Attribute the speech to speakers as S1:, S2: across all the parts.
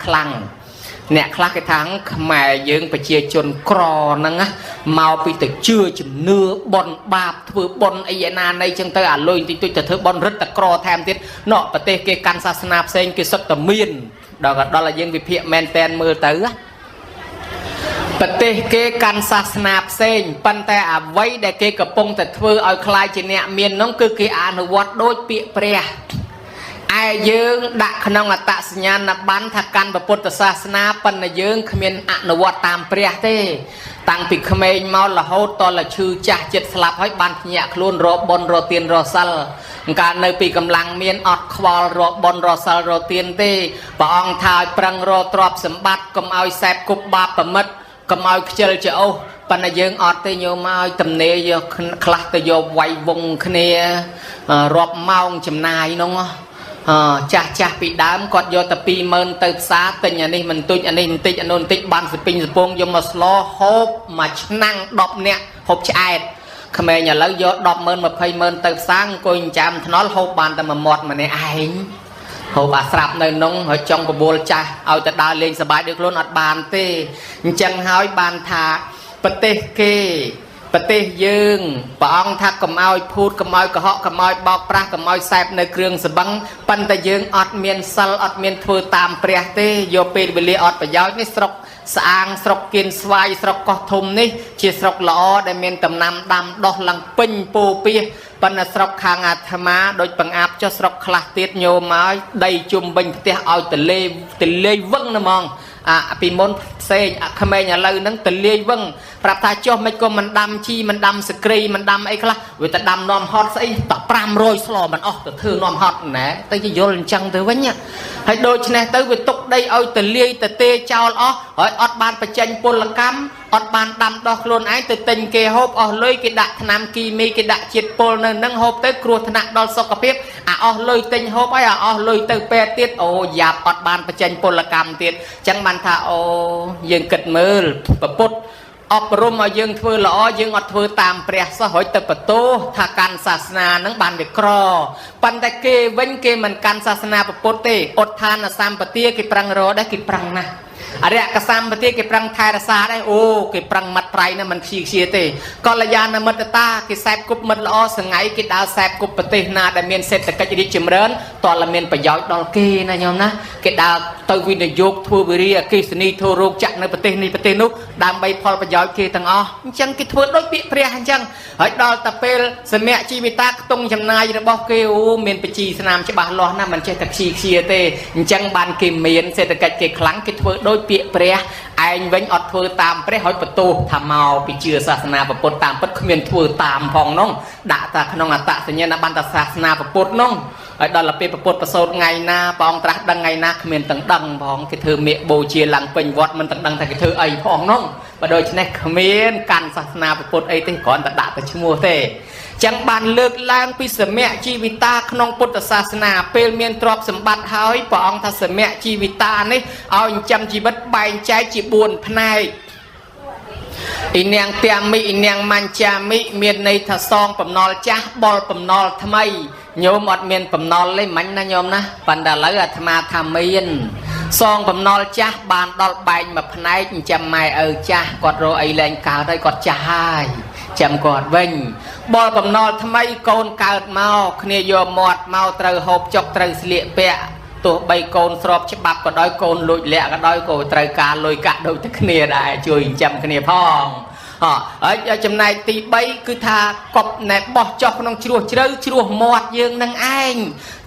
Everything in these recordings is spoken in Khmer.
S1: ខ្លាំងអ្នកខ្លះគេថាខ្មែរយើងប្រជាជនក្រហ្នឹងណាមកពីទៅជឿជំនឿប៉ុនបាបធ្វើប៉ុនអីឯណាណីចឹងទៅអាលុយតិចតិចទៅធ្វើប៉ុនរឹតតែក្រថែមទៀតណោប្រទេសគេកាន់សាសនាផ្សេងគេសុទ្ធតែមានដល់ក៏ដល់ឲ្យយើងវិភាគមែនតែនមើលទៅប្រទេសគេកាន់សាសនាផ្សេងប៉ុន្តែអ្វីដែលគេកំពុងតែធ្វើឲ្យคล้ายជាអ្នកមាននោះគឺគេអនុវត្តដូចពាក្យព្រះឯយើងដាក់ក្នុងអត្តសញ្ញាណប័ណ្ណថាកាន់ពុទ្ធសាសនាប៉ុន្តែយើងគ្មានអនុវត្តតាមព្រះទេតាំងពីក្មេងមករហូតតលឈឺចាស់ចិត្តស្លាប់ហើយបានភ្ញាក់ខ្លួនរកបុណ្យរកទានរកសិលកាលនៅពីកម្លាំងមានអត់ខ្វល់រកបុណ្យរកសិលរកទានទេព្រះអង្គថាឲ្យប្រឹងរកទ្រព្យសម្បត្តិកុំឲ្យសែបគប់បាបប្រមិតកុំឲ្យខ្ជិលច្អូសប៉ុន្តែយើងអត់ទេញោមឲ្យទំនេរយកខ្លះទៅយកវាយវងគ្នារាប់ម៉ោងចំណាយនោះចាស់ចាស់ពីដើមគាត់យកតែ20000ទៅផ្សារទិញអានេះមិនទុចអានេះបន្តិចអានោះបន្តិចបានសពីងសពងយកមកស្លហូបមួយឆ្នាំង10នាក់ហូបឆ្អែតក្មេងឥឡូវយក100000 200,000ទៅផ្សារអង្គុយចាំថ្នល់ហូបបានតែមួយមាត់ម្នាក់ឯងហូបអាស្រាប់នៅក្នុងហើយចង់បបួលចាស់ឲ្យទៅដើរលេងសប្បាយដូចខ្លួនអត់បានទេអញ្ចឹងហើយបានថាប្រទេសគេប្រទេសយើងព្រះអង្គថាកុំឲ្យភូតកុំឲ្យកុហកកុំឲ្យបោកប្រាស់កុំឲ្យសែបនៅគ្រឿងសបឹងប៉ុន្តែយើងអត់មានសិលអត់មានធ្វើតាមព្រះទេយកពេលវេលាអត់ប្រយោជន៍នេះស្រុកស្អាងស្រុកគៀនស្វាយស្រុកកោះធំនេះជាស្រុកល្អដែលមានដំណាំដាំដុះឡើងពេញពោពាសប៉ុន្តែស្រុកខាងអាត្មាដូចបង្អាប់ចុះស្រុកខ្លះទៀតញោមមកដីជុំវិញផ្ទះឲ្យទលេទលេវឹងណាហ្មងអាពីមុនផ្សេងអាក្មេងឥឡូវហ្នឹងទលាយវឹងប្រាប់ថាចុះមិនក៏មិនដាំជីមិនដាំសក្រីមិនដាំអីខ្លះវាទៅដាំនាំហត់ស្អីត500ស្លមិនអស់ទៅធ្វើនាំហត់ណែទៅជាយល់អញ្ចឹងទៅវិញហើយដូច្នេះទៅវាទុកដីឲ្យទលាយទៅទេចោលអស់ហើយអត់បានបញ្ចេញពលកម្មអត់បានដាំដោះខ្លួនឯងទៅទិញគេហូបអស់លុយគេដាក់ថ្នាំគីមីគេដាក់ជាតិពុលនៅនឹងហូបទៅគ្រោះថ្នាក់ដល់សុខភាពអាអស់លុយទិញហូបហើយអាអស់លុយទៅពេទ្យទៀតអូយ៉ាប់អត់បានបញ្ចេញពលកម្មទៀតអញ្ចឹងបានថាអូយើងគិតមើលពុទ្ធអប់រំឲ្យយើងធ្វើល្អយើងអត់ធ្វើតាមព្រះសោះហើយទៅបន្ទោសថាកាន់សាសនានឹងបានវាក្រប៉ុន្តែគេវិញគេមិនកាន់សាសនាពុទ្ធទេឧទ្ធានសម្បទាគេប្រឹងរកដែរគេប្រឹងណាស់អរិយកសម្បទាគេប្រឹងថែរក្សាដែរអូគេប្រឹងមាត់ប្រៃណាស់មិនខ្ជិលខ្ជាទេកល្យាណមិត្តតាគេសែបគប់មិត្តល្អសងៃគេដើរសែបគប់ប្រទេសណាដែលមានសេដ្ឋកិច្ចរីកចម្រើនតើមានប្រយោជន៍ដល់គេណាញោមណាគេដើរទៅវិនិយោគធ្វើវិរិយអគ្គិសនីធ្វើរោងចក្រនៅប្រទេសនេះប្រទេសនោះដើម្បីផលប្រយោជន៍គេទាំងអស់អញ្ចឹងគេធ្វើដូចពាក្យព្រះអញ្ចឹងហើយដល់តែពេលសមៈជីវិតាខ្ទង់ចំណាយរបស់គេអូមានបជីស្នាមច្បាស់លាស់ណាស់មិនចេះតែខ្ជិលខ្ជាទេអញ្ចឹងបានគេមានសេដ្ឋកិច្ចគេខ្លាំងគេធ្វើដូចពាក្យព្រះឯងវិញអត់ធ្វើតាមព្រះហើយបន្ទោសថាមកពីជឿសាសនាពុទ្ធតាមពិតគ្មានធ្វើតាមផងនោះដាក់តែក្នុងអត្តសញ្ញាណប័ណ្ណសាសនាពុទ្ធនោះហើយដល់ពេលពុទ្ធប្រសូតថ្ងៃណាព្រះអង្គត្រាស់ដឹងថ្ងៃណាគ្មានទាំងដឹងផងគេធ្វើមាគបូជាឡើងពេញវត្តមិនទាំងដឹងថាគេធ្វើអីផងនោះបើដូច្នេះគ្មានកាន់សាសនាពុទ្ធអីទេគ្រាន់តែដាក់តែឈ្មោះទេចឹងបានលើកឡើងពីសមៈជីវិតាក្នុងពុទ្ធសាសនាពេលមានទ្រព្យសម្បត្តិហើយព្រះអង្គថាសមៈជីវិតានេះឲ្យចិញ្ចឹមជីវិតបែងចែកជា4ផ្នែកអ៊ីនាងតាមិអ៊ីនាងមញ្ចាមិមានន័យថាសងបំណុលចាស់បុលបំណុលថ្មីញោមអត់មានបំណុលទេមិញណាញោមណាប៉ុន្តែឥឡូវអាត្មាថាមានសងបំណុលចាស់បានដល់បែងមួយផ្នែកចិញ្ចឹមម៉ែឪចាស់គាត់រកអីលែងកើតហើយគាត់ចាស់ហើយចាំគាត់វិញបុលបំណុលថ្មីកូនកើតមកគ្នាយកមាត់មកត្រូវហូបចុកត្រូវស្លៀកពាក់ទោះបីកូនស្របច្បាប់ក៏ដោយកូនលួចលាក់ក៏ដោយក៏ត្រូវការលុយកាក់ដូចតែគ្នាដែរជួយចិញ្ចឹមគ្នាផងហើយចំណែកទី3គឺថាកប់ណែបោះចុះក្នុងជ្រោះជ្រៅជ្រោះមាត់យើងនឹងឯង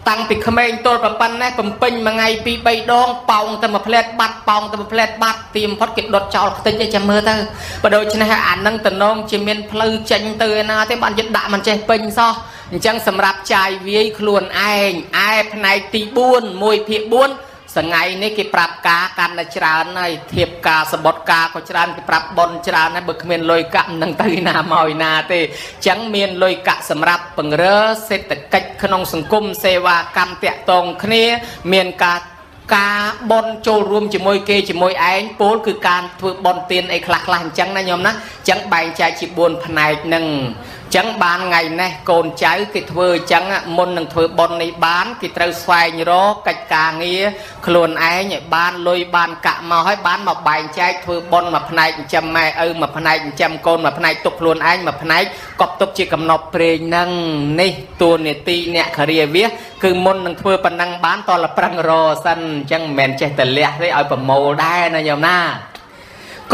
S1: តាំងពីក្មេងទល់ប៉ុណ្ណេះបំពេញមួយថ្ងៃ2 3ដងប៉ោងតែមួយផ្លែតបាត់ប៉ោងតែមួយផ្លែតបាត់ទីបំផុតគេដុតចោលខ្ទេចឯចាំមើលទៅបើដូច្នេះអានឹងតំណងជាមានផ្លូវចេញទៅឯណាទេបានយត់ដាក់មិនចេះពេញសោះអញ្ចឹងសម្រាប់ចាយវាយខ្លួនឯងឯផ្នែកទី4 1/4សងៃនេះគេប្រាប់ការកាន់តែច្រើនហើយធៀបការសបុតការក៏ច្រើនគេប្រាប់ប៉ុនច្រើនហើយបើគ្មានលុយកាក់មិនដឹងទៅណាមកឯណាទេអញ្ចឹងមានលុយកាក់សម្រាប់ពង្រើសេដ្ឋកិច្ចក្នុងសង្គមសេវាកម្មតាក់ទងគ្នាមានការប៉ុនចូលរួមជាមួយគេជាមួយឯងពោលគឺការធ្វើប៉ុនទានអីខ្លះខ្លះអញ្ចឹងណាញោមណាអញ្ចឹងបែងចែកជា4ផ្នែកនឹង ចឹងបានថ្ងៃនេះកូនចៅគេធ្វើអញ្ចឹងមុននឹងធ្វើបុណ្យនេះបានគេត្រូវស្វែងរកកិច្ចការងារខ្លួនឯងឲ្យបានលុយបានកាក់មកឲ្យបានមកបែងចែកធ្វើបុណ្យមួយផ្នែកចិញ្ចឹមម៉ែឪមួយផ្នែកចិញ្ចឹមកូនមួយផ្នែកទុកខ្លួនឯងមួយផ្នែកកប់ទុកជាកំណប់ព្រេងហ្នឹងនេះតួនាទីអ្នកខរាវាសគឺមុននឹងធ្វើប៉ុណ្ណឹងបានតលប្រឹងរសិនអញ្ចឹងមិនមែនចេះតែលះទេឲ្យប្រមូលដែរណាញោមណា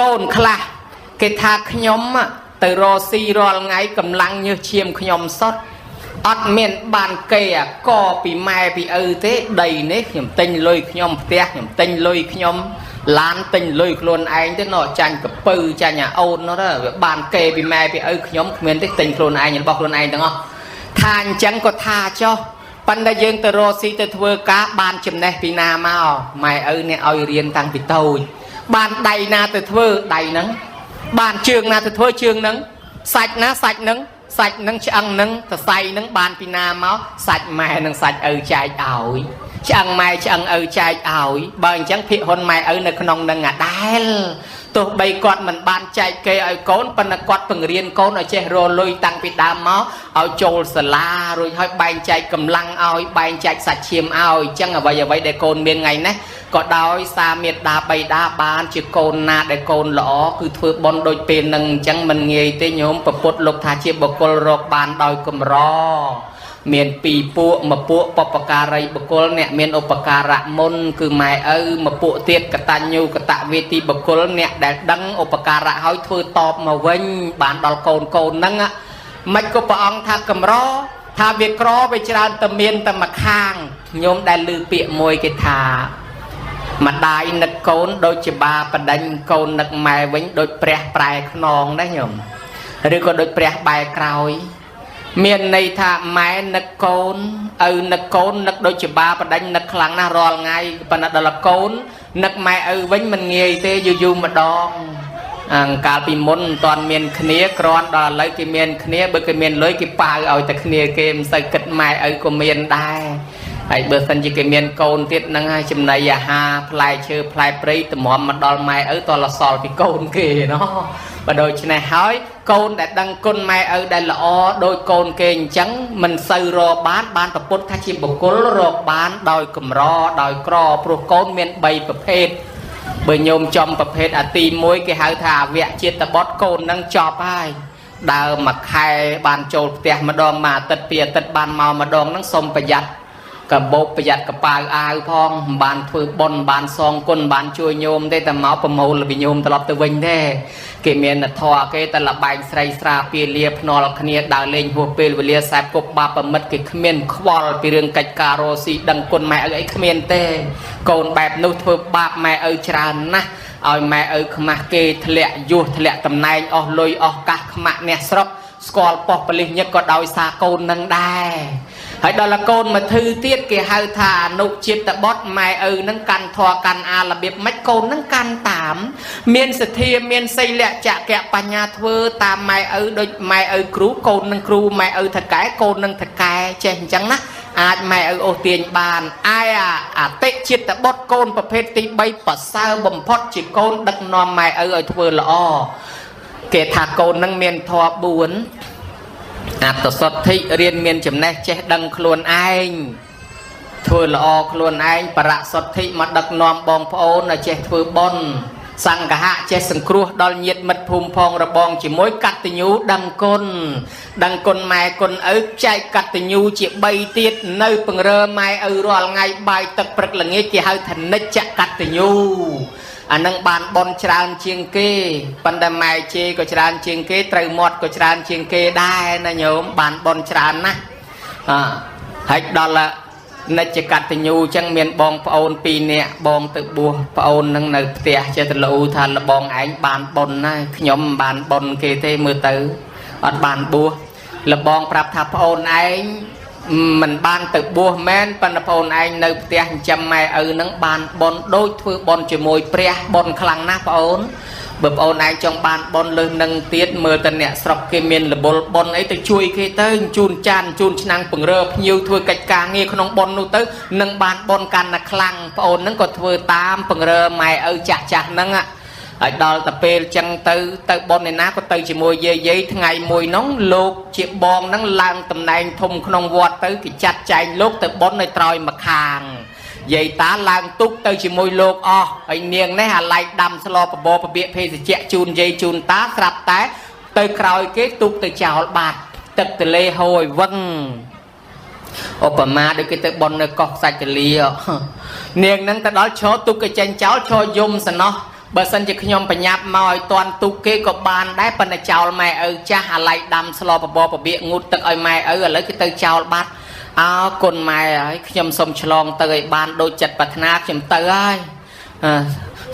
S1: កូនខ្លះគេថាខ្ញុំទៅរកស៊ីរាល់ថ្ងៃកម្លាំងញើសឈាមខ្ញុំសុទ្ធអត់មានបានគេអាកពីម៉ែពីឪទេដីនេះខ្ញុំទិញលុយខ្ញុំផ្ទះខ្ញុំទិញលុយខ្ញុំឡានទិញលុយខ្លួនឯងទេណោះចាញ់កពៅចាញ់អាអូននោះវាបានគេពីម៉ែពីឪខ្ញុំគ្មានទេទិញខ្លួនឯងរបស់ខ្លួនឯងទាំងអស់ថាអញ្ចឹងក៏ថាចុះប៉ុន្តែយើងទៅរកស៊ីទៅធ្វើការបានចំណេះពីណាមកម៉ែឪអ្នកឲ្យរៀនតាំងពីតូចបានដៃណាទៅធ្វើដៃហ្នឹងបានជើងណាទៅធ្វើជើងហ្នឹងសាច់ណាសាច់ហ្នឹងសាច់ហ្នឹងឆ្អឹងហ្នឹងសរសៃហ្នឹងបានពីណាមកសាច់ម៉ែនិងសាច់ឪចែកឲ្យឆ្អឹងម៉ែឆ្អឹងឪចែកឲ្យបើអញ្ចឹងភាគហ៊ុនម៉ែឪនៅក្នុងនឹងអាដែលទោះបីគាត់មិនបានចែកគេឲ្យកូនប៉ុន្តែគាត់ពង្រៀនកូនឲ្យចេះរលុយតាំងពីដើមមកឲ្យចូលសាលារួចហើយបែងចែកកម្លាំងឲ្យបែងចែកសាច់ឈាមឲ្យអញ្ចឹងអ្វីៗដែលកូនមានថ្ងៃនេះក៏ដោយសារមេត្តាបិតាបានជាកូនណាដែលកូនល្អគឺធ្វើបុណ្យដូចពេលនឹងអញ្ចឹងមិនងាយទេញោមពពុទ្ធលោកថាជាបុគ្គលរកបានដោយកម្រមានពីរពួកមួយពួកបពការីបុគ្គលអ្នកមានឧបការៈមុនគឺម៉ែឪមួយពួកទៀតកតញ្ញូកតវេទីបុគ្គលអ្នកដែលដឹងឧបការៈហើយធ្វើតបមកវិញបានដល់កូនកូនហ្នឹងមិនក៏ព្រះអង្គថាកម្រថាវាក្រវាច្រើនតែមានតែមួយខាងញោមដែលឮពាក្យមួយគេថាម្ដាយនឹកកូនដូចជាបាបដិញកូននឹកម៉ែវិញដូចព្រះប្រែខ្នងដែរញោមឬក៏ដូចព្រះបែរក្រោយមានន័យថាម៉ែនឹកកូនឪនឹកកូននឹកដូចជាបាបដិញនឹកខ្លាំងណាស់រាល់ថ្ងៃប៉ុន្តែដល់កូននឹកម៉ែឪវិញមិនងាយទេយូរយូរម្ដងកាលពីមុនមិនទាន់មានគ្នាគ្រាន់ដល់ឥឡូវគេមានគ្នាបើគេមានលុយគេប៉ាវឲ្យតែគ្នាគេមិនសូវគិតម៉ែឪក៏មានដែរហើយបើសិនជាគេមានកូនទៀតហ្នឹងហើយចំណីអាហារផ្លែឈើផ្លែព្រៃតម្រាំមកដល់ម៉ែឪតលសល់ពីកូនគេណោះបើដូច្នេះហើយកូនដែលដឹងគុណម៉ែឪដែលល្អដូចកូនគេអញ្ចឹងមិនសូវរកបានបានប្រពុតថាជាបុគ្គលរកបានដោយកម្រដោយក្រព្រោះកូនមាន3ប្រភេទបើញោមចំប្រភេទអាទី1គេហៅថាអវជាតិបុត្រកូននឹងចប់ហើយដើមមួយខែបានចូលផ្ទះម្ដងមួយអាទិត្យពីរអាទិត្យបានមកម្ដងហ្នឹងសុំប្រយ័ត្នកបោកប្រយ័ត្នកប៉ៅអាវផងមិនបានធ្វើបុណ្យបានសងគុណបានជួយញោមទេតែមកប្រមូលពីញោមត្រឡប់ទៅវិញទេគេមានធម៌គេតែលបែងស្រីស្រាពាលាភ្នាល់គ្នាដើរលេងហួសពេលវេលាសែបគប់បាបមិត្តគេគ្មានខ្វល់ពីរឿងកិច្ចការរស់ស៊ីដឹងគុណម៉ែឪអីគ្មានទេកូនបែបនោះធ្វើបាបម៉ែឪច្រើនណាស់ឲ្យម៉ែឪខ្មាស់គេធ្លាក់យោះធ្លាក់តំណែងអស់លុយអស់កាសខ្មាក់អ្នកស្រុកស្គាល់ប៉ុស្តិ៍ប៉លិសញឹកក៏ដោយសារកូននឹងដែរហើយដល់កូនមកធឺទៀតគេហៅថាអនុជាតិបុត្រម៉ែឪនឹងកាន់ធរកាន់អារបៀបម៉េចកូននឹងកាន់តាមមានសទ្ធាមានសីលៈចកៈបញ្ញាធ្វើតាមម៉ែឪដូចម៉ែឪគ្រូកូននឹងគ្រូម៉ែឪថកែកូននឹងថកែចេះអញ្ចឹងណាអាចម៉ែឪអូសទាញបានឯអតិជាតិបុត្រកូនប្រភេទទី3ប្រសើរបំផុតជាកូនដឹកនាំម៉ែឪឲ្យធ្វើល្អគេថាកូននឹងមានធម៌4អត្តសុទ្ធិរៀនមានចំណេះចេះដឹងខ្លួនឯងធ្វើល្អខ្លួនឯងបរសុទ្ធិមកដឹកនាំបងប្អូនឲ្យចេះធ្វើបុណ្យសង្ឃៈចេះសង្គ្រោះដល់ញាតិមិត្តភូមិផងរបងជាមួយកតញ្ញូដឹងគុណដឹងគុណម៉ែគុណឪចែកកតញ្ញូជា3ទៀតនៅពង្រើម៉ែឪរាល់ថ្ងៃបាយទឹកព្រឹកល្ងាចគេហៅថានិច្ចកតញ្ញូអានឹងបានបនច្រើនជាងគេប៉ុន្តែម៉ែជេរក៏ច្រើនជាងគេត្រូវមាត់ក៏ច្រើនជាងគេដែរណាញោមបានបនច្រើនណាស់អហើយដល់និច្ចកតញ្ញូអញ្ចឹងមានបងប្អូន2នាក់បងទៅបួសប្អូននឹងនៅផ្ទះចេះតែលូថាលបងឯងបានបនណាខ្ញុំមិនបានបនគេទេមើលទៅអត់បានបួសលបងប្រាប់ថាប្អូនឯងមិនបានទៅបួសមែនប៉ុន្តែប្អូនឯងនៅផ្ទះចិញ្ចឹមម៉ែឪនឹងបានបនដូចធ្វើបនជាមួយព្រះបនខ្លាំងណាស់ប្អូនបើប្អូនឯងចង់បានបនលើសនឹងទៀតមើលតែអ្នកស្រុកគេមានលបុលបនអីទៅជួយគេទៅជូនចានជូនឆ្នាំងពង្រើភ្ញៀវធ្វើកិច្ចការងារក្នុងបននោះទៅនឹងបានបនកាន់តែខ្លាំងប្អូននឹងក៏ធ្វើតាមពង្រើម៉ែឪចាស់ចាស់ហ្នឹង ហើយដល់ទៅពេលចឹងទៅទៅប៉ុនឯណាក៏ទៅជាមួយយាយយាយថ្ងៃមួយនោះលោកជាបងហ្នឹងឡើងតំណែងធំក្នុងវត្តទៅគេចាត់ចែងលោកទៅប៉ុននៅត្រើយម្ខាងយាយតាឡើងទុកទៅជាមួយលោកអស់ហើយនាងនេះអាឡែកដាំស្លបបរបៀកភេសជ្ជៈជូនយាយជូនតាស្រាប់តែទៅក្រោយគេទុកទៅចោលបាត់ទឹកទលេហូរឲ្យវឹងឧបមាដូចគេទៅប៉ុននៅកោះសាច់ទលានាងនឹងទៅដល់ឈរទុកគេចេញចោលឈរយំសំណោះបើសិនជាខ្ញុំបញ្ញាប់មកឲ្យតន់ទុកគេក៏បានដែរប៉ុន្តែចោលម៉ែឪចាស់អាឡៃដាំស្លបបរបៀកងូតទឹកឲ្យម៉ែឪឥឡូវគេទៅចោលបាត់អើគុណម៉ែហើយខ្ញុំសូមឆ្លងទៅឲ្យបានដូចចិត្តប្រាថ្នាខ្ញុំទៅហើយ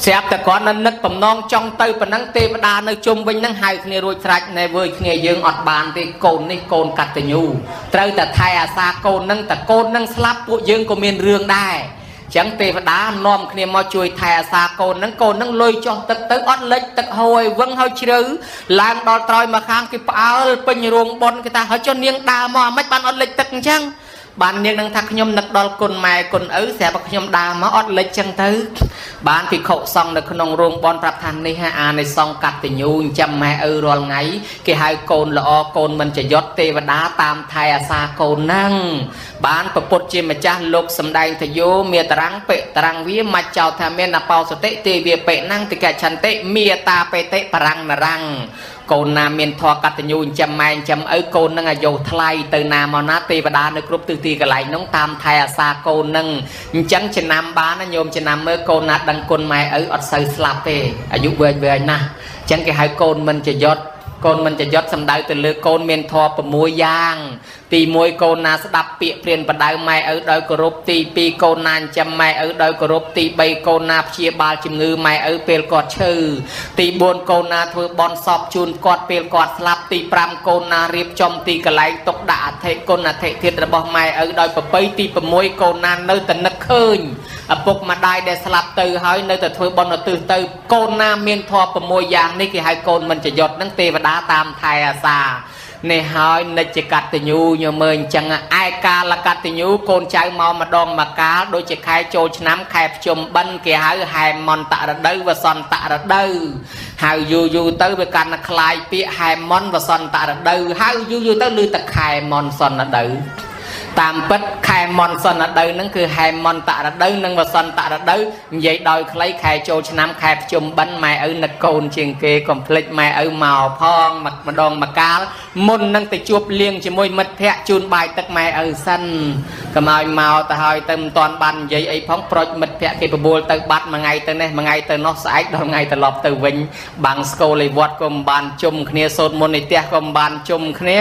S1: ស្រាប់តែគាត់នៅនឹកបំណងចង់ទៅប៉ុណ្ណឹងទេវតានៅជុំវិញហ្នឹងហៅគ្នារួចស្រេចណែវើយគ្នាយើងអត់បានទេកូននេះកូនកតញ្ញូត្រូវតែថែអាសាកូនហ្នឹងតែកូនហ្នឹងស្លាប់ពួកយើងក៏មានរឿងដែរចឹងទេវតានាំគ្នាមកជួយថែអាសាកូនហ្នឹងកូនហ្នឹងលុយចុះទឹកទៅអត់លិចទឹកហូរឲ្យវឹងហើយជ្រៅឡើងដល់ត្រើយមកខាងគេផ្អើលពេញរោងប៉ុនគេថាហើយចុះនាងដើរមកអាម៉េចបានអត់លិចទឹកអញ្ចឹងបាននាងនឹងថាខ្ញុំនឹកដល់គុណម៉ែគុណឪស្រាប់តែខ្ញុំដើរមកអត់លិចចឹងទៅបានភិក្ខុសង្ឃនៅក្នុងរោងបនប្រាប់ថានេះហាអានិសង្ឃកតញ្ញូចិញ្ចឹមម៉ែឪរាល់ថ្ងៃគេហៅកូនល្អកូនមិនចយត់ទេវតាតាមថែអាសាកូនហ្នឹងបានប្រពុតជាម្ចាស់លោកសំដែងទយោមេតរាំងបិតរាំងវាមច្ចោថាមានអបោសតិទេវាបិណੰតិកឆន្តិមេតាបេតិបរាំងនរាំងកូនណាមានធម៌កតញ្ញូចិញ្ចឹមម៉ែចិញ្ចឹមឪកូននឹងអាយុថ្លៃទៅណាមកណាទេវតានៅគ្រប់ទិសទីកន្លែងនោះតាមថែអាសាកូននឹងអញ្ចឹងចំណាំបានណាញោមចំណាំមើលកូនណាដឹងគុណម៉ែឪអត់សូវស្លាប់ទេអាយុវែងវែងណាស់អញ្ចឹងគេហៅកូនមិនចយត់កូនមិនចយត់សំដៅទៅលើកូនមានធម៌6យ៉ាងទី1កូនណាស្ដាប់ពាក្យព្រានបដៅម៉ែឪដោយគោរពទី2កូនណាចិញ្ចឹមម៉ែឪដោយគោរពទី3កូនណាព្យាបាលជំងឺម៉ែឪពេលគាត់ឈឺទី4កូនណាធ្វើបន់សពជូនគាត់ពេលគាត់ស្លាប់ទី5កូនណារៀបចំទីកន្លែងទុកដាក់អធិគុណអធិធាតុរបស់ម៉ែឪដោយប្រពៃទី6កូនណានៅតែនឹកឃើញឪពុកម្ដាយដែលស្លាប់ទៅហើយនៅតែធ្វើបន់ឧទ្ទិសទៅកូនណាមានធម៌6យ៉ាងនេះគេហៅកូនមិនចយត់នឹងទេវតាតាមថែអាសានេះហើយនិច្ចកតញ្ញូញមើលអញ្ចឹងឯកាលកតញ្ញូកូនចៅមកម្ដងមកកាលដូចជាខែចូលឆ្នាំខែភ្ជុំបិណ្ឌគេហៅហែមន្តរដូវវសន្តរដូវហៅយូរយូរទៅវាកាន់តែคล้ายពាក្យហែមន្តវសន្តរដូវហៅយូរយូរទៅឮតែខែមនសនរដូវតាមពិតខែមនសនរដូវហ្នឹងគឺហែមន្តរដូវនិងវសន្តរដូវនិយាយដោយខ្លីខែចូលឆ្នាំខែភ្ជុំបិណ្ឌម៉ែឪនឹកកូនជាងគេកុំភ្លេចម៉ែឪមកផងម្ដងមកកាលមុននឹងទៅជួបលៀងជាមួយមិត្តភ័ក្តិជូនបាយទឹកម៉ែឪសិនកុំឲ្យមកទៅហើយទៅមិនតាន់បាននិយាយអីផងប្រូចមិត្តភ័ក្តិគេបបួលទៅបាត់មួយថ្ងៃទៅនេះមួយថ្ងៃទៅនោះស្អែកដល់ថ្ងៃត្រឡប់ទៅវិញបាំងស្គលឯវត្តក៏មិនបានជុំគ្នាសូត្រមន្តនៅផ្ទះក៏មិនបានជុំគ្នា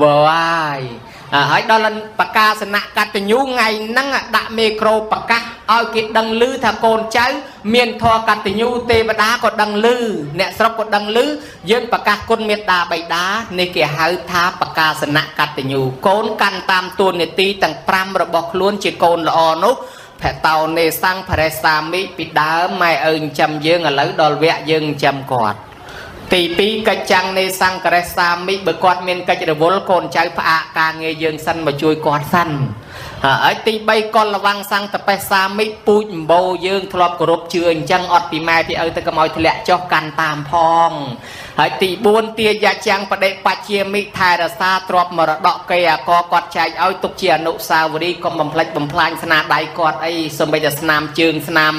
S1: វើហើយហើយដល់បកាសនៈកតញ្ញូថ្ងៃហ្នឹងដាក់មេក្រូប្រកាសឲ្យគេដឹងឮថាកូនចៅមានធម៌កតញ្ញូទេវតាក៏ដឹងឮអ្នកស្រុកក៏ដឹងឮយើងប្រកាសគុណមេត្តាបិតានេះគេហៅថាបកាសនៈកតញ្ញូកូនកាន់តាមតួនាទីទាំង5របស់ខ្លួនជាកូនល្អនោះភតោនេសង្ភរិសាមិពីដើមម៉ែឪចិញ្ចឹមយើងឥឡូវដល់វគ្គយើងចិញ្ចឹមគាត់ទី2កិច្ចចាំងនៃសង្ករសាមិបើគាត់មានកិច្ចរវល់កូនចៅផ្អាកការងារយើងសិនមកជួយគាត់សិនហើយទី3កុលវង្សង្តបេសាមិពូជម្បូរយើងធ្លាប់គោរពជឿអញ្ចឹងអត់ពីម៉ែពីឪទៅកុំឲ្យធ្លាក់ចុះកាន់តាមផងហើយទី4ទាយចាំងបដិបច្ជាមិថែរសាទ្របមរតកគេអាកគាត់ចែកឲ្យទុកជាអនុស្សាវរីយ៍កុំបំផ្លិចបំផ្លាញស្នាដៃគាត់អីសូម្បីតែស្នាមជើងស្នាម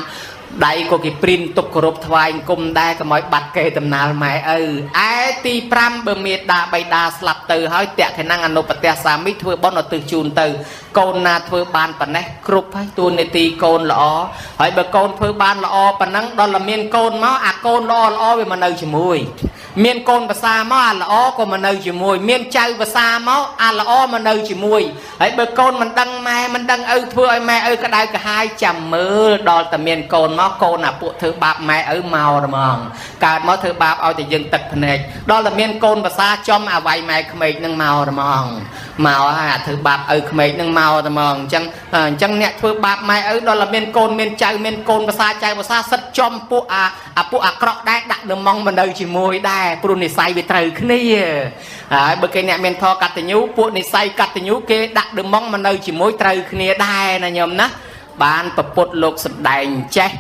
S1: ដៃក៏គេព្រីនទុកគោរពថ្វាយអង្គមដែរកុំឲ្យបាត់គេដំណើរម៉ែឪឯទី5បើមេដាបៃតាស្លាប់ទៅហើយតក្ខណងអនុបទសាមិធ្វើបុណ្យឧទ្ទិសជូនទៅកូនណាធ្វើបានប៉ុណ្ណេះគ្រប់ហើយតួនាទីកូនល្អហើយបើកូនធ្វើបានល្អប៉ុណ្ណឹងដល់តែមានកូនមកអាកូនល្អល្អវាមកនៅជាមួយមានកូនភាសាមកអាល្អក៏មកនៅជាមួយមានចៅភាសាមកអាល្អមកនៅជាមួយហើយបើកូនមិនដឹងម៉ែមិនដឹងឪធ្វើឲ្យម៉ែឪក្តៅក្រហាយចាំមើលដល់តែមានកូនមកកូនអាពួកធ្វើបាបម៉ែឪមកហ្មងកើតមកធ្វើបាបឲ្យតែយើងទឹកភ្នែកដល់តែមានកូនភាសាចំអាវៃម៉ែក្មេកនឹងមកហ្មងមកហើយអាធ្វើបាបឪក្មេកនឹងមកហ្មងអញ្ចឹងអ្នកធ្វើបាបម៉ែឪដល់តែមានកូនមានចៅមានកូនភាសាចៅភាសាសិតចំពួកអាពួកអាក្រក់ដែរដាក់នៅម៉ងមកនៅជាមួយដែរព្រោះនិស័យវាត្រូវគ្នាហើយបើគេអ្នកមានធម៌កតញ្ញូពួកនិស័យកតញ្ញូគេដាក់ដឹម៉ងមកនៅជាមួយត្រូវគ្នាដែរណាញោមណាបានប្រពុតលោកសម្ដែងចេះ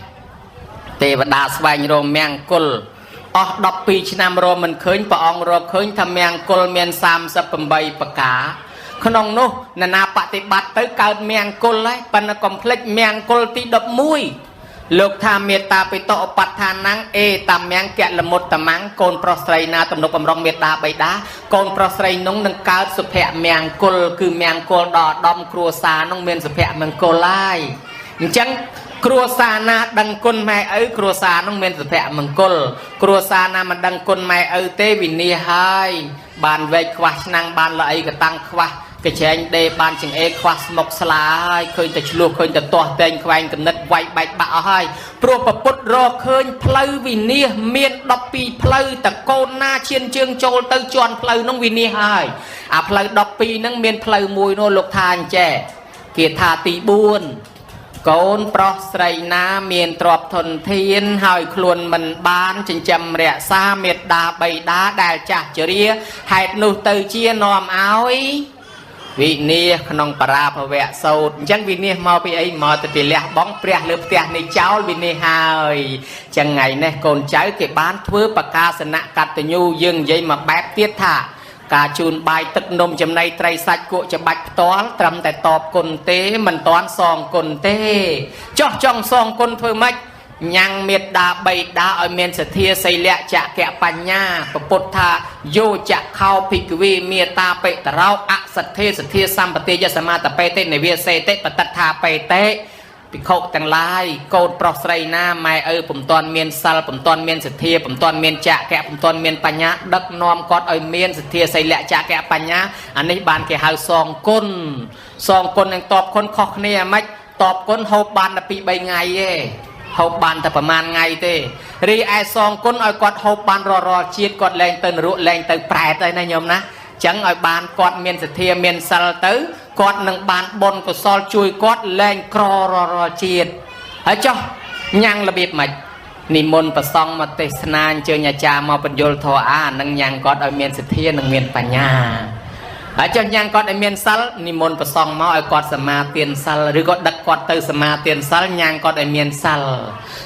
S1: ទេវតាស្វែងរកមង្គលអស់12ឆ្នាំរកមិនឃើញព្រះអង្គរកឃើញថាមង្គលមាន38ប្រការក្នុងនោះនរណាបតិបត្តិទៅកើតមង្គលហើយប៉ុន្តែកុំភ្លេចមង្គលទី11លោកថាមេត្តាបិតុឧបដ្ឋានំអេតាមង្គលមុតតមង្គកូនប្រុសស្រីណាទំនុកបំរុងមេត្តាបិតាកូនប្រុសស្រីនោះនឹងកើតសុភមង្គលគឺមង្គលដល់ឧត្តមគ្រួសារនោះមានសុភមង្គលហើយអញ្ចឹងគ្រួសារណាដឹងគុណម៉ែឪគ្រួសារនោះមានសុភមង្គលគ្រួសារណាមិនដឹងគុណម៉ែឪទេវិនាសហើយបានវែកខ្វះឆ្នាំងបានល្អីកតាំងខ្វះកញ្ចែងដេបានចង្អេខ្វះស្មុកស្លាហើយឃើញតែឆ្លោះឃើញតែទាស់តែងខ្វែងកំណត់វាយបែកបាក់អស់ហើយព្រោះពពុទ្ធរកឃើញផ្លូវវិនាសមាន12ផ្លូវតកូនណាឈានជើងចូលទៅជន់ផ្លូវនោះវិនាសហើយអាផ្លូវ12ហ្នឹងមានផ្លូវមួយនោះលោកថាអញ្ចេះគេថាទី4កូនប្រុសស្រីណាមានទ្រព្យធនធានហើយខ្លួនមិនបានចិញ្ចឹមរក្សាមេត្តាបិតាដែលចាស់ជរាហេតុនោះទៅជានាំឲ្យវិនាសក្នុងបរាភវៈសោតអញ្ចឹងវិនាសមកពីអីមកទៅពីលះបង់ព្រះលើផ្ទះនេះចោលវិនាសហើយអញ្ចឹងថ្ងៃនេះកូនចៅគេបានធ្វើបកាសនៈកតញ្ញូយើងនិយាយមកបែបទៀតថាការជូនបាយទឹកនំចំណីត្រីសាច់គក់ច្បាច់ផ្ទាល់ត្រឹមតែតបគុណទេមិនតាន់សងគុណទេចោះចង់សងគុណធ្វើម៉េចញ៉ាំងមេត្តាបិតាឲ្យមានសទ្ធាសីលៈចកៈបញ្ញាពពុទ្ធថាយោចខោភិក្ខវេមេត្តាបិតរោអសទ្ធាសទ្ធាសម្បទាយសមាតបេតិនិវាសេតិបតថាបេតិភិក្ខុទាំងឡាយកូនប្រុសស្រីណាម៉ែឪពុំទាន់មានសិលពុំទាន់មានសទ្ធាពុំទាន់មានចកៈពុំទាន់មានបញ្ញាដឹកនាំគាត់ឲ្យមានសទ្ធាសីលៈចកៈបញ្ញាអានេះបានគេហៅសងគុណសងគុណនិងតបគុណខុសគ្នាអាម៉េចតបគុណហូបបានតែ2 3ថ្ងៃទេហូបបានតែប្រហែលថ្ងៃទេរីឯសងគុណឲ្យគាត់ហូបបានរាល់ជាតិគាត់លែងទៅនរកលែងទៅប្រែតហើយណាញោមណាចឹងឲ្យបានគាត់មានសទ្ធាមានសិលទៅគាត់នឹងបានបុណ្យកុសលជួយគាត់លែងក្ររាល់ជាតិហើយចុះញ៉ាំងរបៀបម៉េចនិមន្តប្រសង់មកទេសនាអញ្ជើញអាចារ្យមកបញ្យលធម៌អានឹងញ៉ាំងគាត់ឲ្យមានសទ្ធានិងមានបញ្ញាហើយចុះញ៉ាំងគាត់ឲ្យមានសិលនិមន្តប្រសង់មកឲ្យគាត់សមាទានសិលឬក៏ដឹកគាត់ទៅសមាទានសិលញ៉ាំងគាត់ឲ្យមានសិល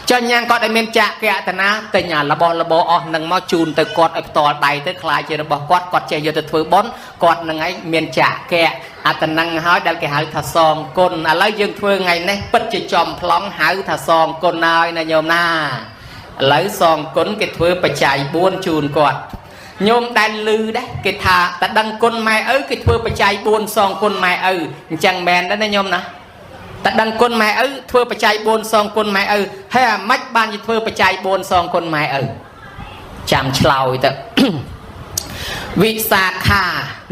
S1: ចុះញ៉ាំងគាត់ឲ្យមានចកតនាទិញអារបស់របរអស់នឹងមកជូនទៅគាត់ឲ្យផ្ទាល់ដៃទៅខ្លាចជារបស់គាត់គាត់ចេះយកទៅធ្វើបុណ្យគាត់នឹងឯងមានចកៈអត្តនឹងហើយដែលគេហៅថាសងគុណឥឡូវយើងធ្វើថ្ងៃនេះពិតជាចំប្លង់ហៅថាសងគុណហើយណាញោមណាឥឡូវសងគុណគេធ្វើបច្ច័យ4ជូនគាត់ញោមដែលលឺដែរគេថាតែដឹងគុណម៉ែឪគេធ្វើបច្ច័យ4សងគុណម៉ែឪអញ្ចឹងមែនដែរណាញោមណាតែដឹងគុណម៉ែឪធ្វើបច្ច័យ4សងគុណម៉ែឪហើយអាម៉េចបានជាធ្វើបច្ច័យ4សងគុណម៉ែឪចាំឆ្លើយទៅវិសាខា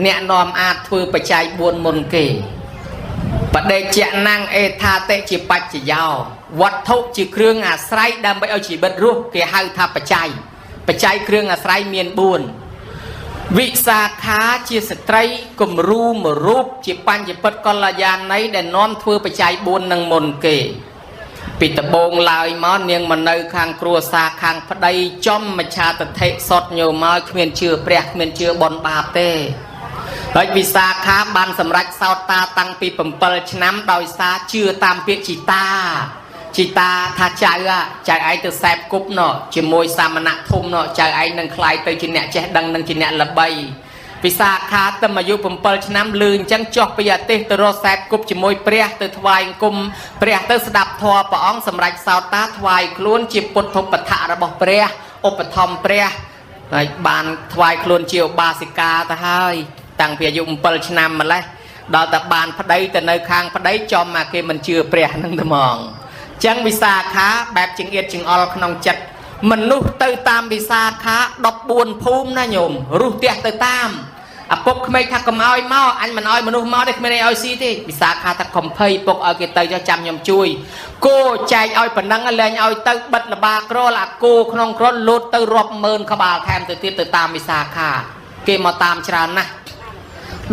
S1: អ្នកនាំអាចធ្វើបច្ច័យ4មុនគេបដិជៈណੰអេថាតិជាបច្ចយោវត្ថុជាគ្រឿងអាស្រ័យដើម្បីឲ្យជីវិតរស់គេហៅថាបច្ច័យបច្ច័យគ្រឿងអាស្រ័យមាន4វិសាខាជាស្ត្រីគំរូមួយរូបជាបញ្ញពិតកល្យាណីដែលនាំធ្វើបច្ច័យ4នឹងមុនគេពីដបងឡើយមកនាងមកនៅខាងគ្រួសារខាងប្តីចំមច្ឆាទិដ្ឋិសុតញោមមកគ្មានជឿព្រះគ្មានជឿបុណ្យបាបទេហើយវិសាខាបានសម្រេចសោតតាតាំងពី7ឆ្នាំដោយសារជឿតាមពាក្យជីតាជីតាថាចៅចៅឯងទៅសែបគប់ណោជាមួយសាមណៈធំណោចៅឯងនឹងខ្លាយទៅជាអ្នកចេះដឹងនឹងជាអ្នកល្បីវិសាខាទៅអាយុ7ឆ្នាំលឺអញ្ចឹងចុះពីអាទិសទៅរកសែបគប់ជាមួយព្រះទៅថ្វាយអង្គមព្រះទៅស្ដាប់ធម៌ព្រះអង្គសម្រេចសោតតាថ្វាយខ្លួនជាពុទ្ធុបឋៈរបស់ព្រះឧបត្ថម្ភព្រះហើយបានថ្វាយខ្លួនជាឧបាសិកាទៅហើយតាំងពីអាយុ7ឆ្នាំម្លេះដល់តែបានប្តីទៅនៅខាងប្តីចំមកគេមិនជឿព្រះនឹងតែហ្មងចឹងវិសាខាបែបចង្អៀតចង្អល់ក្នុងចិត្តមនុស្សទៅតាមវិសាខា14ភូមិណាញោមរុះផ្ទះទៅតាមឪពុកក្មេកថាកុំឲ្យមកអញមិនឲ្យមនុស្សមកទេគ្មានអីឲ្យស៊ីទេវិសាខាថាកុំភ័យពុកឲ្យគេទៅចុះចាំខ្ញុំជួយគោចែកឲ្យប៉ុណ្ណឹងលែងឲ្យទៅបិទលបាក្រលអាគោក្នុងក្រលូតទៅរាប់ម៉ឺនក្បាលថែមទៅទៀតទៅតាមវិសាខាគេមកតាមច្រើនណាស់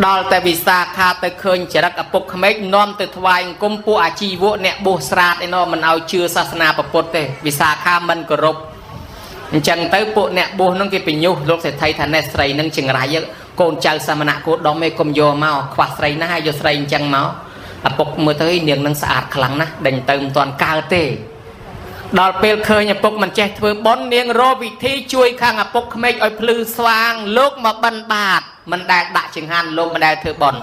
S1: ដល់តែវិសាខាទៅឃើញចរិតឪពុកក្មេកនាំទៅថ្វាយអង្គមពួកអាជីវៈអ្នកបួសស្រាតឯណោះមិនឲ្យជឿសាសនាពុទ្ធទេវិសាខាមិនគោរពអញ្ចឹងទៅពួកអ្នកបួសនឹងគេបញ្ញុះលោកសេដ្ឋីថានេះស្រីនឹងចង្រៃកូនចៅសាមណៈគោដុំឯងកុំយកមកខ្វះស្រីណាស់យកស្រីអញ្ចឹងមកឪពុកមើលទៅនាងនឹងស្អាតខ្លាំងណាស់ដេញទៅមិនទាន់កើតទេ ដល់ពេលឃើញឪពុកមិនចេះធ្វើបុណ្យនាងរកវិធីជួយខាងឪពុកក្មេកឲ្យភ្លឺស្វាងលោកមកបិណ្ឌបាតមិនដែលដាក់ចង្ហាន់លោកមិនដែលធ្វើបុណ្យ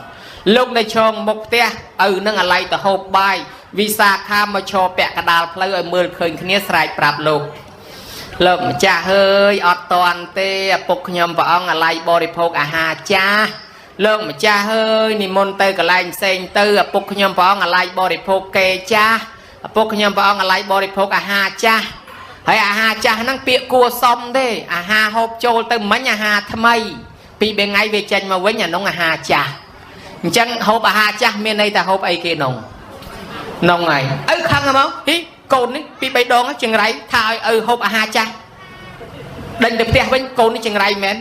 S1: លោកនៅឈងមុខផ្ទះឪនឹងអាឡ័យទៅហូបបាយវិសាខាមកឈរពាក់កណ្ដាលផ្លូវឲ្យមើលឃើញគ្នាស្រែកប្រាប់លោកលោកម្ចាស់អើយអត់តាន់ទេឪពុកខ្ញុំព្រះអង្គអាឡ័យបរិភោគអាហារចាស់លោកម្ចាស់អើយនិមន្តទៅកន្លែងផ្សេងទៅឪពុកខ្ញុំព្រះអង្គអាឡ័យបរិភោគគេចាស់ឪពុកខ្ញុំព្រះអង្គអាឡ័យបរិភោគអាហារចាស់ហើយអាហារចាស់ហ្នឹងពាក្យគួសមទេអាហារហូបចូលទៅមិញអាហារថ្មីពី3ថ្ងៃវាចេញមកវិញអានោះអាហារចាស់អញ្ចឹងហូបអាហារចាស់មានន័យថាហូបអីគេនងនងហើយឪខឹងហ្មងហ៊ីកូននេះពី3ដងចង្រៃថាឲ្យឪហូបអាហារចាស់ដេញទៅផ្ទះវិញកូននេះចង្រៃមែន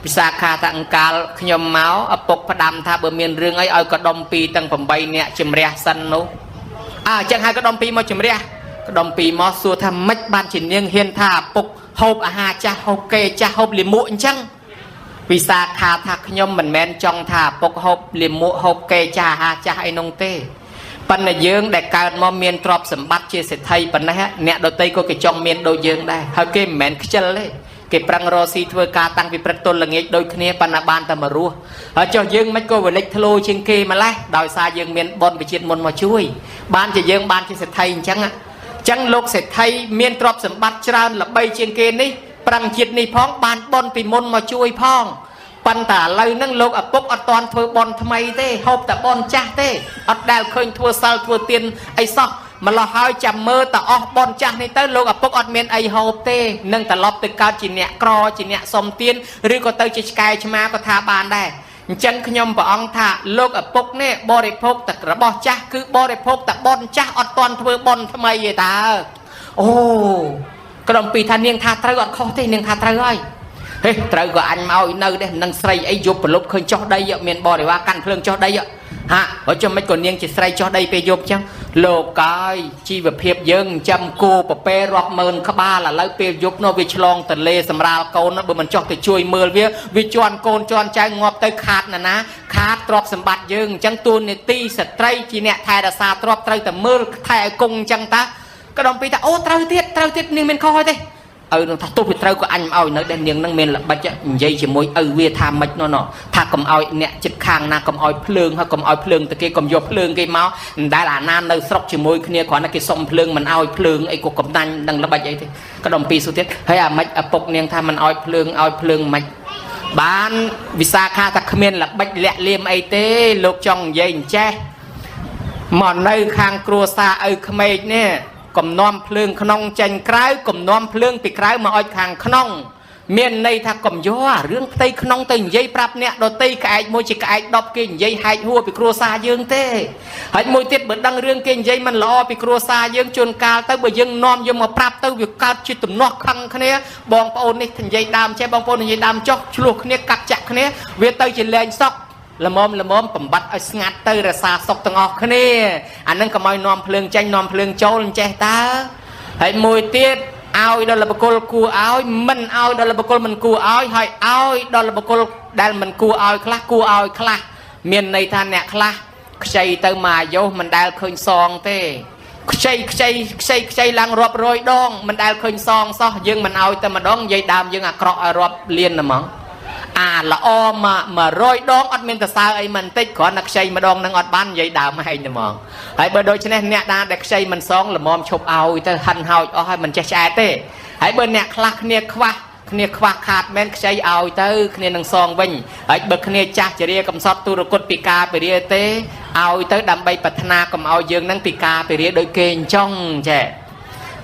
S1: ពិសាខាថាអង្កាលខ្ញុំមកឪពុកផ្ដាំថាបើមានរឿងអីឲ្យកដុំពីរទាំង8នាក់ជំរះសិននោះអើអញ្ចឹងហើយកដុំពីរមកជំរះកដុំពីរមកសួរថាម៉េចបានជានាងហ៊ានថាឪពុកហូបអាហារចាស់ហូបគេចាស់ហូបលាមកអញ្ចឹងវិសាខាថាខ្ញុំមិនមែនចង់ថាឪពុកហូបលាមកហូបគេចាស់អាហារចាស់អីនោះទេប៉ុន្តែយើងដែលកើតមកមានទ្រព្យសម្បត្តិជាសេដ្ឋីប៉ុណ្ណេះអ្នកដទៃក៏គេចង់មានដូចយើងដែរហើយគេមិនមែនខ្ជិលទេគេប្រឹងរកស៊ីធ្វើការតាំងពីព្រឹកទល់ល្ងាចដូចគ្នាប៉ុន្តែបានតែមករស់ហើយចុះយើងមិនក៏វាលេចធ្លោជាងគេម្ល៉េះដោយសារយើងមានបុណ្យវិជាតិមុនមកជួយបានជាយើងបានជាសេដ្ឋីអញ្ចឹងអញ្ចឹងលោកសេដ្ឋីមានទ្រព្យសម្បត្តិច្រើនល្បីជាងគេនេះប្រឹងជាតិនេះផងបានបុណ្យពីមុនមកជួយផងប៉ុន្តែឥឡូវហ្នឹងលោកឪពុកអត់ទាន់ធ្វើបុណ្យថ្មីទេហូបតែបុណ្យចាស់ទេអត់ដែលឃើញធ្វើសិលធ្វើទានអីសោះម្ល៉េះហើយចាំមើលតអស់បុណ្យចាស់នេះទៅលោកឪពុកអត់មានអីហូបទេនឹងត្រឡប់ទៅកើតជាអ្នកក្រជាអ្នកសុំទានឬក៏ទៅជាឆ្កែឆ្មាក៏ថាបានដែរអញ្ចឹងខ្ញុំព្រះអង្គថាលោកឪពុកនេះបរិភោគតែរបស់ចាស់គឺបរិភោគតែបុណ្យចាស់អត់ទាន់ធ្វើបុណ្យថ្មីទេតើអូក្រុមពីរថានាងថាត្រូវអត់ខុសទេនាងថាត្រូវហើយហេត្រូវក៏អញមកឲ្យនៅដែរនឹងស្រីអីយប់ប្រលប់ឃើញចុះដីមានបរិវារកាន់ភ្លើងចុះដីហាហើយចុះមិនក៏នាងជាស្រីចុះដីពេលយប់ចឹងលោកកាយជីវភាពយើងចាំគោប្រពេរាប់ម៉ឺនក្បាលឥឡូវពេលយប់នោះវាឆ្លងទលេសម្រាលកូនបើមិនចុះទៅជួយមើលវាវាជន់កូនជន់ចៅងាប់ទៅខាតណាណាខាតទ្រព្យសម្បត្តិយើងអញ្ចឹងតួនាទីស្ត្រីជាអ្នកថែរក្សាទ្រព្យត្រូវតែមើលថែឲ្យគង់អញ្ចឹងតាក៏ដំពីថាអូត្រូវទៀតត្រូវទៀតនាងមានខុសហើយទេឪនឹងថាទោះវាត្រូវក៏អញមិនឲ្យនៅដែរនាងនឹងមានល្បិចនិយាយជាមួយឪវាថាម៉េចនោះថាកុំឲ្យអ្នកចិត្តខាងណាកុំឲ្យភ្លើងហើយកុំឲ្យភ្លើងទៅគេកុំយកភ្លើងគេមកមិនដែលអាណានៅស្រុកជាមួយគ្នាគ្រាន់តែគេសុំភ្លើងមិនឲ្យភ្លើងអីក៏កំដាញ់នឹងល្បិចអីទេក៏ដំពីសុទៀតហើយអាម៉េចឪពុកនាងថាមិនឲ្យភ្លើងឲ្យភ្លើងម៉េចបានវិសាខាថាគ្មានល្បិចលាក់លៀមអីទេលោកចង់និយាយអញ្ចេះមកនៅខាងគ្រួសារឪក្មេកនេះកំនំភ្លើងក្នុងចេញក្រៅកំនំភ្លើងពីក្រៅមកឲ្យខាងក្នុងមានន័យថាកំយកអារឿងផ្ទៃក្នុងទៅនិយាយប្រាប់អ្នកដទៃក្អែកមួយជាក្អែក10គេនិយាយហែកហួរពីគ្រួសារយើងទេហើយមួយទៀតបើដឹងរឿងគេនិយាយមិនល្អពីគ្រួសារយើងជួនកាលទៅបើយើងនាំយកមកប្រាប់ទៅវាកើតជាទំនាស់ខឹងគ្នាបងប្អូននេះនិយាយដើមចេះបងប្អូននិយាយដើមចុះឆ្លោះគ្នាកាត់ចាក់គ្នាវាទៅជាលែងសក់ល្មមល្មមបំបត្តិឲ្យស្ងាត់ទៅរសាសុខទាំងអស់គ្នាអានឹងកុំឲ្យនាំភ្លើងចេញនាំភ្លើងចូលអញ្ចេះតើហើយមួយទៀតឲ្យដល់បុគ្គលគួរឲ្យមិនឲ្យដល់បុគ្គលមិនគួរឲ្យហើយឲ្យដល់បុគ្គលដែលមិនគួរឲ្យខ្លះគួរឲ្យខ្លះមានន័យថាអ្នកខ្លះខ្ចីទៅមកអាយុមិនដែលឃើញសងទេខ្ចីខ្ចីខ្ចីខ្ចីឡើងរាប់រយដងមិនដែលឃើញសងសោះយើងមិនឲ្យតែម្ដងនិយាយដើមយើងអាក្រក់ឲ្យរាប់លានហ្មងអាល្អមក100ដងអត់មានសរសើរអីមិនតិចគ្រាន់តែខ្ចីម្ដងនឹងអត់បាននិយាយដើមឯងហ្មងហើយបើដូច្នេះអ្នកណាដែលខ្ចីមិនសងល្មមឈប់ឲ្យទៅហិនហោចអស់ហើយមិនចេះឆ្អែតទេហើយបើអ្នកខ្លះគ្នាខ្វះគ្នាខ្វះខាតមែនខ្ចីឲ្យទៅគ្នានឹងសងវិញហើយបើគ្នាចាស់ជរាកំសត់ទុរគតពិការពិរាទេឲ្យទៅដើម្បីប្រាថ្នាកុំឲ្យយើងនឹងពិការពិរាដូចគេអញ្ចឹងចេះ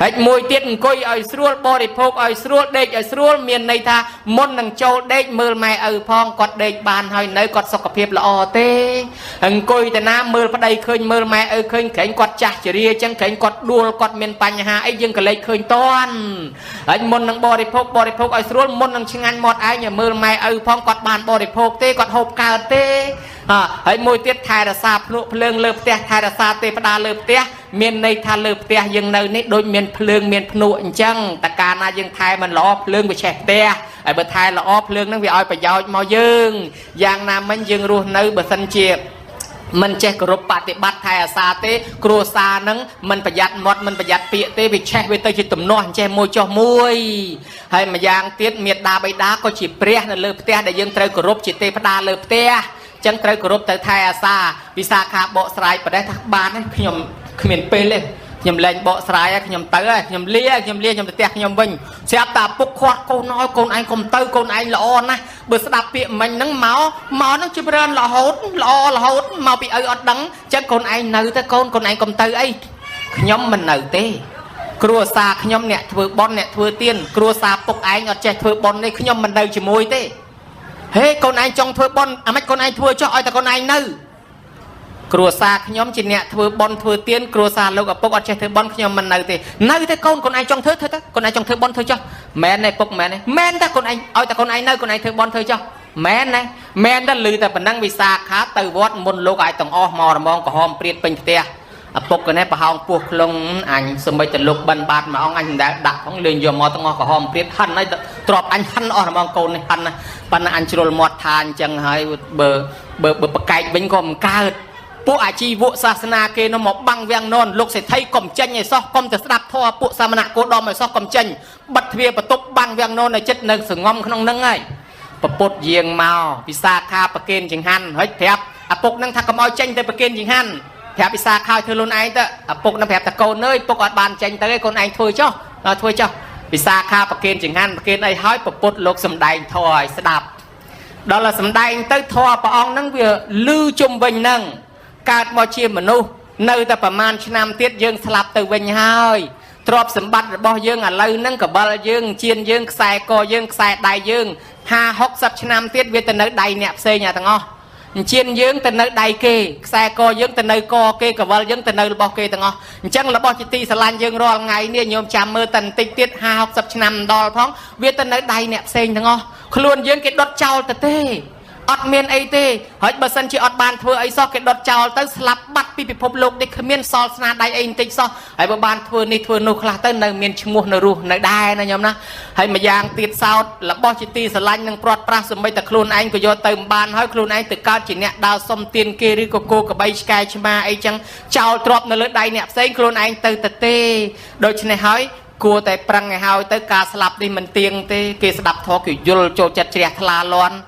S1: ហើយមួយទៀតអង្គុយឲ្យស្រួលបរិភោគឲ្យស្រួលដេកឲ្យស្រួលមានន័យថាមុននឹងចូលដេកមើលម៉ែឪផងគាត់ដេកបានហើយនៅគាត់សុខភាពល្អទេអង្គុយទៅណាមើលប្តីឃើញមើលម៉ែឪឃើញក្រែងគាត់ចាស់ជរាអញ្ចឹងក្រែងគាត់ដួលគាត់មានបញ្ហាអីយើងក៏លេចឃើញតន់ហើយមុននឹងបរិភោគបរិភោគឲ្យស្រួលមុននឹងឆ្ងាញ់មាត់ឯងឲ្យមើលម៉ែឪផងគាត់បានបរិភោគទេគាត់ហូបកើតទេហើយមួយទៀតថែរក្សាភ្នក់ភ្លើងលើផ្ទះថែរក្សាទេវតាលើផ្ទះមានន័យថាលើផ្ទះយើងនៅនេះដូចមានភ្លើងមានភ្នក់អញ្ចឹងតែកាលណាយើងថែមិនល្អភ្លើងវាឆេះផ្ទះហើយបើថែល្អភ្លើងហ្នឹងវាឲ្យប្រយោជន៍មកយើងយ៉ាងណាមិញយើងរស់នៅបើសិនជា មិនចេះគោរពបតិបត្តិថែអាសាទេគ្រួសារនឹងមិនប្រយ័ត្នមាត់មិនប្រយ័ត្នពាក្យទេវាឆេះវាទៅជាទំនាស់ចេះមួយចុះមួយហើយម្យ៉ាងទៀតមេដាបៃតាក៏ជាព្រះនៅលើផ្ទះដែលយើងត្រូវគោរពជាទេវតាលើផ្ទះចឹងត្រូវគោរពទៅថែអាសាវិសាខាបកស្រាយប្រទេសថាបានទេខ្ញុំគ្មានពេលទេខ្ញុំលែងបកស្រាយហើយខ្ញុំទៅហើយខ្ញុំលាខ្ញុំលាខ្ញុំទៅផ្ទះខ្ញុំវិញស្រាប់តែពុកខាត់កូនឲ្យកូនឯងកុំទៅកូនឯងល្អណាស់បើស្ដាប់ពាក្យមិញហ្នឹងមកហ្នឹងចម្រើនរហូតល្អរហូតមកពីឪអត់ដឹងចឹងកូនឯងនៅទៅកូនឯងកុំទៅអីខ្ញុំមិននៅទេគ្រួសារខ្ញុំអ្នកធ្វើបុណ្យអ្នកធ្វើទានគ្រួសារពុកឯងអត់ចេះធ្វើបុណ្យទេខ្ញុំមិននៅជាមួយទេហេកូនឯងចង់ធ្វើបុណ្យអាម៉េចកូនឯងធ្វើចុះឲ្យតែកូនឯងនៅគ្រួសារខ្ញុំជាអ្នកធ្វើបុណ្យធ្វើទានគ្រួសារលោកឪពុកអត់ចេះធ្វើបុណ្យខ្ញុំមិននៅទេនៅទេកូនកូនឯងចង់ធ្វើធ្វើទៅកូនឯងចង់ធ្វើបុណ្យធ្វើចុះមែនទេពុកមែនទេមែនតែកូនឯងឲ្យតែកូនឯងនៅកូនឯងធ្វើបុណ្យធ្វើចុះមែនណាមែនតែឮតែប៉ុណ្ណឹងវិសាខាទៅវត្តមុនលោកឲ្យទាំងអស់មករមងក្រហមព្រាតពេញផ្ទះឪពុកកណេះប្រហោងពោះខ្លងអញសម្បីតែលោកបិណ្ឌបាតមួយអង្គអញមិនដែលដាក់ផងលេងយកមកទាំងអស់ក្រហមព្រាតហិនហើយទ្របអញហិនអស់រមងកូននេះហិនណាប៉ុន្តែអញជ្រុលមាត់ថាអញ្ចឹងហើយបើបើប្រកែកវិញក៏មិនកើតពួកអាជីវកសាសនាគេនោះមកបាំងវាំងននលោកសេដ្ឋីកុំចេញឲ្យសោះកុំទៅស្ដាប់ធម៌ពួកសាមណៈគោដមឲ្យសោះកុំចេញបិទទ្វារបន្ទប់បាំងវាំងននឲ្យចិត្តនៅសងំក្នុងនឹងហើយពពុទ្ធយាងមកវិសាខាប្រគេនចង្ហាន់ហើយប្រាប់ឪពុកនឹងថាកុំឲ្យចេញទៅប្រគេនចង្ហាន់ប្រាប់វិសាខាឲ្យធ្វើខ្លួនឯងទៅឪពុកនឹងប្រាប់តែកូនអើយពុកអត់បានចេញទៅឯងកូនឯងធ្វើចុះធ្វើចុះវិសាខាប្រគេនចង្ហាន់ប្រគេនអីហើយពពុទ្ធលោកសំដែងធម៌ឲ្យស្ដាប់ដល់តែសំដែងទៅធម៌ព្រះអង្គនឹងវាលឺជុំវិញនឹងកើតមកជាមនុស្សនៅតែប្រមាណឆ្នាំទៀតយើងស្លាប់ទៅវិញហើយទ្រព្យសម្បត្តិរបស់យើងឥឡូវហ្នឹងកបិលយើងជៀនយើងខ្សែកយើងខ្សែដៃយើង50 60ឆ្នាំទៀតវាទៅនៅដៃអ្នកផ្សេងអាទាំងអស់ជៀនយើងទៅនៅដៃគេខ្សែកយើងទៅនៅកគេកបិលយើងទៅនៅរបស់គេទាំងអស់អញ្ចឹងរបស់ជាទីស្រឡាញ់យើងរាល់ថ្ងៃនេះញោមចាំមើលតែបន្តិចទៀត50 60ឆ្នាំដល់ផងវាទៅនៅដៃអ្នកផ្សេងទាំងអស់ខ្លួនយើងគេដុតចោលទៅទេអត់មានអីទេហើយបើសិនជាអត់បានធ្វើអីសោះគេដុតចោលទៅស្លាប់បាត់ពីពិភពលោកនេះគ្មានសល់ស្នាដៃអីបន្តិចសោះហើយបើបានធ្វើនេះធ្វើនោះខ្លះទៅនៅមានឈ្មោះនៅរស់នៅដែរណាញោមណាហើយម្យ៉ាងទៀតសោតរបស់ជាទីស្រឡាញ់នឹងព្រាត់ប្រាសសម្បីតែខ្លួនឯងក៏យកទៅមិនបានហើយខ្លួនឯងទៅកើតជាអ្នកដើរសុំទានគេឬក៏គោក្របីឆ្កែឆ្មាអីចឹងចោលទ្រព្យនៅលើដៃអ្នកផ្សេងខ្លួនឯងទៅទៅទេដូច្នេះហើយគួរតែប្រឹងឲ្យហើយទៅការស្លាប់នេះមិនទៀងទេគេស្ដាប់ធម៌គេយល់ចូលចិត្តជ្រះថ្លាលាន់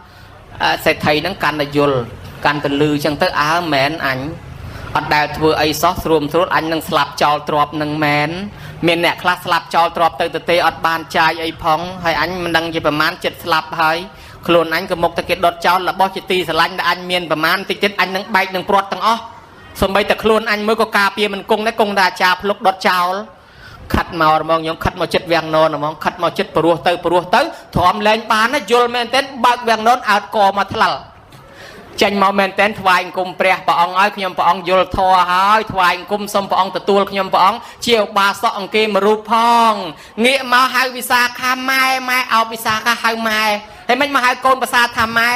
S1: សេដ្ឋីហ្នឹងកាន់តែយល់កាន់តែលឺចឹងទៅអើមែនអញអត់ដែលធ្វើអីសោះស្រួលស្រួលអញនឹងស្លាប់ចោលទ្រព្យនឹងមែនមានអ្នកខ្លះស្លាប់ចោលទ្រព្យទៅទៅទេអត់បានចាយអីផងហើយអញមិនដឹងជាប្រមាណចិត្តស្លាប់ហើយខ្លួនអញក៏មកតែគេដុតចោលរបស់ជាទីស្រឡាញ់ដែលអញមានប្រមាណតិចទៀតអញនឹងបែកនឹងព្រាត់ទាំងអស់សូម្បីតែខ្លួនអញមើលក៏ការពារមិនគង់ដែរគង់តែអាចារ្យភ្លុកដុតចោលខិតមករមងខ្ញុំខិតមកចិត្តវាំងននហ្មងខិតមកចិត្តព្រោះទៅព្រោះទៅទ្រាំលែងបានណាយល់មែនទែនបើកវាំងននអើតកមកថ្លល់ចេញមកមែនទែនថ្វាយអង្គមព្រះព្រះអង្គឲ្យខ្ញុំព្រះអង្គយល់ធម៌ហើយថ្វាយអង្គមសូមព្រះអង្គទទួលខ្ញុំព្រះអង្គជាឧបាសកអង្គគេមួយរូបផងងាកមកហៅវិសាខាម៉ែម៉ែអោបវិសាខាហៅម៉ែហើយមិនមកហៅកូនប្រសាថាម៉ែ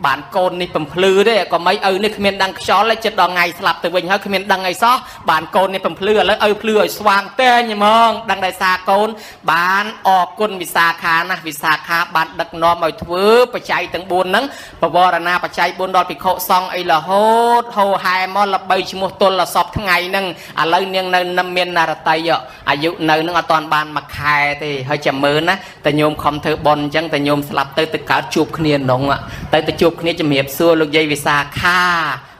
S1: បានកូននេះបំភ្លឺទេក៏មិនឪនេះគ្មានដឹងខ្យល់ទេចិត្តដល់ថ្ងៃស្លាប់ទៅវិញហើយគ្មានដឹងអីសោះបានកូននេះបំភ្លឺឥឡូវឪភ្លឺឲ្យស្វាងតែងហ្មងដឹងដោយសារកូនបានអរគុណវិសាខាណាស់វិសាខាបានដឹកនាំឲ្យធ្វើបច្ច័យទាំង4ហ្នឹងបវរណាបច្ច័យ4ដល់ភិក្ខុសង្ឃអីរហូតហោហែមកល្បីឈ្មោះទល់សពថ្ងៃហ្នឹងឥឡូវនាងនៅនឹមមាននរតីអាយុនៅហ្នឹងអត់ទាន់បានមួយខែទេហើយចាំមើលណាតែញោមខំធ្វើបុណ្យអញ្ចឹងតែញោមស្លាប់ទៅទៅកើតជួបគ្នានងទៅទៅជួបគ្នាជំរាបសួរលោកយាយវិសាខា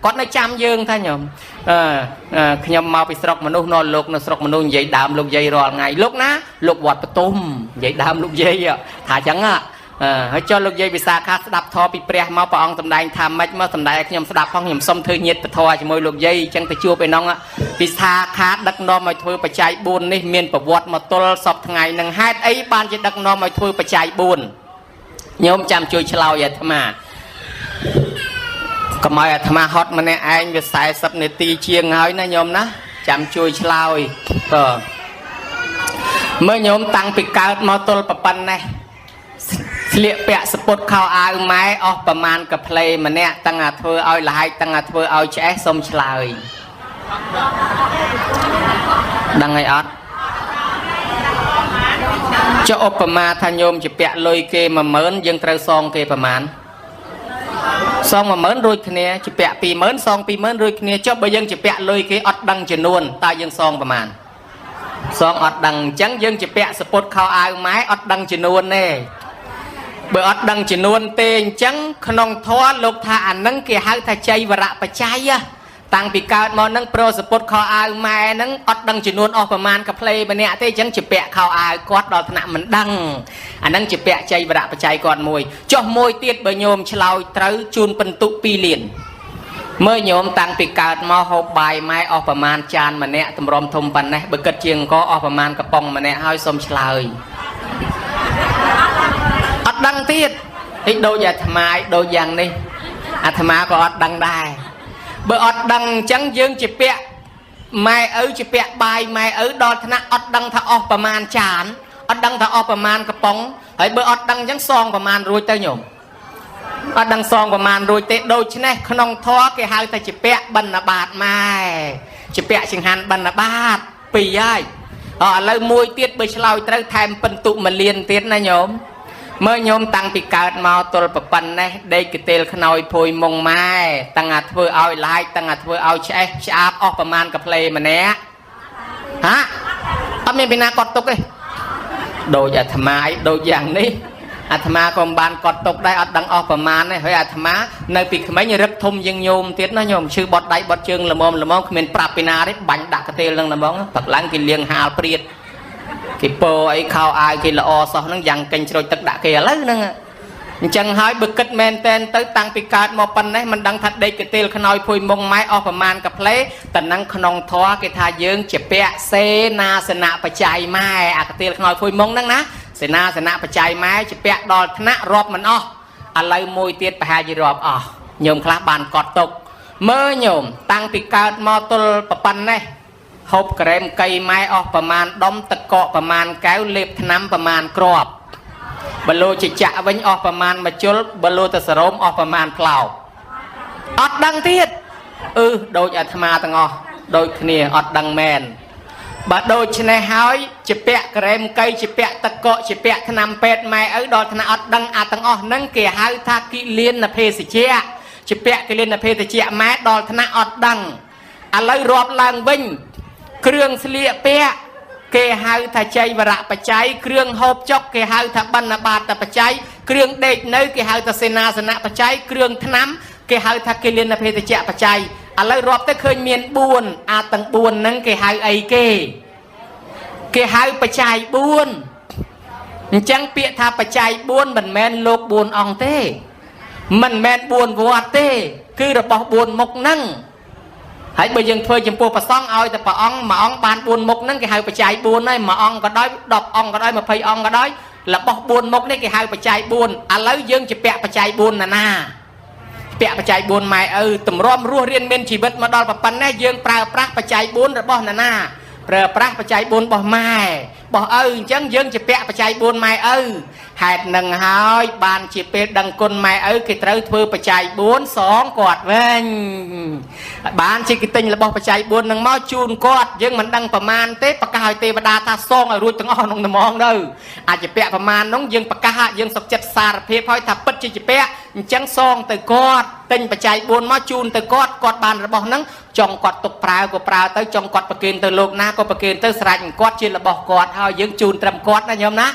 S1: គាត់នៅចាំយើងថាញោមខ្ញុំមកពីស្រុកមនុស្សនៅលោកនៅស្រុកមនុស្សនិយាយដើមលោកយាយរាល់ថ្ងៃលោកណាលោកវត្តបទុមនិយាយដើមលោកយាយថាអញ្ចឹងហើយចុះលោកយាយវិសាខាស្ដាប់ធម៌ពីព្រះមកព្រះអង្គសម្ដែងថាម៉េចមកសម្ដែងឲ្យខ្ញុំស្ដាប់ផងខ្ញុំសុំធ្វើញាតិពធជាមួយលោកយាយអញ្ចឹងទៅជួបឯនោះវិសាខាដឹកនាំឲ្យធ្វើបច្ច័យ4នេះមានប្រវត្តិមកទល់សពថ្ងៃនឹងហេតុអីបានជាដឹកនាំឲ្យធ្វើបច្ច័យ4ញោមចាំជួយឆ្លើយអាត្មាកុំឲ្យអាត្មាហត់ម្នាក់ឯងវា40នាទីជាងហើយណាញោមណាចាំជួយឆ្លើយបើមើលញោមតាំងពីកើតមកទល់ប៉ុណ្ណេះស្លៀកពាក់សពុតខោអាវម៉ែអស់ប្រមាណកាផ្លេម្នាក់តាំងអាធ្វើឲ្យលហែកតាំងអាធ្វើឲ្យឆ្អេះសុំឆ្លើយដឹងហើយអត់ចុះឧបមាថាញោមជាពាក់លុយគេ10000យើងត្រូវសងគេប្រមាណ សង10000រួចគ្នាជាពាក់20000សង20000រួចគ្នាចុះបើយើងជាពាក់លុយគេអត់ដឹងចំនួនតើយើងសងប្រមាណសងអត់ដឹងអញ្ចឹងយើងជាពាក់សពុតខោអាវម៉ែអត់ដឹងចំនួនទេបើអត់ដឹងចំនួនទេអញ្ចឹងក្នុងធម៌លោកថាអានឹងគេហៅថាចៃវរៈបច្ច័យតាំងពីកើតមកនឹងប្រសពុតខោអាវម៉ែនឹងអត់ដឹងចំនួនអស់ប្រមាណកាផ្លេម្នាក់ទេអញ្ចឹងជាពាក់ខោអាវគាត់ដល់ថ្នាក់មិនដឹងអានឹងជាពាក់ចៃវរៈបច្ច័យគាត់មួយចុះមួយទៀតបើញោមឆ្លើយត្រូវជូនពិន្ទុ2លានមើលញោមតាំងពីកើតមកហូបបាយម៉ែអស់ប្រមាណចានម្នាក់តម្រុំធំប៉ុណ្ណេះបើគិតជាងអង្គអស់ប្រមាណកំប៉ុងម្នាក់ហើយសូមឆ្លើយអត់ដឹងទៀតនេះដូចអាត្មាដូចយ៉ាងនេះអាត្មាក៏អត់ដឹងដែរបើអត់ដឹងអញ្ចឹងយើងជាពាក់ម៉ែឪជាពាក់បាយម៉ែឪដល់ថ្នាក់អត់ដឹងថាអស់ប្រមាណចានអត់ដឹងថាអស់ប្រមាណកំប៉ុងហើយបើអត់ដឹងអញ្ចឹងសងប្រមាណរួចទៅញោមអត់ដឹងសងប្រមាណរួចទេដូច្នេះក្នុងធម៌គេហៅថាជាពាក់បិណ្ឌបាតម៉ែជាពាក់ចង្ហាន់បិណ្ឌបាតពីរហើយឥឡូវមួយទៀតបើឆ្លើយត្រូវថែមពិន្ទុមួយលានទៀតណាញោមមើលញោមតាំងពីកើតមកទល់ប្រប៉ុណ្ណេះដេកកទេលខ្នើយភួយមុងម៉ែតាំងអាធ្វើឲ្យឡាយតាំងអាធ្វើឲ្យឆ្អេះឆ្អាបអស់ប្រមាណកាផ្លេម្នាក់ហាអត់មានពីណាកត់ទុកទេដូចអាត្មាអីដូចយ៉ាងនេះអាត្មាក៏មិនបានកត់ទុកដែរអត់ដឹងអស់ប្រមាណទេហើយអាត្មានៅពីក្មេងរឹកធំជាងញោមទៀតណាញោមឈឺបត់ដៃបត់ជើងល្មមល្មមគ្មានប្រាប់ពីណាទេបាញ់ដាក់កទេលនឹងល្មមផឹកឡើងគេលៀងហាលព្រាតគេពោអីខោអាវគេល្អសោះហ្នឹងយ៉ាងកេញជ្រោចទឹកដាក់គេឥឡូវហ្នឹងអញ្ចឹងហើយបើគិតមែនតែនទៅតាំងពីកើតមកប៉ុណ្ណេះមិនដឹងថាដេកកទេលខ្នើយភួយមុងម៉ែអស់ប្រមាណកាផ្លេតនឹងក្នុងធម៌គេថាយើងជាពាក់សេនាសនៈបច្ច័យម៉ែអាកទេលខ្នើយភួយមុងហ្នឹងណាសេនាសនៈបច្ច័យម៉ែជាពាក់ដល់ថ្នាក់រាប់មិនអស់ឥឡូវមួយទៀតប្រហែលជារាប់អស់ញោមខ្លះបានកត់ទុកមើលញោមតាំងពីកើតមកទល់ប៉ុណ្ណេះហូបក្រែមកៃម៉ែអស់ប្រមាណដុំទឹកកកប្រមាណកែវលេបថ្នាំប្រមាណគ្រាប់បលោជាចាក់វិញអស់ប្រមាណមួយជុលបលោទៅសរោមអស់ប្រមាណផ្លោអត់ដឹងទៀតអឺដូចអាត្មាទាំងអស់ដូចគ្នាអត់ដឹងមែនបើដូច្នេះហើយជាពាក់ក្រែមកៃជាពាក់ទឹកកកជាពាក់ថ្នាំពេទ្យម៉ែឪដល់ថ្នាក់អត់ដឹងអាទាំងអស់ហ្នឹងគេហៅថាគិលានភេសជ្ជៈជាពាក់គិលានភេសជ្ជៈម៉ែដល់ថ្នាក់អត់ដឹងឥឡូវរាប់ឡើងវិញគ្រឿងស្លៀកពាក់គេហៅថាចៃវរៈបច្ច័យគ្រឿងហូបចុកគេហៅថាបណ្ឌបាតបច្ច័យគ្រឿងដេកនៅគេហៅថាសេនាសនៈបច្ច័យគ្រឿងថ្នាំគេហៅថាគិលានភេសជ្ជៈបច្ច័យឥឡូវរាប់ទៅឃើញមាន4អាទាំង4ហ្នឹងគេហៅអីគេគេហៅបច្ច័យ4អញ្ចឹងពាក្យថាបច្ច័យ4មិនមែនលោក4អង្គទេមិនមែន4វត្តទេគឺរបស់4មុខហ្នឹងហើយបើយើងធ្វើចំពោះព្រះសង្ឃឲ្យតែព្រះអង្គមួយអង្គបាន4មុខហ្នឹងគេហៅបច្ច័យ4ហើយមួយអង្គក៏ដោយ10អង្គក៏ដោយ20អង្គក៏ដោយរបស់4មុខនេះគេហៅបច្ច័យ4ឥឡូវយើងជាពាក់បច្ច័យ4ណាណាពាក់បច្ច័យ4ម៉ែឪតម្រាំរស់រៀនមានជីវិតមកដល់ប៉ុណ្ណេះយើងប្រើប្រាស់បច្ច័យ4របស់ណាណាប្រើប្រាស់បច្ច័យ4របស់ម៉ែរបស់ឪអញ្ចឹងយើងជាពាក់បច្ច័យ4ម៉ែឪហេតុនឹងហើយបានជាពេលដឹងគុណម៉ែឪគេត្រូវធ្វើបច្ច័យ4សងគាត់វិញបានជាគេទិញរបស់បច្ច័យ4នឹងមកជូនគាត់យើងមិនដឹងប្រមាណទេប្រកាសឲ្យទេវតាថាសងឲ្យរួចទាំងអស់ក្នុងត្មងទៅអាចជាពាក់ប្រមាណនោះយើងប្រកាសយើងសុខចិត្តសារភាពហើយថាពិតជាពាក់អញ្ចឹងសងទៅគាត់ទិញបច្ច័យ4មកជូនទៅគាត់គាត់បានរបស់ហ្នឹងចង់គាត់ទុកប្រើក៏ប្រើទៅចង់គាត់ប្រគេនទៅលោកណាក៏ប្រគេនទៅស្រេចគាត់ជារបស់គាត់ហើយយើងជូនត្រឹមគាត់ណាញោមណា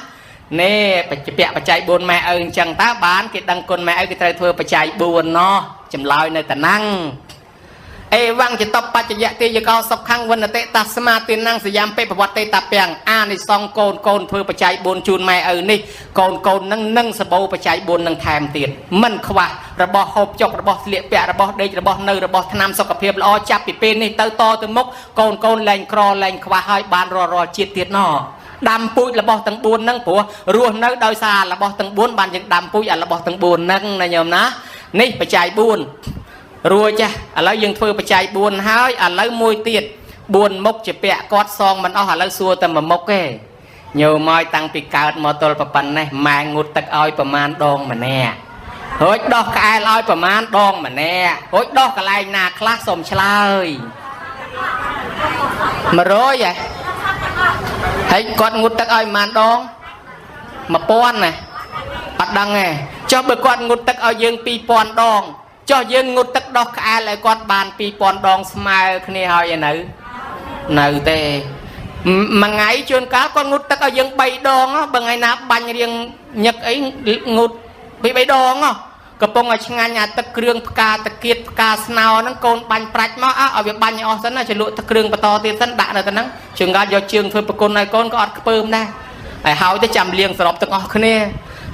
S1: នេះបច្ចពាក់បច្ច័យ4ម៉ែឪអញ្ចឹងតើបានគេដឹងគុណម៉ែឪគេត្រូវធ្វើបច្ច័យ4ណោះចម្លើយនៅតាណាំងអេវੰចតបច្ចយៈទេយកោសុខੰវនតិតាស្មាទានੰសយាមពេប្រវត្តិតពាំងអានិសង្សកូនកូនធ្វើបច្ច័យ4ជូនម៉ែឪនេះកូនកូននឹងនឹងសបោបច្ច័យ4នឹងថែមទៀតមិនខ្វះរបស់ហូបចុករបស់ស្លៀកពាក់របស់ដេករបស់នៅរបស់ថ្នាំសុខភាពល្អចាប់ពីពេលនេះទៅតទៅមុខកូនកូនលែងក្រលែងខ្វះហើយបានរាល់រាល់ជាតិទៀតណោះដាំពូជរបស់ទាំង4ហ្នឹងព្រោះរស់នៅដោយសាររបស់ទាំង4បានយើងដាំពូជអារបស់ទាំង4ហ្នឹងណាញោមណានេះបច្ច័យ4រួចចាឥឡូវយើងធ្វើបច្ច័យ4ហើយឥឡូវមួយទៀត4មុខជាពាក់គាត់សងមិនអស់ឥឡូវសួរតែមួយមុខទេញោមឲ្យតាំងពីកើតមកទល់ប៉ុណ្ណេះម៉ែងូតទឹកឲ្យប្រមាណដងម្នាក់រួចដោះក្អែលឲ្យប្រមាណដងម្នាក់រួចដោះកន្លែងណាខ្លះសូមឆ្លើយ100ហ៎ហើយគាត់ងូតទឹកឲ្យប្រមាណដង1000ណាអត់ដឹងទេចុះបើគាត់ងូតទឹកឲ្យយើង2000ដង ចុះយើងងូតទឹកដោះក្អែលឲ្យគាត់បាន2000ដងស្មើគ្នាហើយឯនៅនៅទេមួយថ្ងៃជួនកាលគាត់ងូតទឹកឲ្យយើង3ដងបើថ្ងៃណាបាញ់រៀងញឹកអីងូតពី3ដងកំពុងឲ្យឆ្ងាញ់អាទឹកគ្រឿងផ្កាតាគៀតផ្កាស្នោហ្នឹងកូនបាញ់ប្រាច់មកអើឲ្យវាបាញ់ឲ្យអស់សិនណាចលក់ទឹកគ្រឿងបន្តទៀតសិនដាក់នៅទៅហ្នឹងជួនកាលយកជើងធ្វើប្រគុណឲ្យកូនក៏អត់ខ្ពើមដែរហើយហើយទៅចាំលាងសរុបទាំងអស់គ្នា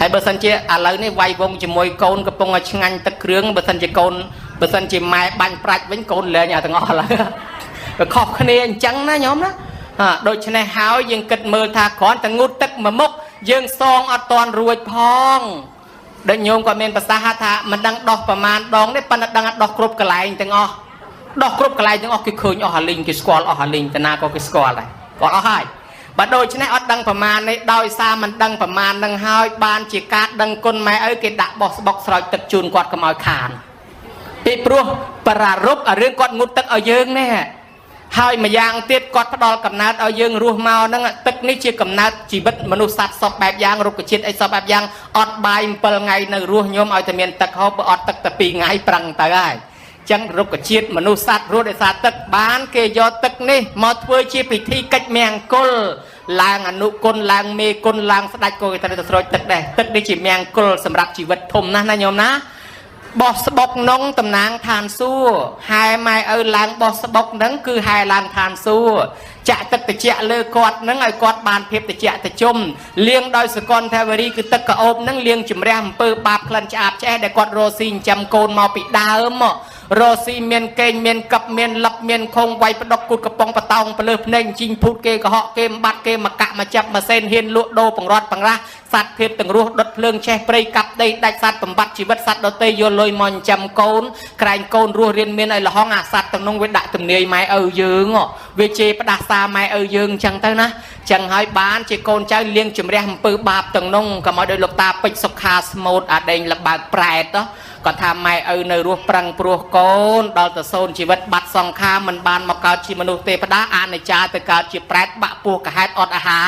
S1: ហើយបើសិនជាឥឡូវនេះវាយវងជាមួយកូនកំពុងឲ្យឆ្ងាញ់ទឹកគ្រឿងបើសិនជាកូនបើសិនជាម៉ែបាញ់ប្រាច់វិញកូនលែងអាទាំងអស់ឥឡូវវាខុសគ្នាអញ្ចឹងណាញោមណាដូច្នេះហើយយើងគិតមើលថាគ្រាន់តែងូតទឹកមួយមុខយើងសងអត់តាន់រួចផងដូចញោមក៏មានប្រសាសន៍ថាមិនដឹងដោះប្រមាណដងទេប៉ុន្តែដឹងដោះគ្រប់កន្លែងទាំងអស់ដោះគ្រប់កន្លែងទាំងអស់គេឃើញអស់អាលីងគេស្គាល់អស់អាលីងតាណាក៏គេស្គាល់ដែរគាត់អស់ហើយបើដូច្នេះអត់ដឹងប្រមាណនេះដោយសារមិនដឹងប្រមាណនឹងហើយបានជាការដឹងគុណម៉ែឪគេដាក់បោះស្បុកស្រោចទឹកជូនគាត់កុំឲ្យខានពីព្រោះប្រារព្ធរឿងគាត់ងូតទឹកឲ្យយើងនេះហើយម្យ៉ាងទៀតគាត់ផ្ដល់កំណើតឲ្យយើងរស់មកហ្នឹងទឹកនេះជាកំណើតជីវិតមនុស្សសត្វសពបែបយ៉ាងរុក្ខជាតិអីសពបែបយ៉ាងអត់បាយ7ថ្ងៃនៅរស់ញោមឲ្យតែមានទឹកហូបបើអត់ទឹកតែ2ថ្ងៃប្រឹងទៅហើយចឹងរុក្ខជាតិមនុស្សសត្វរស់ដោយសារទឹកបានគេយកទឹកនេះមកធ្វើជាពិធីកិច្ចមង្គលឡើងអនុគុណឡើងមេគុណឡើងស្ដេចក៏គេត្រូវទៅស្រោចទឹកដែរទឹកនេះជាមង្គលសម្រាប់ជីវិតធំណាស់ណាញោមណាបោះស្បុកនងតំណាងឋានសួគ៌ហែម៉ែឪឡើងបោះស្បុកហ្នឹងគឺហែឡើងឋានសួគ៌ចាក់ទឹកត្រជាក់លើគាត់ហ្នឹងឲ្យគាត់បានភាពត្រជាក់ត្រជុំលាងដោយសកលថាវរីគឺទឹកក្រអូបហ្នឹងលាងជំរះអំពើបាបក្លិនឆ្អាបឆ្អេះដែលគាត់រស់ស៊ីចិញ្ចឹមកូនមកពីដើមរស់ស៊ីមានកេងមានកឹបមានលឹបមានខងវាយផ្ដុកគូតកំប៉ុងបតោងពលឺភ្នែកជីងភូតគេកុហកគេបាត់គេមកកាក់មកចាប់មកសេនហ៊ានលក់ដូរបង្រត់បង្រាស់សត្វភាពទាំងរស់ដុតភ្លើងឆេះព្រៃកាប់ដីដាច់សត្វបំបត្តិជីវិតសត្វដទៃយកលុយមកចិញ្ចឹមកូនក្រែងកូនរស់រៀនមានឲ្យលហងអាសត្វទាំងនោះវាដាក់ទំនាយម៉ែឪយើងវាជេរផ្ដាសាម៉ែឪយើងអញ្ចឹងទៅណាចឹងហើយបានជាកូនចៅលាងជំរះអំពើបាបទាំងនោះកុំឲ្យដោយលោកតាពេជ្រសុខាស្មូតអាដេងលបើកប្រែតគាត់ថាម៉ែឪនៅរស់ប្រឹងព្រោះកូនដល់ទៅសូនជីវិតបាត់សង្ខារមិនបានមកកើតជាមនុស្សទេវតាអនិច្ចាទៅកើតជាប្រែតបាក់ពោះកាហេតអត់អាហារ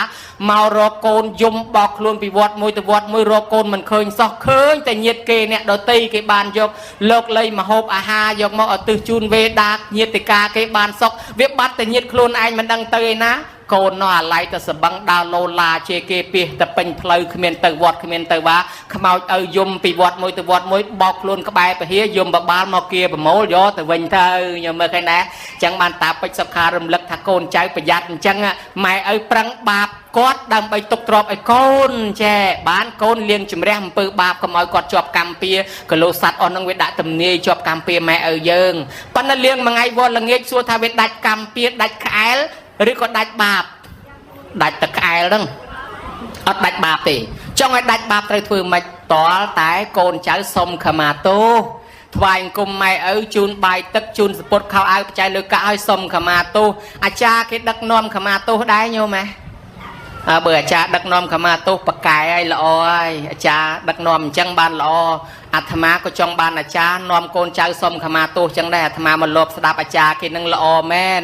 S1: មករកកូនយំបោកខ្លួនពីវត្តមួយទៅវត្តមួយរកកូនមិនឃើញសោះឃើញតែញាតគេអ្នកដតីគេបានយកលោកលៃមហូបអាហារយកមកឲ្យទិសជូនវេដាញាតិកាគេបានសុខវាបាត់តែញាតខ្លួនឯងមិនដឹងទៅឯណាកូននោះអាឡ័យទៅសបឹងដើរលោឡាជាគេពីតែពេញផ្លូវគ្មានទៅវត្តគ្មានទៅវាខ្មោចឲ្យយំពីវត្តមួយទៅវត្តមួយបោកខ្លួនក្បែរពហិយំបបាលមកគៀប្រមូលយកទៅវិញទៅខ្ញុំមើលឃើញដែរចឹងបានតាពេជ្រសុខារំលឹកថាកូនចៅប្រយ័ត្នអញ្ចឹងម៉ែឪប្រឹងបាបគាត់ដើម្បីទុកទ្រព្យឲ្យកូនចេះបានកូនលាងជំរះអំពើបាបកុំឲ្យគាត់ជាប់កម្មពៀគីឡូសัตว์អស់នឹងវាដាក់ទំនាយជាប់កម្មពៀម៉ែឪយើងប៉ុន្តែលាងមួយថ្ងៃវល់ល្ងាចសួរថាវាដាច់កម្មពៀដាច់ក្អែលឬក៏ដាច់បាបដាច់តែក្អែលហ្នឹងអត់ដាច់បាបទេចង់ឲ្យដាច់បាបត្រូវធ្វើម៉េចតលតែកូនចៅសុំខមាទោសថ្វាយអង្គមម៉ែឪជូនបាយទឹកជូនសពុតខោអាវបច្ច័យលើកាក់ឲ្យសុំខមាទោសអាចារ្យគេដឹកនាំខមាទោសដែរញោមហ៎បើអាចារ្យដឹកនាំខមាទោសបកែឲ្យល្អហើយអាចារ្យដឹកនាំអញ្ចឹងបានល្អអាត្មាក៏ចង់បានអាចារ្យនាំកូនចៅសុំខមាទោសអញ្ចឹងដែរអាត្មាមកលបស្ដាប់អាចារ្យគេនឹងល្អមែន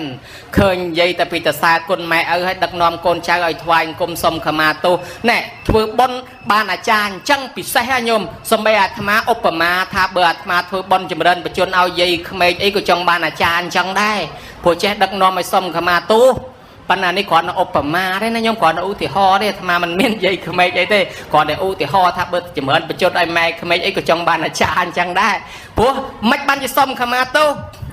S1: ឃើញនិយាយតែពីតសាគុណម៉ែឪឲ្យដឹកនាំកូនចៅឲ្យថ្វាយអង្គមសុំខមាទោសណែធ្វើបុណ្យបានអាចារ្យអញ្ចឹងពិសេសហ៎ញោមសំបីអាត្មាឧបមាថាបើអាត្មាធ្វើបុណ្យចម្រើនបជនឲ្យយាយក្មេកអីក៏ចង់បានអាចារ្យអញ្ចឹងដែរព្រោះចេះដឹកនាំឲ្យសុំខមាទោសប៉ុន្តែនេះគ្រាន់តែឧបមាទេណាខ្ញុំគ្រាន់តែឧទាហរណ៍ទេអាត្មាមិនមាននិយាយក្មេកអីទេគ្រាន់តែឧទាហរណ៍ថាបើចម្រើនបញ្ចុតឲ្យម៉ែក្មេកអីក៏ចង់បានអាចារ្យអញ្ចឹងដែរព្រោះមិនបានជាសុំខមាទោស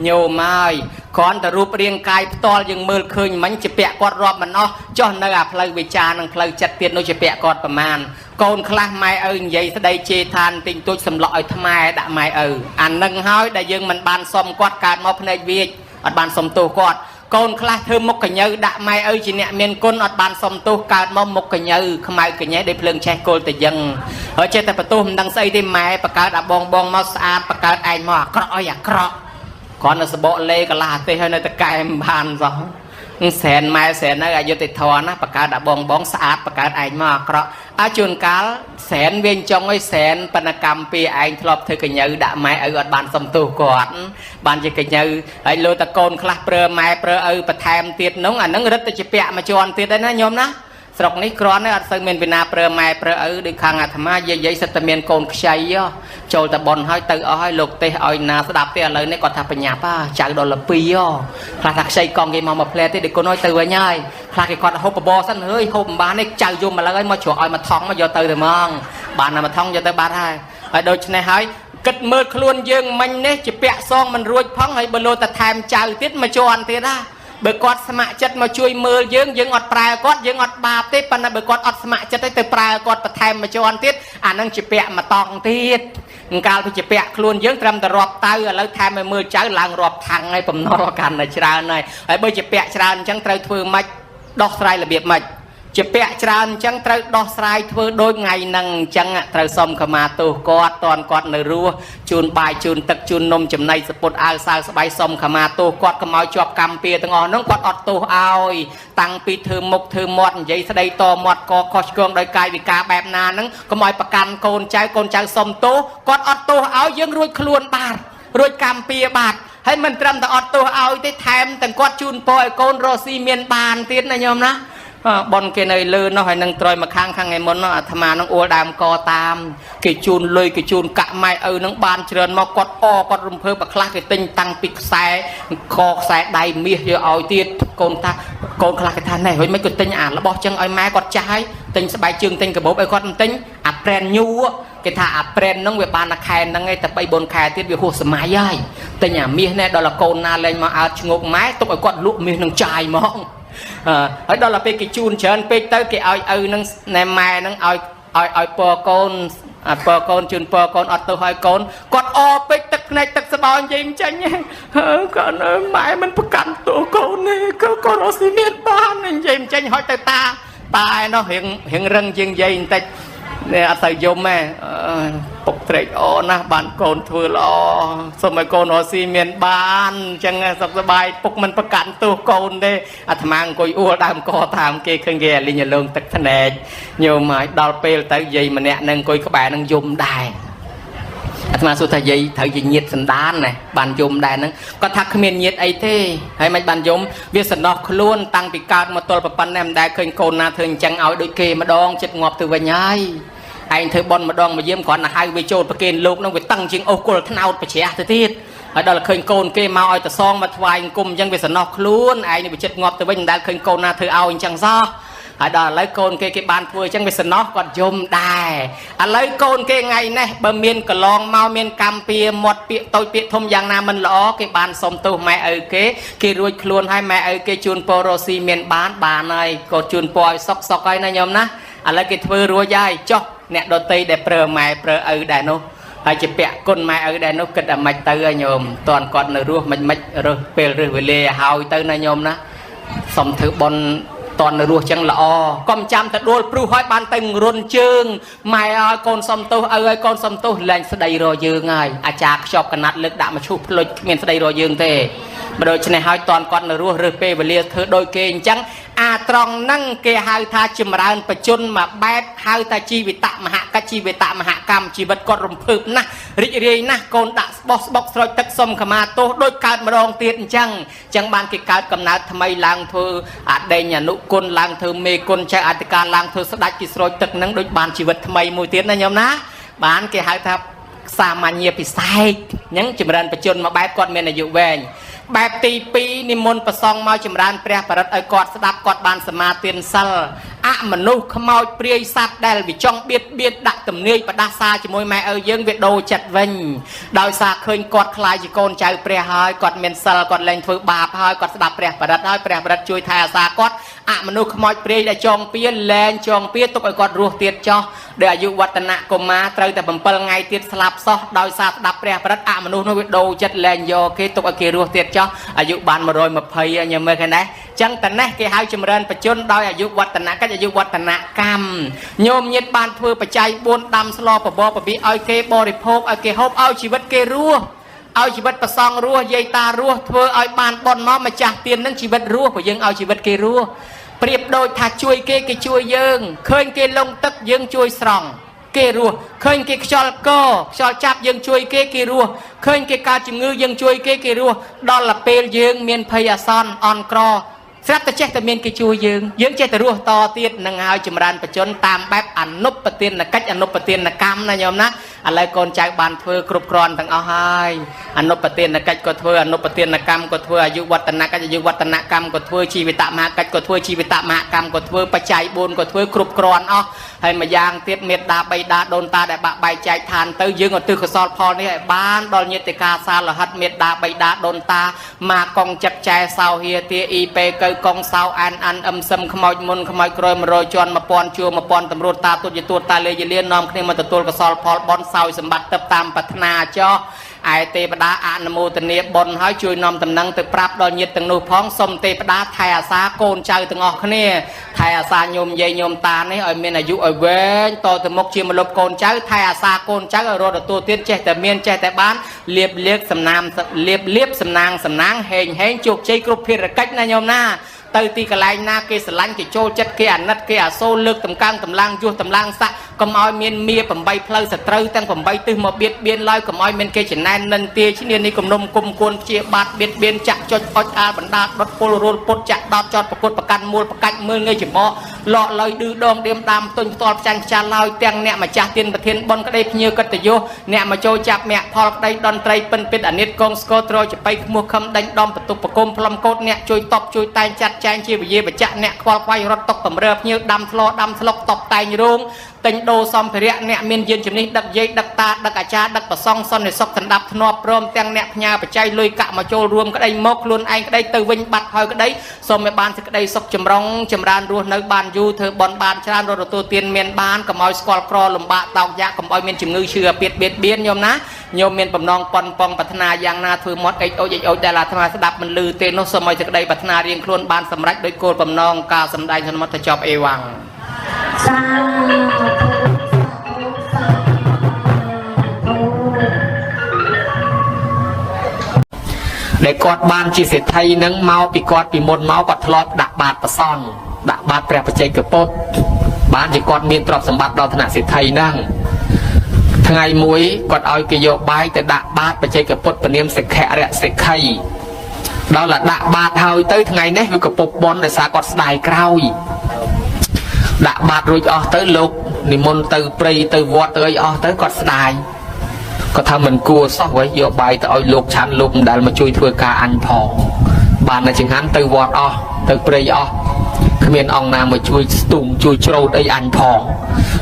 S1: ញោមហើយគ្រាន់តែរូបរាងកាយផ្ទាល់យើងមើលឃើញមិញជាពាក់គាត់រាប់មិនអស់ចុះនៅអាផ្លូវវិចារនិងផ្លូវចិត្តទៀតនោះជាពាក់គាត់ប្រមាណកូនខ្លះម៉ែឪនិយាយស្ដីជេរឋានទិញទូចសម្លក់ឲ្យថ្មែដាក់ម៉ែឪអានឹងហើយដែលយើងមិនបានសុំគាត់កើតមកភ្នែកវាចអត់បានសុំទោសគាត់កូនខ្លះធ្វើមុខកញើដាក់ម៉ែឪជាអ្នកមានគុណអត់បានសុំទោសកើតមកមុខកញើខ្មៅកញេះដែលភ្លើងឆេះគល់តែយឹងហើយចេះតែបន្ទោសមិនដឹងស្អីទេម៉ែបង្កើតអាបងបងមកស្អាតបង្កើតឯងមកអាក្រក់អីអាក្រក់គ្រាន់តែសបកលេកន្លះអាទេសហើយនៅតែកែមបានសោះសែនម៉ែសែននៅអយុត្តិធម៌ណាបង្កើតអាបងបងស្អាតបង្កើតឯងមកអាក្រក់អើជួនកាលសែនវាចង់ឲ្យសែនបណកម្មពីឯងធ្លាប់ធ្វើកញើដាក់ម៉ែឪអត់បានសុំទោសគាត់បានជាកញើហើយលោតកូនខ្លះប្រើម៉ែប្រើឪបន្ថែមទៀតនោះអានឹងរឹតតែជាពាក់មួយជាន់ទៀតដែរណាញោមណា ស្រុកនេះគ្រាន់តែអត់សូវមានវិណាប្រើម៉ែប្រើឪដូចខាងអាត្មាយាយសិតតែមានកូនខ្ចីចូលតែប៉ុនហើយទៅអស់ហើយលោកទេសឲ្យណាស្ដាប់ទេឥឡូវនេះគាត់ថាបញ្ញាប់ចៅដល់12ខ្លះថាខ្ចីកង់គេមកមួយផ្លែទេដូចកូនអើយទៅវិញហើយខ្លះគេគាត់ហូបបបរសិនហើយហូបមិនបានទេចៅយំមកឡើយមកជ្រកឲ្យមកថងមកយកទៅតែហ្មងបានតែមកថងយកទៅបាត់ហើយហើយដូច្នេះហើយគិតមើលខ្លួនយើងមិញនេះជាពាក់សងមិនរួចផងហើយបើលោតែថែមចៅទៀតមកជន់ទៀតណាបើគាត់ស្ម័គ្រចិត្តមកជួយមើលយើងយើងអត់ប្រើគាត់យើងអត់បាបទេប៉ុន្តែបើគាត់អត់ស្ម័គ្រចិត្តទេទៅប្រើគាត់បន្ថែមមកជន់ទៀតអានឹងជាពាក់មកតង់ទៀតកាលពីជាពាក់ខ្លួនយើងត្រឹមតែរាប់ទៅឥឡូវថែមឲ្យមើលចៅឡើងរាប់ថងហើយបំណុលកាន់តែច្រើនហើយហើយបើជាពាក់ច្រើនអញ្ចឹងត្រូវធ្វើម៉េចដោះស្រាយរបៀបម៉េចជាពាក់ច្រើនអញ្ចឹងត្រូវដោះស្រាយធ្វើដូចថ្ងៃហ្នឹងអញ្ចឹងត្រូវសុំខមាទោសគាត់តន់គាត់នៅរស់ជូនបាយជូនទឹកជូននំចំណីសពុតអាវសៅស្បៃសុំខមាទោសគាត់កុំឲ្យជាប់កម្មពៀទាំងអស់ហ្នឹងគាត់អត់ទោសឲ្យតាំងពីធ្វើមុខធ្វើមាត់និយាយស្ដីតមាត់កខុសឆ្គងដោយកាយវិការបែបណាហ្នឹងកុំឲ្យប្រកាន់កូនចៅកូនចៅសុំទោសគាត់អត់ទោសឲ្យយើងរួចខ្លួនបាទរួចកម្មពៀបាទហើយមិនត្រឹមតែអត់ទោសឲ្យទេថែមទាំងគាត់ជូនពរឲ្យកូនរស់ស៊ីមានបានទៀតណាញោមណាបនគេនៅលើនោះហើយនឹងត្រយមកខាងខាងថ្ងៃមុននោះអាត្មានឹងអួលដើមកតាមគេជូនលុយគេជូនកាក់ម៉ែឪនឹងបានច្រើនមកគាត់អគាត់រំភើបខ្លះគេទិញតាំងពីខ្សែកខ្សែដៃមាសយកឲ្យទៀតកូនថាកូនខ្លះគេថាណែហើយមិនក៏ទិញអារបស់ចឹងឲ្យម៉ែគាត់ចាស់ហើយទិញស្បែកជើងទិញកាបូបឲ្យគាត់មិនទិញអាប្រែនញូគេថាអាប្រែនហ្នឹងវាបានតែខែហ្នឹងឯងតែ3 4ខែទៀតវាហួសសម័យហើយទិញអាមាសណែដល់កូនណាលែងមកអើតឈ្ងោកម៉ែទុកឲ្យគាត់លក់មាសនឹងចាយហ្មងហើយដល់ទៅពេលគេជូនច្រើនពេកទៅគេឲ្យឪនឹងណែម៉ែនឹងឲ្យឲ្យពរកូនពរកូនជូនពរកូនអត់ទៅឲ្យកូនគាត់អពេកទឹកភ្នែកទឹកស្បោនិយាយមិនចាញ់កូនម៉ែមិនប្រកាន់ទោសកូនទេកូនរស់ស៊ីមានបាននិយាយមិនចាញ់ហើយទៅតាតាឯនោះរៀងរឹងជាងយាយបន្តិចនេះអត់ទៅយំទេពុកត្រេកអរណាស់បានកូនធ្វើល្អសូមឲ្យកូនរស់ស៊ីមានបានអញ្ចឹងសុខសប្បាយពុកមិនប្រកាន់ទោសកូនទេអាត្មាអង្គុយអួលដើមកតាមគេឃើញគេលីងលងទឹកភ្នែកញោមហើយដល់ពេលទៅយាយម្នាក់នឹងអង្គុយក្បែរនឹងយំដែរអាត្មាសួរថាយាយត្រូវជាញាតសន្តានណាបានយំដែរហ្នឹងគាត់ថាគ្មានញាតអីទេហើយមិនបានយំវាសំណោះខ្លួនតាំងពីកើតមកទល់ប៉ុណ្ណេះមិនដែលឃើញកូនណាធ្វើអញ្ចឹងឲ្យដូចគេម្ដងចិត្តងាប់ទៅវិញហើយឯងធ្វើបន់ម្ដងមកយាមគ្រាន់តែហៅវាចូលប្រគេនលោកនឹងវាតឹងជាងអូសគល់ថ្នោតប្រជ្រះទៅទៀតហើយដល់ឃើញកូនគេមកឲ្យតសងមកថ្វាយអង្គមអញ្ចឹងវាសំណោះខ្លួនឯងនេះវាចិត្តងាប់ទៅវិញមិនដែលឃើញកូនណាធ្វើឲ្យអញ្ចឹងសោះហើយដល់ឥឡូវកូនគេគេបានធ្វើអញ្ចឹងវាសំណោះគាត់យំដែរឥឡូវកូនគេថ្ងៃនេះបើមានកន្លងមកមានកម្មពៀមាត់ពាក្យតូចពាក្យធំយ៉ាងណាមិនល្អគេបានសុំទោសម៉ែឪគេគេរួចខ្លួនហើយម៉ែឪគេជូនពររស់ស៊ីមានបានបានហើយក៏ជូនពរឲ្យសុខសុខហើយណាញោមណាឥឡូវគេធ្វើរួចហើយចុះអ្នកដតីដែលប្រើម៉ែប្រើឪដែរនោះហើយជាពាក់គុណម៉ែឪដែរនោះគិតតែមិនទៅហើយញោមតន់គាត់នៅរស់មិនរើសពេលរើសវេលាហើយទៅណាញោមណាសុំធ្វើបុណ្យតន់នៅរស់ចឹងល្អកុំចាំទៅដួលព្រុសហើយបានទៅរុនជើងម៉ែឲ្យកូនសុំទោសឪឲ្យកូនសុំទោសលែងស្ដីរយើងហើយអាចារ្យខ្ចប់កណាត់លើកដាក់មកឈូសភ្លុចគ្មានស្ដីរយើងទេបើដូច្នេះហើយតន់គាត់នៅរស់រើសពេលវេលាធ្វើដូចគេអញ្ចឹងអាត្រង់ហ្នឹងគេហៅថាចម្រើនបជនមួយបែបហៅថាជីវិតមហកជីវិតមហកម្មជីវិតគាត់រំភើបណាស់រីករាយណាស់កូនដាក់ស្បោះស្បុកស្រោចទឹកសុំខមាទោសដូចកើតម្ដងទៀតអញ្ចឹងអញ្ចឹងបានគេកើតកំណើតថ្មីឡើងធ្វើអាដេញអនុគុណឡើងធ្វើមេគុណចៅអធិការឡើងធ្វើស្ដេចគេស្រោចទឹកហ្នឹងដូចបានជីវិតថ្មីមួយទៀតណាញោមណាបានគេហៅថាសាមញ្ញពិសេសអញ្ចឹងចម្រើនបជនមួយបែបគាត់មានអាយុវែងបែបទី2និមន្តប្រសងមកចម្រើនព្រះបរិត្តឲ្យគាត់ស្ដាប់គាត់បានសមាទានសិលអមនុស្សខ្មោចព្រាយសត្វដែលវាចង់បៀតបៀនដាក់ទំនាយបដាសាជាមួយម៉ែឪយើងវាដូរចិត្តវិញដោយសារឃើញគាត់ខ្លាយជាកូនចៅព្រះហើយគាត់មានសិលគាត់លែងធ្វើបាបហើយគាត់ស្ដាប់ព្រះបរិត្តហើយព្រះបរិត្តជួយថែអាសាគាត់អមនុស្សខ្មោចព្រាយដែលចងពៀលែងចងពៀទុកឲ្យគាត់រស់ទៀតចោះដោយអាយុវឌ្ឍនៈកុមារត្រូវតែ7ថ្ងៃទៀតស្លាប់សោះដោយសារស្ដាប់ព្រះបរិត្តអមនុស្សនោះវាដូរចិត្តលែងយកគេទុកឲ្យគេរស់ទៀតចោះអាយុបាន120ញ៉ាំមើលឃើញទេចឹងតនេះគេហៅចម្រើនបជនដោយអាយុវឌ្ឍនៈកិច្ចអាយុវឌ្ឍនកម្មញោមញាតបានធ្វើបច្ច័យ4ដាំស្លបបរបបិឲ្យគេបរិភោគឲ្យគេហូបឲ្យជីវិតគេរស់ឲ្យជីវិតប្រសងរស់យាយតារស់ធ្វើឲ្យបានបុណ្យមកម្ចាស់ទាននឹងជីវិតរស់ព្រោះយើងឲ្យជីវិតគេរស់ប្រៀបដូចថាជួយគេគេជួយយើងឃើញគេលងទឹកយើងជួយស្រង់គេរស់ឃើញគេខ្យល់កខ្យល់ចាប់យើងជួយគេគេរស់ឃើញគេកើតជំងឺយើងជួយគេគេរស់ដល់ពេលយើងមានភ័យអាសន្នអន់ក្រ ស្រាប់តែចេះតែមានគេជួយយើងយើងចេះតែរស់តទៀតនឹងហើយចម្រើនបច្ចុប្បន្នតាមបែបអនុបទានកិច្ចអនុបទានកម្មណាញោមណាឥឡូវកូនចៅបានធ្វើគ្រប់គ្រាន់ទាំងអស់ហើយអនុបទានកិច្ចក៏ធ្វើអនុបទានកម្មក៏ធ្វើអាយុវឌ្ឍនកិច្ចអាយុវឌ្ឍនកម្មក៏ធ្វើជីវិតមហកិច្ចក៏ធ្វើជីវិតមហកម្មក៏ធ្វើបច្ច័យ4ក៏ធ្វើគ្រប់គ្រាន់អស់ហើយម្យ៉ាងទៀតមេត្តាបិតាដូនតាដែលបាក់បែកចែកឋានទៅយើងឧទ្ទិសកុសលផលនេះឲ្យបានដល់ញាតិកាសាលហិតមេត្តាបិតាដូនតាមកកងចិត្តចែសោហៀទាអ៊ីពេកៅកងសោអានអានអឹមសឹមខ្មោចមុនខ្មោចក្រោយ100ជាន់1000ជួរ1000តម្រួតតាទុតយទួតតាលេយលានាំគ្នាមកទទួលកុសលផលបុណ្យសោយសម្បត្តិទៅតាមប្រាថ្នាចោះឯទេវតាអនុមោទនាបុណ្យហើយជួយនាំតំណែងទៅប្រាប់ដល់ញាតិទាំងនោះផងសូមទេវតាថែអាសាកូនចៅទាំងអស់គ្នាថែអាសាញោមយាយញោមតានេះឲ្យមានអាយុឲ្យវែងតទៅមុខជាមលុបកូនចៅថែអាសាកូនចៅឲ្យរត់ទទួលទៀតចេះតែមានចេះតែបានលៀបលៀកសំណាមលៀបលៀបសំណាងសំណាងហេងហេងជោគជ័យគ្រប់ភារកិច្ចណាញោមណាទៅទីកន្លែងណាគេស្រឡាញ់គេចូលចិត្តគេអាណិតគេអាសូរលើកតម្កើងតម្លើងយោះតម្លើងស័កកុំឲ្យមានមៀ8ផ្លូវសត្រូវទាំង8ទិសមកបៀតបៀនឡើយកុំឲ្យមានគេចំណែននិន្ទាឈ្នានេះគំនុំគុំគួនព្យាបាទបៀតបៀនចាក់ចុចអុចអាលបណ្ដាដុតពលរួលពុតចាក់ដោតចតប្រកួតប្រកាន់មូលប្រកាច់មើលងាយច្រមុះលក់លុយឌឺដងឌៀមដាមទុញផ្ទាល់ផ្ចាញ់ផ្ចាលឡើយទាំងអ្នកម្ចាស់ទានប្រធានបុណ្យក្តីភ្ញៀវកិត្តិយសអ្នកមកចូលចាប់មាក់ផលក្តីតន្ត្រីពិនពិតអានិតកងស្គរត្រចបៃខ្មោះខំដេញដំបន្ទុកប្រគុំផ្លុំកោតអ្នកជួយតបជួយតែងចាត់ចែងជាវិយាបច្ចៈអ្នកខ្វល់ខ្វាយរត់តុកតម្រើភ្ញៀវដាំថ្លដាំស្លុកតបតែងរោងទិញដូរសម្ភារៈអ្នកមានយានជំនិះដឹកយាយដឹកតាដឹកអាចារ្យដឹកប្រសងសន្តិសុខសណ្ដាប់ធ្នាប់ព្រមទាំងអ្នកផ្ញើបច្ច័យលុយកាក់មកចូលរួមក្តីមកខ្លួនឯងក្តីទៅវិញបាត់ហើយក្តីសូមឲ្យបានសេចក្តីសុខចម្រុងចម្រើនរស់នៅបានយូរធ្វើបុណ្យបានច្រើនរត់ទទួលទានមានបានកុំឲ្យស្គាល់ក្រលំបាកតោកយ៉ាកកុំឲ្យមានជំងឺឈឺអាពាធបៀតបៀនញោមណាញោមមានបំណងប៉ុនប៉ងប្រាថ្នាយ៉ាងណាធ្វើមាត់អេចអូចអេចអូចដែលអាត្មាស្ដាប់មិនឮទេនោះសូមឲ្យសេចក្តីប្រាថ្នារៀងខ្លួនបានសម្រេចដោយគោលបំណងការសម្ដែងសន្មតទៅចប់អេវ៉ាំង
S2: សាធុសាធុ
S1: ដែលគាត់បានជាសេដ្ឋីនឹងមកពីគាត់ពីមុនមកគាត់ធ្លាប់ដាក់បាតប្រសង់ដាក់បាតព្រះបច្ចេកពុទ្ធបានជាគាត់មានទ្រព្យសម្បត្តិដល់ឋានៈសេដ្ឋីហ្នឹងថ្ងៃមួយគាត់ឲ្យគេយកបាយទៅដាក់បាតបច្ចេកពុទ្ធពនាមសិក្ខរៈសិក្ខីដល់តែដាក់បាតហើយទៅថ្ងៃនេះវាកពុបបុណ្យដោយសារគាត់ស្ដាយក្រោយដាក់បាតរួចអស់ទៅលោកនិមន្តទៅព្រៃទៅវត្តទៅអីអស់ទៅគាត់ស្ដាយគាត់ថាមិនគួរសោះវ៉េយកបាយទៅឲ្យលោកឆាន់លោកមិនដែលមកជួយធ្វើការអញផងបានតែចង្ហាន់ទៅវត្តអស់ទៅព្រៃអស់គ្មានអង្គណាមកជួយស្ទូងជួយច្រូតអីអញផង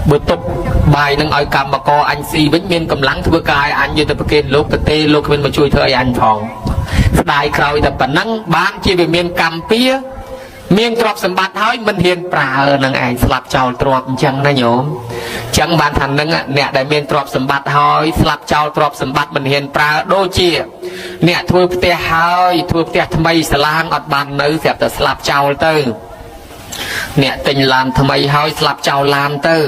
S1: បើទុកបាយនឹងឲ្យកម្មករអញស៊ីវិញមានកម្លាំងធ្វើការឲ្យអញយកទៅប្រគេនលោកទៅទេលោកគ្មានមកជួយធ្វើអីអញផងស្ដាយក្រោយតែប៉ុណ្ណឹងបានជាវាមានកម្មពៀមានទ្រព្យសម្បត្តិហើយមិនហ៊ានប្រើនឹងឯងស្លាប់ចោលទ្រព្យអញ្ចឹងណាញោមអញ្ចឹងបានថានឹងអ្នកដែលមានទ្រព្យសម្បត្តិហើយស្លាប់ចោលទ្រព្យសម្បត្តិមិនហ៊ានប្រើដូចជាអ្នកធ្វើផ្ទះហើយធ្វើផ្ទះថ្មីសាឡាងអត់បាននៅស្រាប់តែស្លាប់ចោលទៅអ្នកទិញឡានថ្មីហើយស្លាប់ចោលឡានទៅ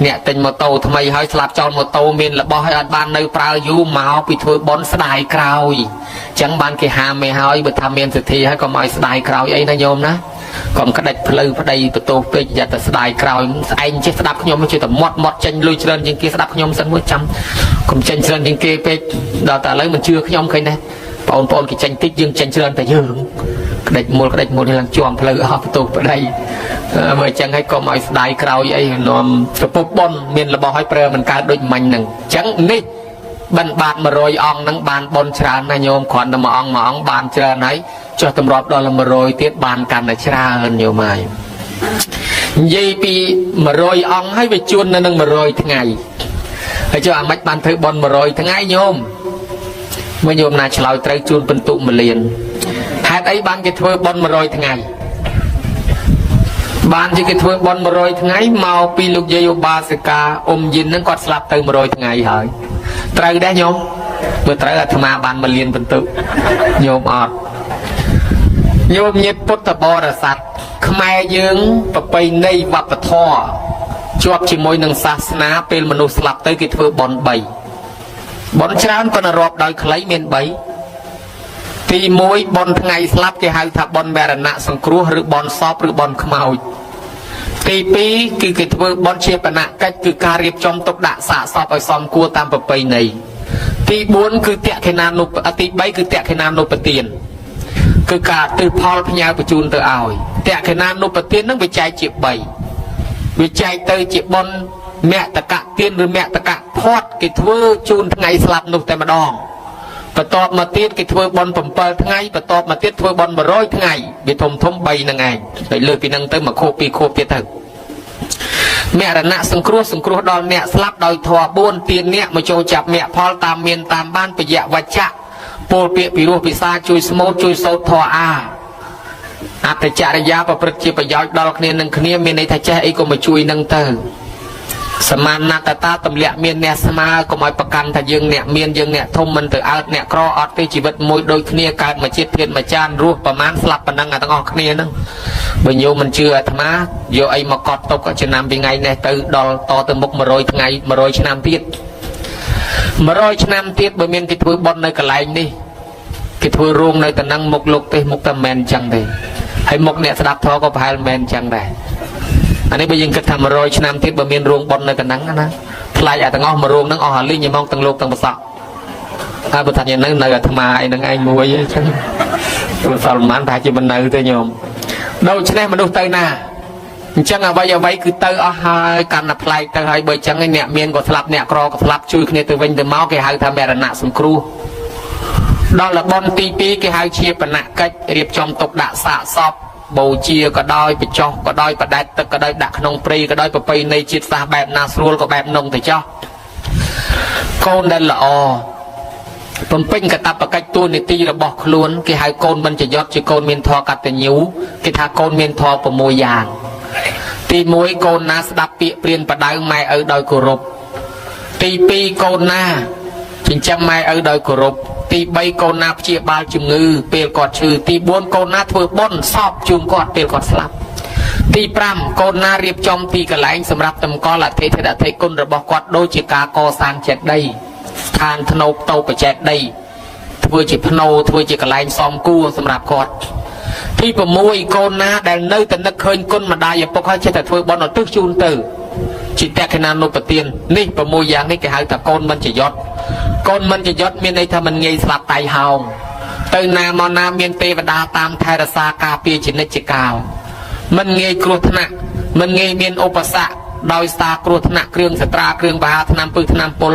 S1: អ្នកទិញម៉ូតូថ្មីហើយស្លាប់ចោលម៉ូតូមានរបស់ហើយអត់បាននៅប្រើយូរមកពីធ្វើបុណ្យស្ដាយក្រោយអញ្ចឹងបានគេហាមមិនហើយបើថាមានសិទ្ធិហើយកុំឲ្យស្ដាយក្រោយអីណាញោមណាកុំក្តិចផ្លូវប្តីបន្ទោសពេកយ៉ាតែស្ដាយក្រោយស្អែងចេះស្ដាប់ខ្ញុំចេះតែមាត់មាត់ចេញលុយច្រើនជាងគេស្ដាប់ខ្ញុំសិនមួយចាំកុំចេញច្រើនជាងគេពេកដល់តែឥឡូវមិនជឿខ្ញុំឃើញទេបងប្អូនគេចេញតិចយើងចេញច្រើនតែយើងក្តិចមូលក្តិចមូលនេះឡើងជាប់ផ្លូវអស់បន្ទោសប្តីមើលអញ្ចឹងហើយកុំឲ្យស្ដាយក្រោយអីនាំប្រពន្ធបុណ្យមានរបស់ឲ្យប្រើមិនកើតដូចមាញ់ហ្នឹងអញ្ចឹងនេះបិណ្ឌបាត100អង្គហ្នឹងបានបុណ្យច្រើនណាស់ញោមគ្រាន់តែមួយអង្គមួយអង្គបានច្រើនហើយចុះតម្រាប់ដល់100ទៀតបានកាន់តែច្រើនញោមហើយនិយាយពី100អង្គហើយវាជួននៅនឹង100ថ្ងៃហើយចុះអាម៉េចបានធ្វើបុណ្យ100ថ្ងៃញោមមើលញោមណាឆ្លើយត្រូវជូនពិន្ទុ1លានហេតុអីបានគេធ្វើបុណ្យ100ថ្ងៃបានជាគេធ្វើបុណ្យ100ថ្ងៃមកពីលោកយាយឧបាសិកាអ៊ំយិនហ្នឹងគាត់ស្លាប់ទៅ100ថ្ងៃហើយត្រូវដែរញោមបើត្រូវអាត្មាបាន1លានពិន្ទុញោមអត់ញោមញាតិពុទ្ធបរិស័ទខ្មែរយើងប្រពៃណីវប្បធម៌ជាប់ជាមួយនឹងសាសនាពេលមនុស្សស្លាប់ទៅគេធ្វើបុណ្យ3បុណ្យច្រើនប៉ុន្តែរាប់ដោយខ្លីមាន3ទី1បុណ្យថ្ងៃស្លាប់គេហៅថាបុណ្យមរណៈសង្គ្រោះឬបុណ្យសពឬបុណ្យខ្មោចទី2គឺគេធ្វើបុណ្យជាបណកិច្ចគឺការរៀបចំទុកដាក់សាកសពឲ្យសមគួរតាមប្រពៃណីទី4គឺតក្ខិណានុទី3គឺតក្ខិណានុបទាន គឺការទិសផលផ្ញើបញ្ជូនទៅឲ្យតក្កណានុបទាននឹងវាចែកជា3វាចែកទៅជាបុណ្យមតកទានឬមតកភ័តគេធ្វើជូនថ្ងៃស្លាប់នោះតែម្ដងបន្ទាប់មកទៀតគេធ្វើបុណ្យ7ថ្ងៃបន្ទាប់មកទៀតធ្វើបុណ្យ100ថ្ងៃវាធំធំ3ហ្នឹងឯងតែលើសពីហ្នឹងទៅមួយខួបពីរខួបទៀតទៅមរណៈសង្គ្រោះសង្គ្រោះដល់អ្នកស្លាប់ដោយធម៌4ទានអ្នកមកចូលចាប់មគ្គផលតាមមានតាមបានពយវច្ចៈពោលពាក្យពីរោះពិសាជួយស្មូតជួយសោតធម៌អាអត្តចរិយាប្រព្រឹត្តជាប្រយោជន៍ដល់គ្នានឹងគ្នាមានន័យថាចេះអីក៏មកជួយនឹងទៅសមានណតតាទម្លាក់មានអ្នកស្មើកុំឲ្យប្រកាន់ថាយើងអ្នកមានយើងអ្នកធំមិនទៅអើតអ្នកក្រអត់ទេជីវិតមួយដូចគ្នាកើតមកជាតិធាតមកចានរស់ប្រមាណស្លាប់ប៉ុណ្ណឹងអាទាំងអស់គ្នាហ្នឹងបើញោមមិនជឿអាត្មាយកអីមកកត់ទុកចំណាំពីថ្ងៃនេះទៅដល់តទៅមុខ100ថ្ងៃ100ឆ្នាំទៀត100ឆ្នាំទៀតបើមានគេធ្វើបុណ្យនៅកន្លែងនេះគេធ្វើរោងនៅតំណឹងមុខលោកទេសមុខតែមិនមែនអញ្ចឹងទេហើយមុខអ្នកស្ដាប់ធម៌ក៏ប្រហែលមិនមែនអញ្ចឹងដែរអានេះបើយើងគិតថា100ឆ្នាំទៀតបើមានរោងបុណ្យនៅកណ្ដឹងណាថ្លៃអាទាំងអស់មួយរោងហ្នឹងអស់អាលីងហ្មងទាំងលោកទាំងប្រសក់ហើយបើថាយ៉ាងនៅអាត្មាអីហ្នឹងឯងមួយអញ្ចឹងមិនសល់ប៉ុន្មានប្រហែលជាមិននៅទេញោមដូច្នេះមនុស្សទៅណាអញ្ចឹងអ្វីអ្វីគឺទៅអស់ហើយកាន់តែប្លែកទៅហើយបើអញ្ចឹងអ្នកមានក៏ស្លាប់អ្នកក្រក៏ស្លាប់ជួយគ្នាទៅវិញទៅមកគេហៅថាមរណៈសង្គ្រោះដល់លបុណ្យទី2គេហៅជាបណកិច្ចរៀបចំទុកដាក់សាកសពបូជាក៏ដោយបញ្ចុះក៏ដោយបដែតទឹកក៏ដោយដាក់ក្នុងព្រៃក៏ដោយប្រពៃណីជាតិសាសន៍បែបណាស្រួលក៏បែបនងទៅចោះកូនដែលល្អបំពេញកតបកិច្ចតួនាទីរបស់ខ្លួនគេហៅកូនមិនចយត់ជាកូនមានធម៌កតញ្ញូគេថាកូនមានធម៌6យ៉ាងទី1កូនណាស្ដាប់ពាក្យព្រានបដៅម៉ែឪដោយគោរពទី2កូនណាចិញ្ចឹមម៉ែឪដោយគោរពទី3កូនណាព្យាបាលជំងឺពេលគាត់ឈឺទី4កូនណាធ្វើបុណ្យសពជូនគាត់ពេលគាត់ស្លាប់ទី5កូនណារៀបចំទីកន្លែងសម្រាប់តម្កល់អធិធិអធិគុណរបស់គាត់ដូចជាការកសាងចេតិយស្ថានធ្នូបតោបចេតិយធ្វើជាភ្នោធ្វើជាកន្លែងសំគួរសម្រាប់គាត់ទី6កូនណាដែលនៅតែនឹកឃើញគុណម្ដាយឪពុកហើយចេះតែធ្វើបុណ្យឧទ្ទិសជូនទៅជាតក្កណានុបទាននេះ6យ៉ាងនេះគេហៅថាកូនមិនចយត់កូនមិនចយត់មានន័យថាមិនងាយស្លាប់តៃហោងទៅណាមកណាមានទេវតាតាមថែរក្សាការពារជានិច្ចកាលមិនងាយគ្រោះថ្នាក់មិនងាយមានឧបសគ្គដោយសារគ្រោះថ្នាក់គ្រឿងសត្រាគ្រឿងបហាថ្នាំពឹសថ្នាំពុល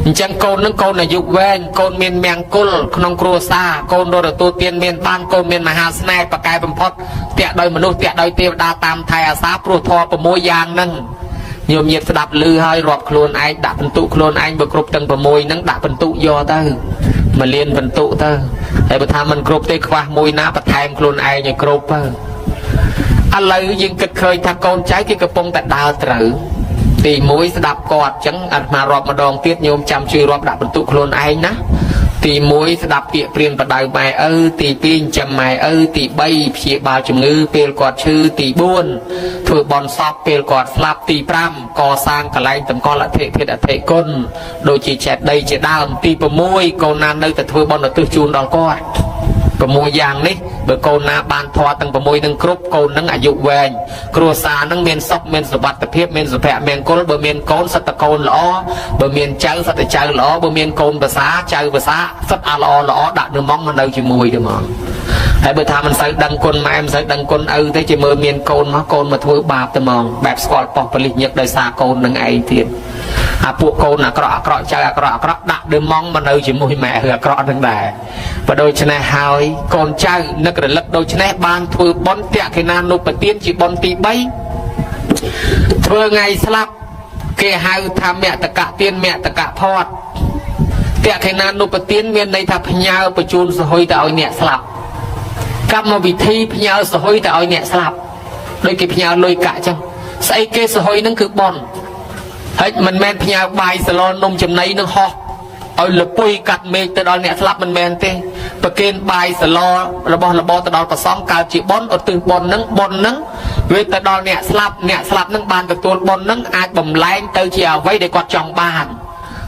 S1: អញ្ចឹងកូននឹងកូនអាយុវែងកូនមានមង្គលក្នុងគ្រួសារកូនរត់ទទួលទានមានបានកូនមានមហាស្នេហ៍ប្រកែបំផុតតាក់ដោយមនុស្សតាក់ដោយទេវតាតាមថែអាសាព្រោះធម៌6យ៉ាងហ្នឹងញោមញាតស្ដាប់ឮហើយរាប់ខ្លួនឯងដាក់បន្ទុកខ្លួនឯងបើគ្រប់ទាំង6ហ្នឹងដាក់បន្ទុកយកទៅមួយលានបន្ទុកទៅហើយបើថាមិនគ្រប់ទេខ្វះមួយណាបន្ថែមខ្លួនឯងឲ្យគ្រប់ទៅឥឡូវយើងគិតឃើញថាកូនចៅគេកំពុងតែដើរត្រូវទី1ស្ដាប់គាត់អញ្ចឹងអាត្មារាប់ម្ដងទៀតញោមចាំជួយរាប់ដាក់បន្ទុកខ្លួនឯងណាទី1ស្ដាប់ពាក្យព្រានបដៅម៉ែឪទី2ចិញ្ចឹមម៉ែឪទី3ព្យាបាលជំងឺពេលគាត់ឈឺទី4ធ្វើបុណ្យសពពេលគាត់ស្លាប់ទី5កសាងកន្លែងតម្កល់អធិធាតុអធិគុណដូចជាចេតិយជាដើមទី6កូនណានៅតែធ្វើបុណ្យឧទ្ទិសជូនដល់គាត់6យ៉ាងនេះបើកូនណាបានធម៌ទាំង6នឹងគ្រប់កូននឹងអាយុវែងគ្រួសារនឹងមានសុខមានសុវត្ថិភាពមានសុភមង្គលបើមានកូនសិតតកូនល្អបើមានចៅសិតតចៅល្អបើមានកូនភាសាចៅភាសាសិតអាល្អល្អដាក់នៅម៉ងមកនៅជាមួយទៅហ្មងហើយបើថាមិនសូវដឹងគុណម៉ែមិនសូវដឹងគុណឪទេជាមើលមានកូនមកកូនមកធ្វើបាបទៅហ្មងបែបស្គាល់ប៉ោះប៉លិសញឹកដោយសារកូននឹងឯងទៀតអាពួកកូនអាក្រក់អាក្រក់ចៅអាក្រក់អាក្រក់ដាក់ដើមម៉ងមកនៅជាមួយម៉ែឪអាក្រក់នឹងដែរបើដូច្នេះហើយកូនចៅនឹករលឹកដូច្នេះបានធ្វើបុណ្យតក្កណានុបទានជាបុណ្យទី3ធ្វើថ្ងៃស្លាប់គេហៅថាមតកទានមតកផតតក្កណានុបទានមានន័យថាផ្ញើបញ្ជូនសហុយទៅឲ្យអ្នកស្លាប់កម្មវិធីផ្ញើសហុយទៅឲ្យអ្នកស្លាប់ដូចគេផ្ញើលុយកាក់ចឹងស្អីគេសហុយនឹងគឺបុណ្យហើយមិនមែនផ្ញើបាយសឡនំចំណីនឹងហោះឲ្យលពុយកាត់មេឃទៅដល់អ្នកស្លាប់មិនមែនទេប្រគេនបាយសឡរបស់របរទៅដល់ប្រសងកើតជាបុណ្យឧទ្ទិសបុណ្យនឹងបុណ្យនឹងវាទៅដល់អ្នកស្លាប់អ្នកស្លាប់នឹងបានទទួលបុណ្យនឹងអាចបំលែងទៅជាអ្វីដែលគាត់ចង់បាន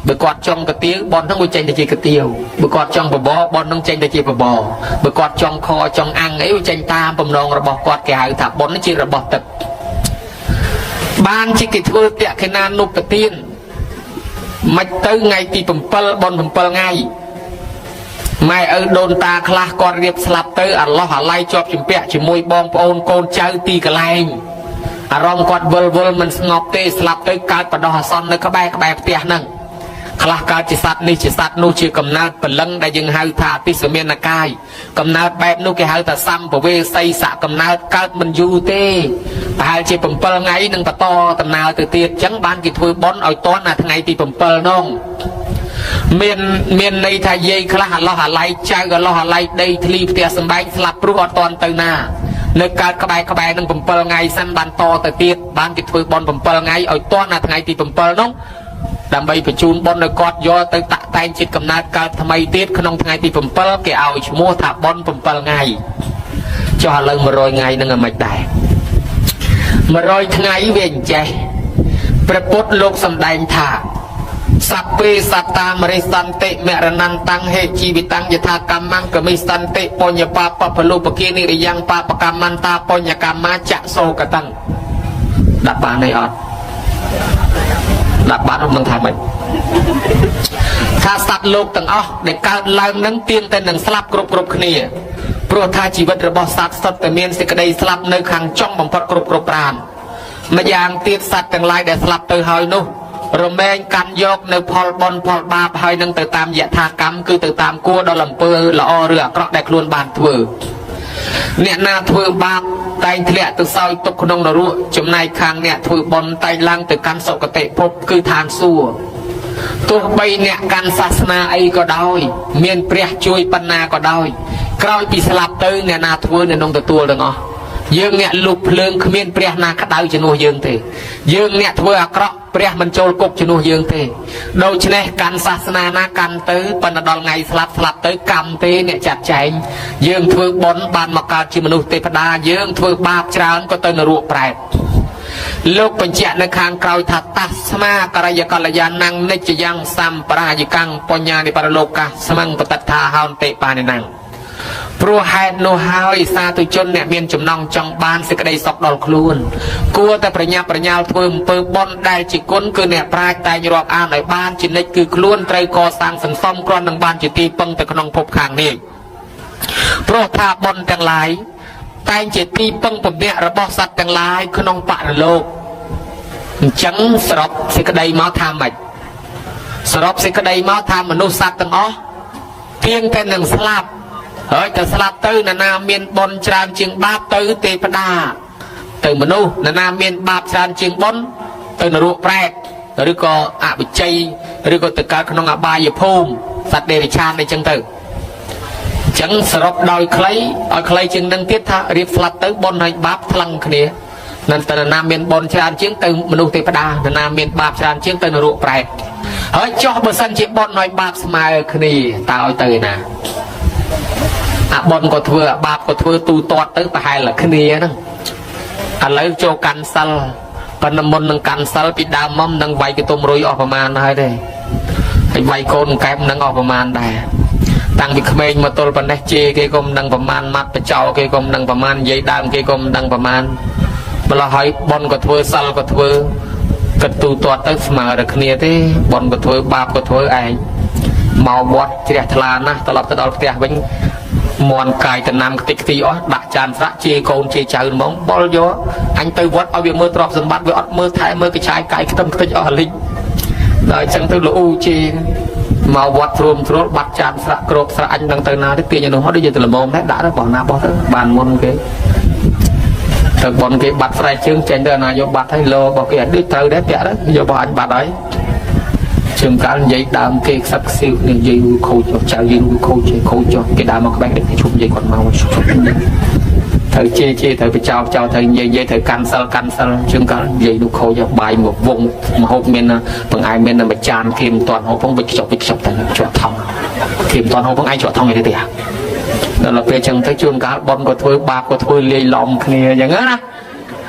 S1: បើគាត់ចង់កាទៀវបុណ្យនឹងវាចេញទៅជាកាទៀវបើគាត់ចង់បបរបុណ្យនឹងចេញទៅជាបបរបើគាត់ចង់ខចង់អាំងអីវាចេញតាមបំណងរបស់គាត់គេហៅថាបុណ្យជារបស់ទឹកបានជាគេធ្វើតក្កណានុបទានមិនទៅថ្ងៃទី7បុណ្យ7ថ្ងៃ ម៉ែឪដូនតាខ្លះគាត់រៀបស្លាប់ទៅអាឡោះអាល័យជាប់ជំពាក់ជាមួយបងប្អូនកូនចៅទីកន្លែងអារម្មណ៍គាត់វិលវល់មិនស្ងប់ទេស្លាប់ទៅកើតបដោះអាសន្ននៅក្បែរក្បែរផ្ទះហ្នឹងខ្លះកើតជាសត្វនេះជាសត្វនោះជាកំណើតព្រលឹងដែលយើងហៅថាអតិសមានកាយកំណើតបែបនោះគេហៅថាសម្ពវេសីសៈកំណើតកើតមិនយូរទេប្រហែលជា7ថ្ងៃនឹងបន្តដំណើរទៅទៀតអញ្ចឹងបានគេធ្វើបុណ្យឲ្យតន់អាថ្ងៃទី7នោះមានមានន័យថាយាយខ្លះអាឡោះអាល័យចៅអាឡោះអាល័យដីធ្លីផ្ទះសម្បែងស្លាប់ព្រោះអត់តន់ទៅណានៅកើតក្បែរក្បែរនឹង7ថ្ងៃសិនបានតទៅទៀតបានគេធ្វើបុណ្យ7ថ្ងៃឲ្យតន់អាថ្ងៃទី7នោះដើម្បីបញ្ជូនបុណ្យឲ្យគាត់យកទៅតាក់តែងជាតិកំណើតកើតថ្មីទៀតក្នុងថ្ងៃទី7គេឲ្យឈ្មោះថាបុណ្យ7ថ្ងៃចុះឥឡូវ100ថ្ងៃនឹងអាម៉េចដែរ100ថ្ងៃវាអញ្ចេះព្រះពុទ្ធលោកសម្ដែងថាសព្វេសត្តាមរិសន្តិមរណន្តੰហេជីវិតੰយថាកម្មੰកមិសន្តិបញ្ញបាបពលុបគានិរិយ៉ាងបាបកម្មន្តាបញ្ញកម្មាចសោកតੰដាក់បានទេអត់ដាក់បានមិនថាម៉េចថាសត្វលោកទាំងអស់ដែលកើតឡើងនឹងទៀងតែនឹងស្លាប់គ្រប់គ្រប់គ្នាព្រោះថាជីវិតរបស់សត្វសុទ្ធតែមានសេចក្តីស្លាប់នៅខាងចុងបំផុតគ្រប់គ្រប់ប្រាណម្យ៉ាងទៀតសត្វទាំងឡាយដែលស្លាប់ទៅហើយនោះរមែងកាន់យកនៅផលបុណ្យផលបាបហើយនឹងទៅតាមយថាកម្មគឺទៅតាមគួរដល់អំពើល្អឬអាក្រក់ដែលខ្លួនបានធ្វើអ្នកណាធ្វើបាបតែងធ្លាក់ទៅសោយទុកក្នុងនរកចំណែកខាងអ្នកធ្វើបុណ្យតែងឡើងទៅកាន់សុគតិភពគឺឋានសួគ៌ទោះបីអ្នកកាន់សាសនាអីក៏ដោយមានព្រះជួយបណ្ណាក៏ដោយក្រោយពីស្លាប់ទៅអ្នកណាធ្វើអ្នកនោះទទួលទាំងអស់យើងអ្នកលុបភ្លើងគ្មានព្រះណាក្តៅជំនួសយើងទេយើងអ្នកធ្វើអាក្រក់ព្រះមិនចូលគុកជំនួសយើងទេដូច្នេះកាន់សាសនាណាកាន់ទៅប៉ុន្តែដល់ថ្ងៃស្លាប់ស្លាប់ទៅកម្មទេអ្នកចាត់ចែងយើងធ្វើបុណ្យបានមកកើតជាមនុស្សទេវតាយើងធ្វើបាបច្រើនក៏ទៅនរកប្រែតលោកបញ្ជាក់នៅខាងក្រោយថាតាស្មាករយកល្យាណੰនិច្ចយ៉ាងសម្បរាយកាំងបញ្ញានិបរលោកាស្មੰបតថាហោនតិបានិណੰព្រោះហេតុនោះហើយសាធុជនអ្នកមានចំណងចង់បានសេចក្តីសុខដល់ខ្លួនគួរតែប្រញាប់ប្រញាល់ធ្វើអំពើបុណ្យដែលជាគុណគឺអ្នកប្រាជ្ញតែងរាប់អានឲ្យបានជានិច្ចគឺខ្លួនត្រូវកសាងសន្សំគ្រាន់នឹងបានជាទីពឹងទៅក្នុងភពខាងនេះព្រោះថាបុណ្យទាំងឡាយតែងជាទីពឹងពំនាក់របស់សត្វទាំងឡាយក្នុងបរលោកអញ្ចឹងសរុបសេចក្តីមកថាម៉េចសរុបសេចក្តីមកថាមនុស្សសត្វទាំងអស់ទៀងតែនឹងស្លាប់ហើយតែស្លាប់ទៅនរណាមានបុណ្យច្រើនជាងបាបទៅទេវតាទៅមនុស្សនរណាមានបាបច្រើនជាងបុណ្យទៅនរកប្រែតឬក៏អវិជ័យឬក៏ទៅកើតក្នុងអបាយភូមិសត្វដេរិឆានអីចឹងទៅអញ្ចឹងសរុបដោយខ្លីឲ្យខ្លីជាងនឹងទៀតថារៀបស្លាប់ទៅបុណ្យហើយបាបថ្លឹងគ្នានរណាមានបុណ្យច្រើនជាងទៅមនុស្សទេវតានរណាមានបាបច្រើនជាងទៅនរកប្រែតហើយចុះបើសិនជាបុណ្យហើយបាបស្មើគ្នាតើឲ្យទៅឯណាអាបុណ្យក៏ធ្វើអាបាបក៏ធ្វើទូទាត់ទៅប្រហែលតែគ្នាហ្នឹងឥឡូវចូលកាន់សិលប៉ុន្តែមុននឹងកាន់សិលពីដើមមកនឹងវាយកតុំរុយអស់ប្រមាណហើយទេហើយវាយកូនកែបនឹងអស់ប្រមាណដែរតាំងពីក្មេងមកទល់ប៉ុណ្ណេះជេរគេក៏មិនដឹងប្រមាណម៉ាត់បចោគេក៏មិនដឹងប្រមាណនិយាយដើមគេក៏មិនដឹងប្រមាណម្ល៉េះហើយបុណ្យក៏ធ្វើសិលក៏ធ្វើគិតទូទាត់ទៅស្មើតែគ្នាទេបុណ្យក៏ធ្វើបាបក៏ធ្វើឯងមកវត្តជ្រះថ្លាណាស់ត្រឡប់ទៅដល់ផ្ទះវិញមន់កាយតំណាំខ្ទេចខ្ទីអស់ដាក់ចានស្រាក់ជេរកូនជេរចៅហ្មងបល់យកអញទៅវត្តឲ្យវាមើលទ្រព្យសម្បត្តិវាអត់មើលថែមើលកញ្ឆាយកាយខ្ទឹមខ្ទេចអស់លិចដល់អញ្ចឹងទៅលូជេរមកវត្តរួមត្រួលបាត់ចានស្រាក់គ្របស្រាក់អញដឹងទៅណាទេទាញឲ្យនោះមកដូចជាទៅល្មមដែរដាក់ទៅបោះណាបោះទៅបានមុនគេទៅបនគេបាត់ស្រែកជើងចេញទៅអាណាយកបាត់ហើយលោរបស់គេអត់ដូចត្រូវដែរពាក់ទៅយករបស់អញបាត់ហើយជើងកាលនិយាយដើមគេខ្សឹបខ្សៀវនិយាយខូចចៅយើងខូចខូចចុះគេដើមមកក្បែរនេះឈប់និយាយគាត់មកឈប់ត្រូវជេរជេរត្រូវបចោចោត្រូវនិយាយនិយាយត្រូវកាន់សិលកាន់សិលជើងកាលនិយាយនោះខូចបាយមកវងមហូបមានបង្អែមមានមួយចានគេមិនទាន់ហូបផងវិចខ្ចប់វិចខ្ចប់ទៅជាប់ថងគេមិនទាន់ហូបផងឯងជាប់ថងឯទេដល់ពេលចឹងទៅជួនកាលបុណ្យក៏ធ្វើបាបក៏ធ្វើលាយឡំគ្នាអញ្ចឹងណា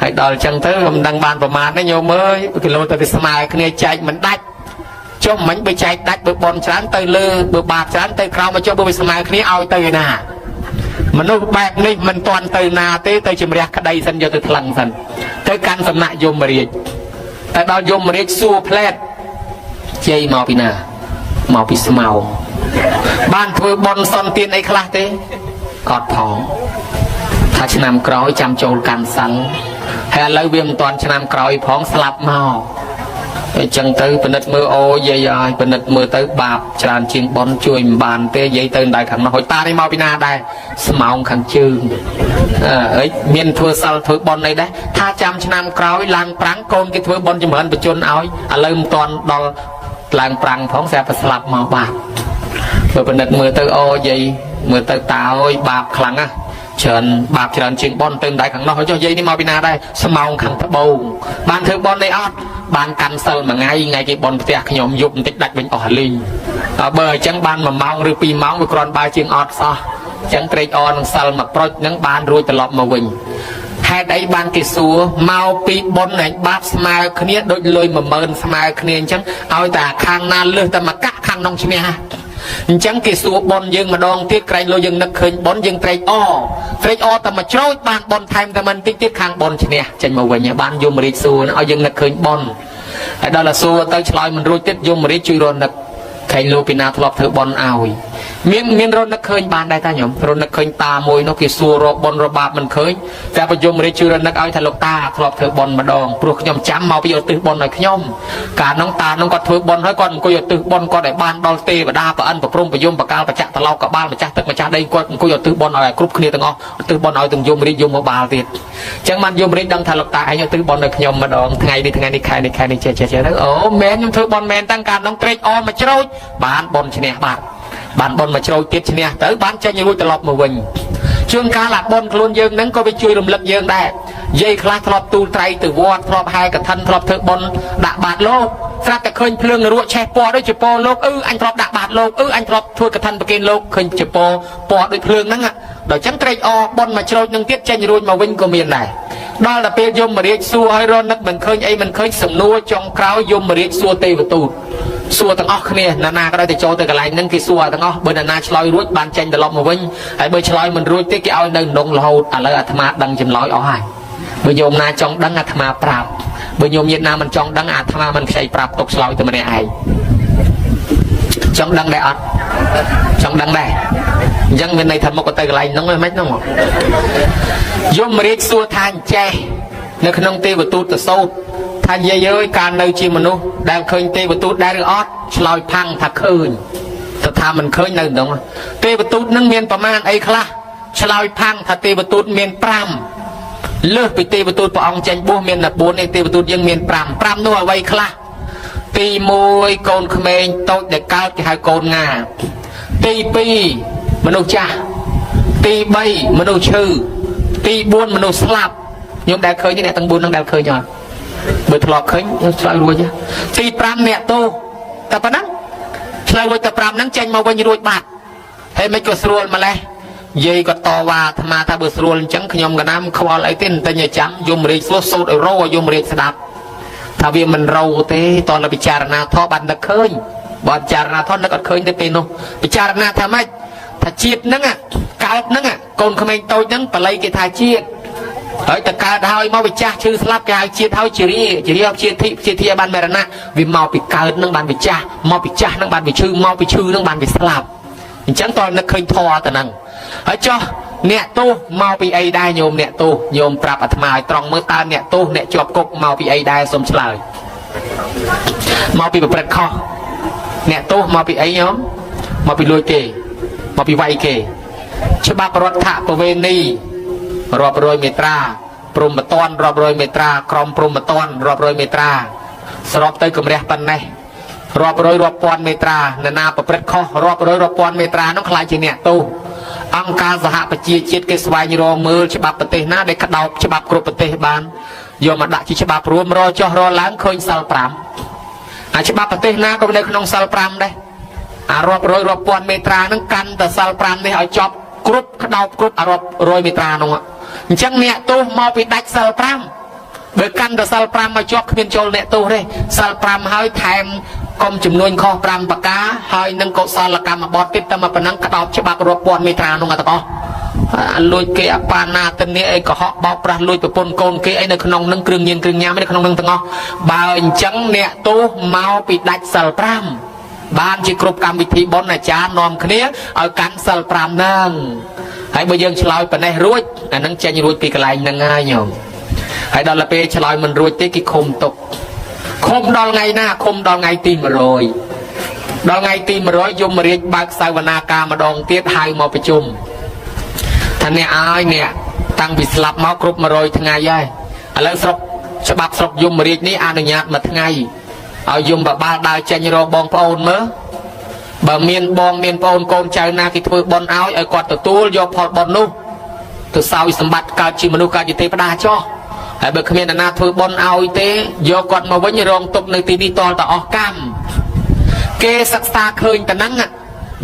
S1: ហើយដល់ចឹងទៅមិនដឹងបានប្រមាណទេញោមអើយគីឡូទៅវាស្មើគ្នាចែកមិនដាច់ចុះមិញបើចែកដាច់បើបុណ្យច្រើនទៅលើបើបាបច្រើនទៅក្រោមមកចុះបើវាស្មើគ្នាឲ្យទៅឯណាមនុស្សបែបនេះមិនទាន់ទៅណាទេទៅជំរះក្តីសិនយកទៅថ្លឹងសិនទៅកាន់សំណាក់យមរាជតែដល់យមរាជសួរផ្លែតជ័យមកពីណាមកពីស្មោង បានធ្វើបុណ្យសន្ទានអីខ្លះទេអត់ផងថាឆ្នាំក្រោយចាំចូលកាន់សិលហើយឥឡូវវាមិនទាន់ឆ្នាំក្រោយផងស្លាប់មកអញ្ចឹងទៅពិនិត្យមើលអូយាយឲ្យពិនិត្យមើលទៅបាបច្រើនជាងបុណ្យជួយមិនបានទេយាយទៅដៅខាងនោះហុយតានេះមកពីណាដែរស្មោងខាងជើងអើមានធ្វើសិលធ្វើបុណ្យអីដែរថាចាំឆ្នាំក្រោយឡើងប្រាំងកូនគេធ្វើបុណ្យចម្រើនបជនឲ្យឥឡូវមិនទាន់ដល់ឡើងប្រាំងផងស្រាប់តែស្លាប់មកបាបបើពិនិត្យមើលទៅអូយាយមើលទៅតាអើយបាបខ្លាំងណាស់ច្រើនបាបច្រើនជាងបុណ្យទៅដៅខាងនោះចុះយាយនេះមកពីណាដែរស្មោងខាងត្បូងបានធ្វើបុណ្យអីអត់បានកាន់សិលមួយថ្ងៃថ្ងៃគេបុណ្យផ្ទះខ្ញុំយប់បន្តិចដាច់វិញអស់លីងបើអញ្ចឹងបាន1ម៉ោងឬ2ម៉ោងវាគ្រាន់បើជាងអត់សោះអញ្ចឹងត្រេកអរនឹងសិលមួយប្រុចនឹងបានរួចត្រឡប់មកវិញហេតុអីបានគេសួរមកពីបុណ្យនិងបាបស្មើគ្នាដូចលុយ10000ស្មើគ្នាអញ្ចឹងឲ្យតែខាងណាលើសតែមកកាក់ខាងនោះឈ្នះអញ្ចឹងគេសួរបុណ្យយើងម្ដងទៀតក្រែងលោយើងនឹកឃើញបុណ្យយើងត្រេកអរត្រេកអរតែមួយច្រូចបានបុណ្យថែមតែមិនតិចទៀតខាងបុណ្យឈ្នះចេញមកវិញបានយមរាជសួរឲ្យយើងនឹកឃើញបុណ្យហើយដល់តែសួរទៅឆ្លើយមិនរួចទៀតយមរាជជួយរនឹកខែងលោកពីណាធ្លាប់ធ្វើបុណ្យឲ្យមានរនឹកឃើញបានដែរតាញោមរនឹកឃើញតាមួយនោះគេសួររកបុណ្យរបាបមិនឃើញតែបយមរាជជួយរនឹកឲ្យថាលោកតាធ្លាប់ធ្វើបុណ្យម្ដងព្រោះខ្ញុំចាំមកពីឧទ្ទិសបុណ្យឲ្យខ្ញុំកាលនោះតានោះគាត់ធ្វើបុណ្យហើយគាត់អង្គុយឧទ្ទិសបុណ្យគាត់ឲ្យបានដល់ទេវតាប្រអិនប្រព្រំប្រយមបកាលបច្ចៈតឡោកបាលម្ចាស់ទឹកម្ចាស់ដីគាត់អង្គុយឧទ្ទិសបុណ្យឲ្យគ្រប់គ្នាទាំងអស់ឧទ្ទិសបុណ្យឲ្យទាំងយមរាជយមបាលទៀតអញ្ចឹងបានយមរាជដឹងថាលោកតាឯងឧទ្ទិសបុណ្យឲ្យខ្ញុំម្ដងថ្ងៃនេះថ្ងៃនេះខែនេះខែនេះចេះចេះចេះទៅអូមែនខ្ញុំធ្វើបុណ្យមែនតាំងកាលនោះត្រេកអរមកច្រូចបានបុណ្យឈ្នះបាទបានបុណ្យមកច្រូចទៀតឈ្នះទៅបានចេញរួចត្រឡប់មកវិញជួនកាលអាបុណ្យខ្លួនយើងហ្នឹងក៏វាជួយរំលឹកយើងដែរយាយខ្លះធ្លាប់ទូលត្រៃទៅវត្តធ្លាប់ហែកឋិនធ្លាប់ធ្វើបុណ្យដាក់បាតលោកស្រាប់តែឃើញភ្លើងនរកឆេះពណ៌ដូចជាពណ៌លោកអឺអញធ្លាប់ដាក់បាតលោកអឺអញធ្លាប់ធ្វើកឋិនប្រគេនលោកឃើញជាពណ៌ពណ៌ដូចភ្លើងហ្នឹងដល់ចឹងត្រេកអរបុណ្យមកច្រូចនឹងទៀតចេញរួចមកវិញក៏មានដែរដល់តែពេលយមរាជសួរឲ្យរនឹកមិនឃើញអីមិនឃើញសំណួរចុងក្រោយយមរាជសួរទេវទូតសួរទាំងអស់គ្នាណានាក៏ដោយតែចូលទៅកន្លែងហ្នឹងគេសួរទាំងអស់បើណានាឆ្លើយរួចបានចេញត្រឡប់មកវិញហើយបើឆ្លើយមិនរួចទេគេឲ្យនៅនងរហូតឥឡូវអាត្មាដឹងចម្លើយអស់ហើយបើញោមណាចង់ដឹងអាត្មាប្រាប់បើញោមញាតិណាមិនចង់ដឹងអាត្មាមិនខ្ចីប្រាប់ទុកឆ្លើយតែម្នាក់ឯងចង់ដឹងដែរអត់ចង់ដឹងដែរអញ្ចឹងមានន័យថាមកក៏ទៅកន្លែងហ្នឹងមិនហ្នឹងយមរាជសួរថាអញ្ចេះនៅក្នុងទេវទូតទៅសោតថាយាយអើយកាលនៅជាមនុស្សដែលឃើញទេវទូតដែរឬអត់ឆ្លើយផាំងថាឃើញទៅថាមិនឃើញនៅក្នុងទេវទូតនឹងមានប្រមាណអីខ្លះឆ្លើយផាំងថាទេវទូតមាន5លើសពីទេវទូតព្រះអង្គចេញបួសមានតែ4នេះទេវទូតយើងមាន5 5នោះអ្វីខ្លះទី1កូនក្មេងតូចដែលកើតគេហៅកូនងាទី2មនុស្សចាស់ទី3មនុស្សឈឺទី4មនុស្សស្លាប់ខ្ញុំដែលឃើញអ្នកទាំង4នឹងដែលឃើញអត់បើធ្លាប់ឃើញឆ្លើយរួចទី5អ្នកទោសតែប៉ុណ្ណឹងឆ្លើយរួចតែ5ហ្នឹងចេញមកវិញរួចបាត់ហើយមិនក៏ស្រួលម្លេះយាយក៏តវ៉ាអាត្មាថាបើស្រួលអញ្ចឹងខ្ញុំក៏ណាមខ្វល់អីទេតែញចាំយមរាជសួរសូត្រឲ្យរោឲ្យយមរាជស្ដាប់ថាវាមិនរោទេតើពិចារណាធម៌បាននឹកឃើញបើពិចារណាធម៌នឹកអត់ឃើញទេពេលនោះពិចារណាថាម៉េចថាជាតិហ្នឹងកើតហ្នឹងកូនក្មេងតូចហ្នឹងបល័យគេថាជាតិហើយតកើតហើយមកវិចាស់ឈឺស្លាប់គេហៅជាតិហើយជារាជារាជាធិជាធិបានមរណៈវាមកពីកើតនឹងបានវិចាស់មកពីចាស់នឹងបានវិឈឺមកពីឈឺនឹងបានវិស្លាប់អញ្ចឹងតើនឹកឃើញធម៌ទៅហ្នឹងហើយចុះអ្នកទោសមកពីអីដែរញោមអ្នកទោសញោមប្រាប់អាត្មាឲ្យត្រង់មើលតើអ្នកទោសអ្នកជាប់គុកមកពីអីដែរសូមឆ្លើយមកពីប្រព្រឹត្តខុសអ្នកទោសមកពីអីញោមមកពីលួចគេមកពីវាយគេច្បាប់រដ្ឋប្រវេណីរាប់រយមេត្រាព្រមត្តនរាប់រយមេត្រាក្រមព្រមត្តនរាប់រយមេត្រាសរុបទៅកម្រះប៉ុណ្ណេះរាប់រយរាប់ពាន់មេត្រានរណាប្រព្រឹត្តខុសរាប់រយរាប់ពាន់មេត្រានោះខ្លាចជាអ្នកទោសអង្គការសហប្រជាជាតិគេស្វែងរកមើលច្បាប់ប្រទេសណាដែលក្តោបច្បាប់គ្រប់ប្រទេសបានយកមកដាក់ជាច្បាប់រួមរចោះរឡើងឃើញសិល5អាច្បាប់ប្រទេសណាក៏នៅក្នុងសិល5ដែរអារាប់រយរាប់ពាន់មេត្រាហ្នឹងកាន់តែសិល5នេះឲ្យចប់គ្រប់ក្តោបគ្រប់អារាប់រយមេត្រានោះអញ្ចឹងអ្នកទោសមកពីដាច់សិល5បើកាន់តែសិល5មកជាប់គ្មានចូលអ្នកទោសទេសិល5ហើយថែមកុំចំនួនខុស5ប្រការហើយនឹងកុសលកម្មបត្តិទៀតតែមកប៉ុណ្ណឹងក្តោបច្បាប់រាប់ពាន់មេត្រានោះទាំងអស់លួចគេអបាណាទនីអីកុហកបោកប្រាស់លួចប្រពន្ធកូនគេអីនៅក្នុងនឹងគ្រឿងញៀនគ្រឿងញ៉ាំនៅក្នុងនឹងទាំងអស់បើអញ្ចឹងអ្នកទោសមកពីដាច់សិល5 បានជាគ្រប់កម្មវិធីបុណ្យអាចារ្យនាំគ្នាឲ្យកាន់សិល5ហ្នឹងហើយបើយើងឆ្លើយប៉ុណ្ណេះរួចអាហ្នឹងចេញរួចពីកន្លែងហ្នឹងហើយញោមហើយដល់ពេលឆ្លើយមិនរួចទេគេឃុំទុកឃុំដល់ថ្ងៃណាឃុំដល់ថ្ងៃទី100ដល់ថ្ងៃទី100យមរាជបើកសវនាការម្ដងទៀតហៅមកប្រជុំថាអ្នកអើយអ្នកតាំងពីស្លាប់មកគ្រប់100ថ្ងៃហើយឥឡូវស្រុកច្បាប់ស្រុកយមរាជនេះអនុញ្ញាតមួយថ្ងៃឲ្យយមបបាលដើរចេញរកបងប្អូនមើលបើមានបងមានប្អូនកូនចៅណាគេធ្វើបុណ្យឲ្យឲ្យគាត់ទទួលយកផលបុណ្យនោះទៅសោយសម្បត្តិកើតជាមនុស្សកើតជាទេវតាចោះហើយបើគ្មានអ្នកណាធ្វើបុណ្យឲ្យទេយកគាត់មកវិញរងទុកនៅទីនេះតលតអស់កម្មគេសិក្សាឃើញតែហ្នឹង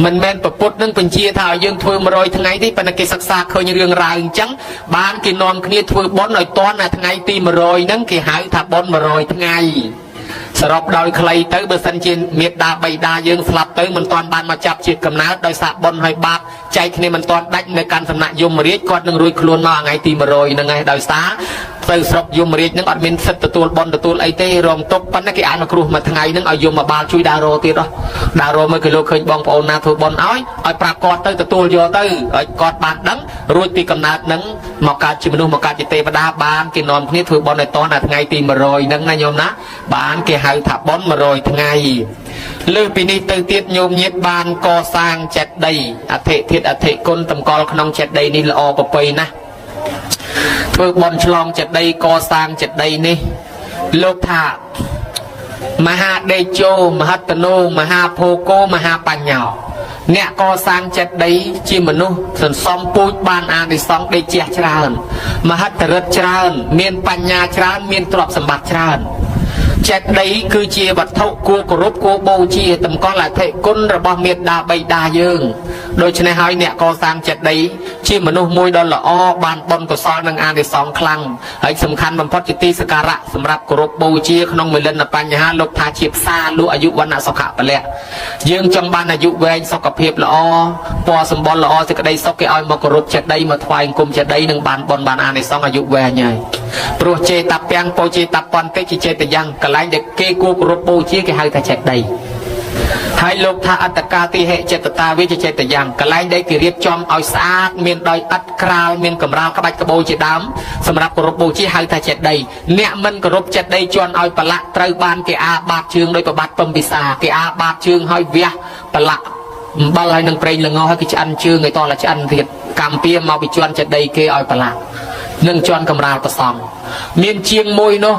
S1: មិនមែនប្រពុតនឹងបញ្ជាថាឲ្យយើងធ្វើ100ថ្ងៃទេប៉ុន្តែគេសិក្សាឃើញរឿងរ៉ាវអញ្ចឹងបានគេនាំគ្នាធ្វើបុណ្យឲ្យតាន់នៅថ្ងៃទី100ហ្នឹងគេហៅថាបុណ្យ100ថ្ងៃសរុបដោយខ្លីទៅបើសិនជាមេដាបៃតាយើងស្លាប់ទៅមិនទាន់បានមកចាប់ជាតិកំណើតដោយសារបុណ្យហើយបាបចែកគ្នាមិនទាន់ដាច់នៅកាន់សំណាក់យមរាជគាត់នឹងរួចខ្លួនមកថ្ងៃទី100ហ្នឹងឯងដោយសារទៅស្រុកយមរាជហ្នឹងអត់មានសិទ្ធិទទួលបុណ្យទទួលអីទេរងទុកប៉ុន្តែគេអនុគ្រោះមួយថ្ងៃហ្នឹងឲ្យយមបាលជួយដើររទៀតដើររមើលគេលោកឃើញបងប្អូនណាធ្វើបុណ្យឲ្យឲ្យប្រាប់គាត់ទៅទទួលយកទៅឲ្យគាត់បានដឹងរួចពីកំណើតហ្នឹងមកកើតជាមនុស្សមកកើតជាទេវតាបានគេនាំគ្នាធ្វើបុណ្យឲ្យតនៅថ្ងៃទី100ហ្នឹងណាញោមណាបានគេហៅថាបុណ្យ100ថ្ងៃលើសពីនេះទៅទៀតញោមញាតបានកសាងចេតិយអធិធាតុអធិគុណតម្កល់ក្នុងចេតិយនេះល្អប្រពៃណាស់ធ្វើបុណ្យឆ្លងចេតិយកសាងចេតិយនេះលោកថាមហាដេជោមហត្តនោមហាភោគោមហាបញ្ញោអ្នកកសាងចេតិយជាមនុស្សសន្សំពូជបានអានិសង្សដេកជះច្រើនមហិទ្ធិឫទ្ធិច្រើនមានបញ្ញាច្រើនមានទ្រព្យសម្បត្តិច្រើនចេតិយគឺជាវត្ថុគួរគោរពគួរបូជាតម្កល់អធិគុណរបស់មេដាបៃតាយើងដូច្នេះហើយអ្នកកសាងចេតិយជាមនុស្សមួយដ៏ល្អបានបុណ្យកុសលនិងអានិសង្សខ្លាំងហើយសំខាន់បំផុតជាទីសក្ការៈសម្រាប់គោរពបូជាក្នុងមលិនបញ្ហាលោកថាជាផ្សារលក់អាយុវណ្ណៈសុខៈពលៈយើងចង់បានអាយុវែងសុខភាពល្អពណ៌សម្បុរល្អសេចក្តីសុខគេឲ្យមកគោរពចេតិយមកថ្វាយអង្គមចេតិយនឹងបានបុណ្យបានអានិសង្សអាយុវែងហើយព្រោះចេតពាំងពោចេតពន្តិជាចេតយ៉ាងកន្លែងដែលគេគួរគោរពបូជាគេហៅថាចេតិយហើយលោកថាអត្តកាតិហិចេតតាវិជាចេតយ៉ាងកន្លែងដែលគេរៀបចំឲ្យស្អាតមានដោយឥដ្ឋក្រាលមានកម្រាលក្បាច់ក្បូរជាដើមសម្រាប់គោរពបូជាហៅថាចេតិយអ្នកមិនគោរពចេតិយជន់ឲ្យប្រឡាក់ត្រូវបានគេអាបាតជើងដោយប្របាត់ពំពិសាគេអាបាតជើងឲ្យវះប្រឡាក់អំបិលហើយនឹងប្រេងល្ងឲ្យគេឆ្អិនជើងឲ្យតតែឆ្អិនទៀតកម្មពៀមកពីជន់ចេតិយគេឲ្យប្រឡាក់នឹងជន់កម្រាលប្រសំមានជាងមួយនោះ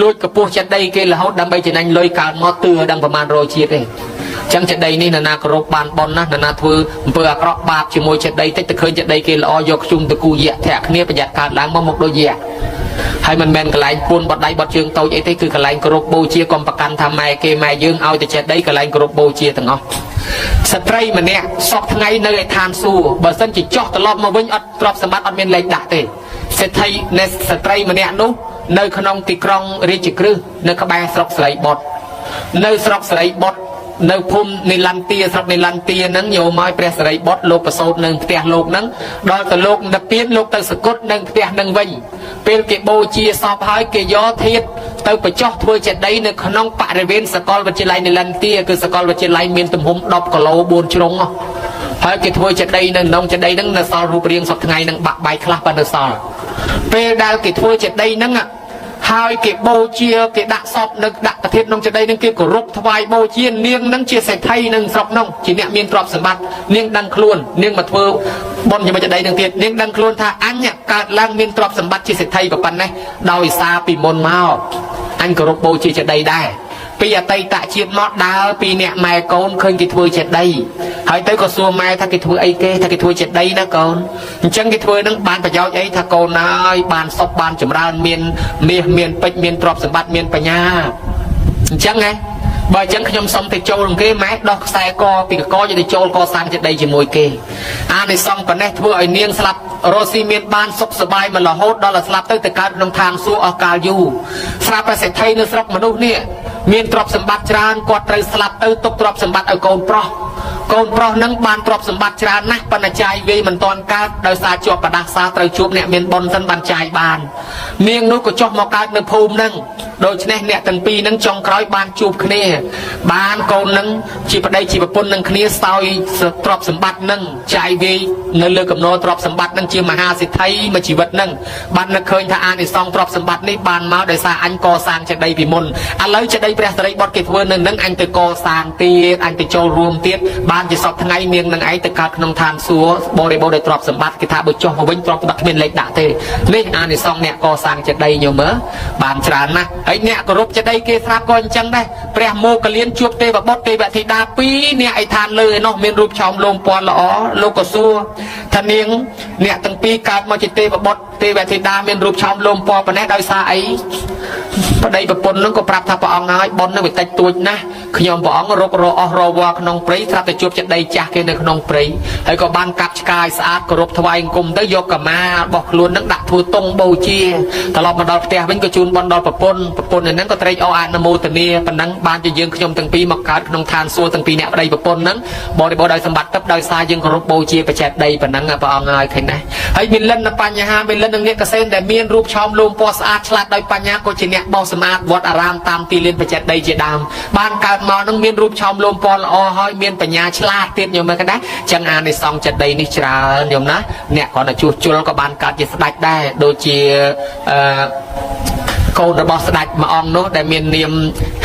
S1: លួចកពស់ចេតិយគេរហូតដើម្បីចំណេញលុយកើតមកទឿដឹងប្រមាណរយជាតិទេចឹងចេតិយនេះនរណាគោរពបានប៉ុនណានរណាធ្វើអំពើអាក្រក់បាបជាមួយចេតិយតិចទៅឃើញចេតិយគេល្អយកខ្ជុំទៅគូយៈធាក់គ្នាប្រយ័ត្នកើតឡើងមកដូចយៈហើយមិនមែនកន្លែងពួនបត់ដៃបត់ជើងតូចអីទេគឺកន្លែងគោរពបូជាកុំប្រកាន់ថាម៉ែគេម៉ែយើងឲ្យតែចេតិយកន្លែងគោរពបូជាទាំងអស់ស្ត្រីម្នាក់សពថ្ងៃនៅឯឋានសួគ៌បើសិនជាចោះត្រឡប់មកវិញអត់ទ្រព្យសម្បត្តិអត់មានលេខដាក់ទេសេដ្ឋីនៃស្ត្រីម្នាក់នោះនៅក្នុងទីក្រុងរាជក្រឹសនៅក្បែរស្រុកសិរីបុត្រនៅស្រុកសិរីបុត្រនៅភូមិនិលន្ទាស្រុកនិលន្ទាហ្នឹងញោមឲ្យព្រះសិរីបុត្រលោកប្រសូតនៅផ្ទះលោកហ្នឹងដល់ទៅលោកនិព្វានលោកទៅសគត់នៅផ្ទះហ្នឹងវិញពេលគេបូជាសពហើយគេយកធាតុទៅបញ្ចុះធ្វើចេតិយនៅក្នុងបរិវេណសកលវិទ្យាល័យនិលន្ទាគឺសកលវិទ្យាល័យមានទំហំ10គីឡូ4ជ្រុងហើយគេធ្វើចេតិយនៅក្នុងចេតិយហ្នឹងនៅសល់រូបរាងសពថ្ងៃហ្នឹងបាក់បែកខ្លះប៉ុន្តែនៅសល់ពេលដែលគេធ្វើចេតិយហ្នឹងហើយគេបូជាគេដាក់សពនៅដាក់ប្រធានក្នុងចេតិយនឹងគេគោរពថ្វាយបូជានាងនឹងជាសេដ្ឋីនឹងស្រុកនោះជាអ្នកមានទ្រព្យសម្បត្តិនាងដឹងខ្លួននាងមកធ្វើបុណ្យជាមួយចេតិយនឹងទៀតនាងដឹងខ្លួនថាអញកើតឡើងមានទ្រព្យសម្បត្តិជាសេដ្ឋីប៉ុណ្ណេះដោយសារពីមុនមកអញគោរពបូជាចេតិយដែរពីអតីតជាតិមកដើរពីអ្នកម៉ែកូនឃើញគេធ្វើចេតិយហើយទៅក៏សួរម៉ែថាគេធ្វើអីគេថាគេធ្វើចេតិយណាកូនអញ្ចឹងគេធ្វើនឹងបានប្រយោជន៍អីថាកូនហើយបានសុខបានចម្រើនមានមាសមានពេជ្រមានទ្រព្យសម្បត្តិមានបញ្ញាអញ្ចឹងហ៎បើអញ្ចឹងខ្ញុំសុំទៅចូលគេម៉ែដោះខ្សែកពីកកយកទៅចូលកសាងចេតិយជាមួយគេអានិសង្សប៉ុណ្ណេះធ្វើឲ្យនាងស្លាប់រស់ស៊ីមានបានសុខសប្បាយមករហូតដល់ស្លាប់ទៅទៅកើតក្នុងឋានសួគ៌អស់កាលយូរស្រាប់តែសេដ្ឋីនៅស្រុកមនុស្សនេះមានទ្រព្យសម្បត្តិច្រើនគាត់ត្រូវស្លាប់ទៅទុកទ្រព្យសម្បត្តិឲ្យកូនប្រុសកូនប្រុសនឹងបានទ្រព្យសម្បត្តិច្រើនណាស់ប៉ុន្តែចាយវាយមិនទាន់កើតដោយសារជាប់បដាសាត្រូវជួបអ្នកមានបុណ្យសិនបានចាយបាន នាងនោះក៏ចុះមកកើតនៅភូមិហ្នឹងដូច្នេះអ្នកទាំងពីរហ្នឹងចុងក្រោយបានជួបគ្នាបានកូនហ្នឹងជាប្តីជាប្រពន្ធនឹងគ្នាសោយទ្រព្យសម្បត្តិហ្នឹងចាយវាយនៅលើកំណរទ្រព្យសម្បត្តិហ្នឹងជាមហាសេដ្ឋីមួយជីវិតហ្នឹងបាននឹកឃើញថាអានិសង្សទ្រព្យសម្បត្តិនេះបានមកដោយសារអញកសាងចេតិយពីមុនឥឡូវចេតិយព្រះសិរីបុត្រគេធ្វើនៅនឹងអញទៅកសាងទៀតអញទៅចូលរួមទៀតបានជាសពថ្ងៃនាងនឹងឯងទៅកើតក្នុងឋានសួគ៌បរិបូរណ៍ដោយទ្រព្យសម្បត្តិគេថាបើចុះមកវិញទ្រព្យសម្បត្តិគ្មានលេខដាក់ទេនេះអានិសង្សអ្នកកសាងចេតិយញោមមើលបានច្រើនណាស់ហើយអ្នកគោរពចេតិយគេស្រាប់ក៏អញ្ចឹងដែរព្រះមោគលានជួបទេវបុត្រទេវធីតាពីរអ្នកឯឋានលើឯនោះមានរូបឆោមលោមពណ៌ល្អលោកក៏សួរថានាងអ្នកទាំងពីរកើតមកជាទេវបុត្រទេវធីតាមានរូបឆោមលោមពណ៌ប៉ុណ្ណេះដោយសារអីប្តីប្រពន្ធនឹងក៏ប្រាប់ថាព្រះអង្គហើយបុណ្យនឹងវាតិចតួចណាស់ខ្ញុំព្រះអង្គរករអស់រវល់ក្នុងព្រៃស្រាប់តែជួបចេតិយចាស់គេនៅក្នុងព្រៃហើយក៏បានកាប់ឆ្កាយស្អាតគោរពថ្វាយអង្គមទៅយកកម្មារបស់ខ្លួននឹងដាក់ធ្វើតុងបូជាត្រឡប់មកដល់ផ្ទះវិញក៏ជូនបុណ្យដល់ប្រពន្ធប្រពន្ធនឹងក៏ត្រេកអរអនុមោទនាប៉ុណ្ណឹងបានជាយើងខ្ញុំទាំងពីរមកកើតក្នុងឋានសួគ៌ទាំងពីរអ្នកប្តីប្រពន្ធនឹងបរិបូរណ៍ដោយសម្បត្តិទឹកដោយសារយើងគោរពបូជាបច្ចេតដីប៉ុណ្ណឹងព្រះអង្គហើយឃើញណាហើយមានលិនបញ្ហាមានលិននឹងអ្នកកសេនដែលមានរូបឆោមលោមពណ៌ស្អាតឆ្លាតដោយបញ្ញាក៏ជាអ្នកបោសសម្អាតវត្តអារាមតាមទីលានបច្ចេតដីជាដើមបានកើតមកនឹងមានរូបឆោមលោមពណ៌ល្អហើយមានបញ្ញាឆ្លាតទៀតញោមមើលកណ្ដាចឹងអានិសង្សចេតិយនេះច្រើនញោមណាអ្នកគ្រាន់តែជួសជុលក៏បានកើតជាស្ដេចដែរដូចជាអឺកូនរបស់ស្ដេចមួយអង្គនោះដែលមាននាម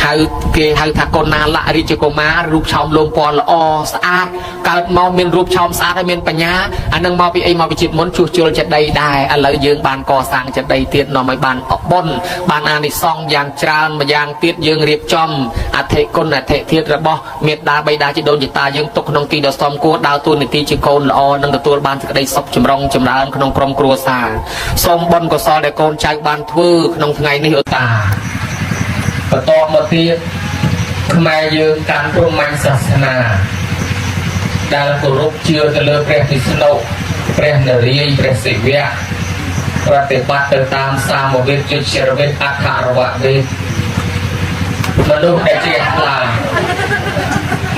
S1: ហៅគេហៅថាកូណាលរាជកុមាររូបឆោមលោមពណ៌ល្អស្អាតកើតមកមានរូបឆោមស្អាតហើយមានបញ្ញាអានឹងមកពីអីមកពីជាតិមុនជួសជុលចេតិយដែរឥឡូវយើងបានកសាងចេតិយទៀតនាំឲ្យបានអបុណ្យបានអានិសង្សយ៉ាងច្រើនម្យ៉ាងទៀតយើងរៀបចំអធិគុណអធិធាតុរបស់មេត្តាបិតាជីដូនជីតាយើងទុកក្នុងទីដ៏សមគួរដើរតួនាទីជាកូនល្អនិងទទួលបានសេចក្តីសុខចម្រុងចម្រើនក្នុងក្រុមគ្រួសារសូមបុណ្យកុសលដែលកូនចៅបានធ្វើក្នុងថ្ងៃនេះអូតាបន្តមកទៀតខ្មែរយើងកាន់ព្រហ្មញ្ញសាសនាដែលគោរពជឿទៅលើព្រះវិស្ណុព្រះនរាយណ៍ព្រះសិវៈប្រតិបត្តិទៅតាមសាមវេទយុជ្ជរវេទអថរវវេទមនុស្សដែលជ្រះថ្លា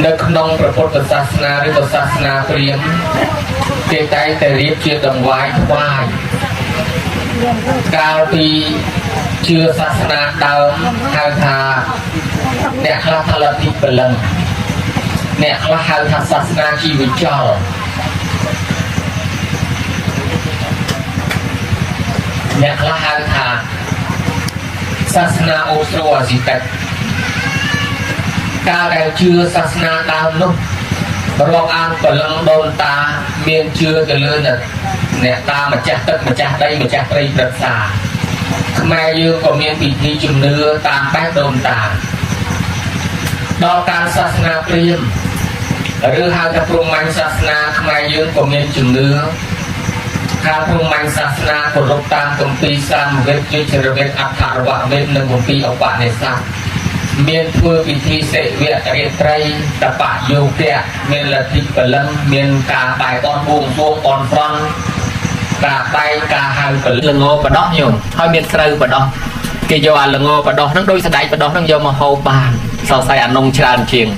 S1: នៅក្នុងព្រះពុទ្ធសាសនាឬក៏សាសនាព្រាហ្មណ៍គេតែងតែរៀបជាដង្វាយថ្វាយកាលពីជឿសាសនាដើមហៅថាអ្នកខ្លះថាលទ្ធិព្រលឹងអ្នកខ្លះហៅថាសាសនាជីវចលអ្នកខ្លះហៅថាសាសនាអូស្ត្រូអាស៊ីតិកកាលដែលជឿសាសនាដើមនោះរាប់អានព្រលឹងដូនតាមានជឿទៅលើអ្នកតាម្ចាស់ទឹកម្ចាស់ដីម្ចាស់ព្រៃព្រឹក្សាខ្មែរយើងក៏មានពិធីជំនឿតាមបែបដូនតាដល់ការសាសនាព្រាហ្មណ៍ឬហៅថាព្រហ្មញ្ញសាសនាខ្មែរយើងក៏មានជំនឿខាងព្រហ្មញ្ញសាសនាគោរពតាមគម្ពីរសាមវេទយុជ្ជរវេទអថរវវេទនិងគម្ពីរឧបនិស្ស័ទមានធ្វើពិធីសិវៈរាត្រីតបយោគៈមានលទ្ធិព្រលឹងមានការបែបអនបួងសួងអនស្រន់ការបែកការហៅព្រលឹងល្ងបដោះញោមហើយមានស្រូវបដោះគេយកអាល្ងបដោះហ្នឹងដូចសណ្ដែកបដោះហ្នឹងយកមកហូបបានសរសៃអានងច្រើនជាង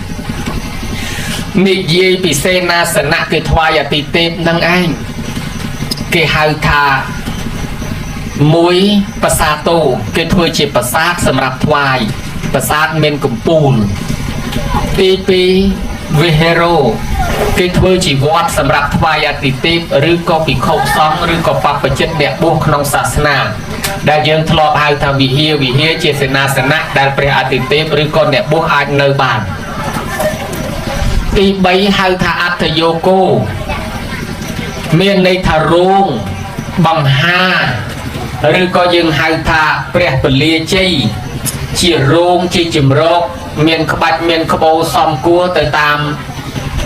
S1: និយាយពីសេនាសនៈគេថ្វាយអតិទេពនឹងឯងគេហៅថាមួយប្រាសាទតោគេធ្វើជាប្រាសាទសម្រាប់ថ្វាយប្រាសាទមានកំពូលទី2វិហេរ៉ូគេធ្វើជាវត្តសម្រាប់ថ្វាយអតិទេពឬក៏ភិក្ខុសង្ឃឬក៏បព្វជិតអ្នកបួសក្នុងសាសនាដែលយើងធ្លាប់ហៅថាវិហារវិហារជាសេនាសនៈដែលព្រះអតិទេពឬក៏អ្នកបួសអាចនៅបានទី3ហៅថាអត្តយោគោមានន័យថារោងបង្ហាឬក៏យើងហៅថាព្រះពលាជ័យជារោងជាជំរកមានក្បាច់មានក្បូរសំគួរទៅតាម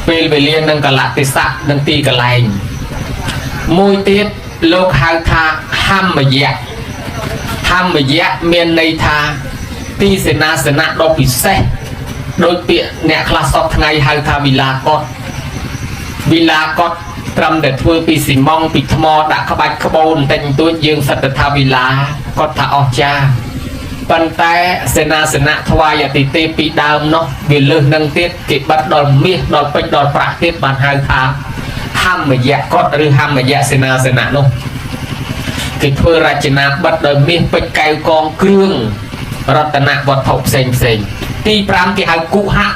S1: ពេលវេលានិងកលៈទេសៈនិងទីកន្លែងមួយទៀតលោកហៅថាហម្មយៈហម្មយៈមានន័យថាទីសេនាសនៈដ៏ពិសេសដោយពាក្យអ្នកខ្លះសពថ្ងៃហៅថាវិឡាកុដវិឡាកុដត្រឹមតែធ្វើពីស៊ីម៉ង់ពីថ្មដាក់ក្បាច់ក្បូរបន្តិចបន្តួចយើងសិតទៅថាវិឡាគាត់ថាអស្ចារ្យប៉ុន្តែសេនាសនៈថ្វាយអតិទេពពីដើមនោះវាលើសនឹងទៀតគេបិទដល់មាសដល់ពេជ្រដល់ប្រាក់ទៀតបានហៅថាហម្មយៈកុដឬហម្មយៈសេនាសនៈនោះ គេធ្វើរចនាបិទដោយមាសពេជ្រកែវកងគ្រឿងរតនវត្ថុផ្សេងផ្សេងទី5គេហៅគុហៈ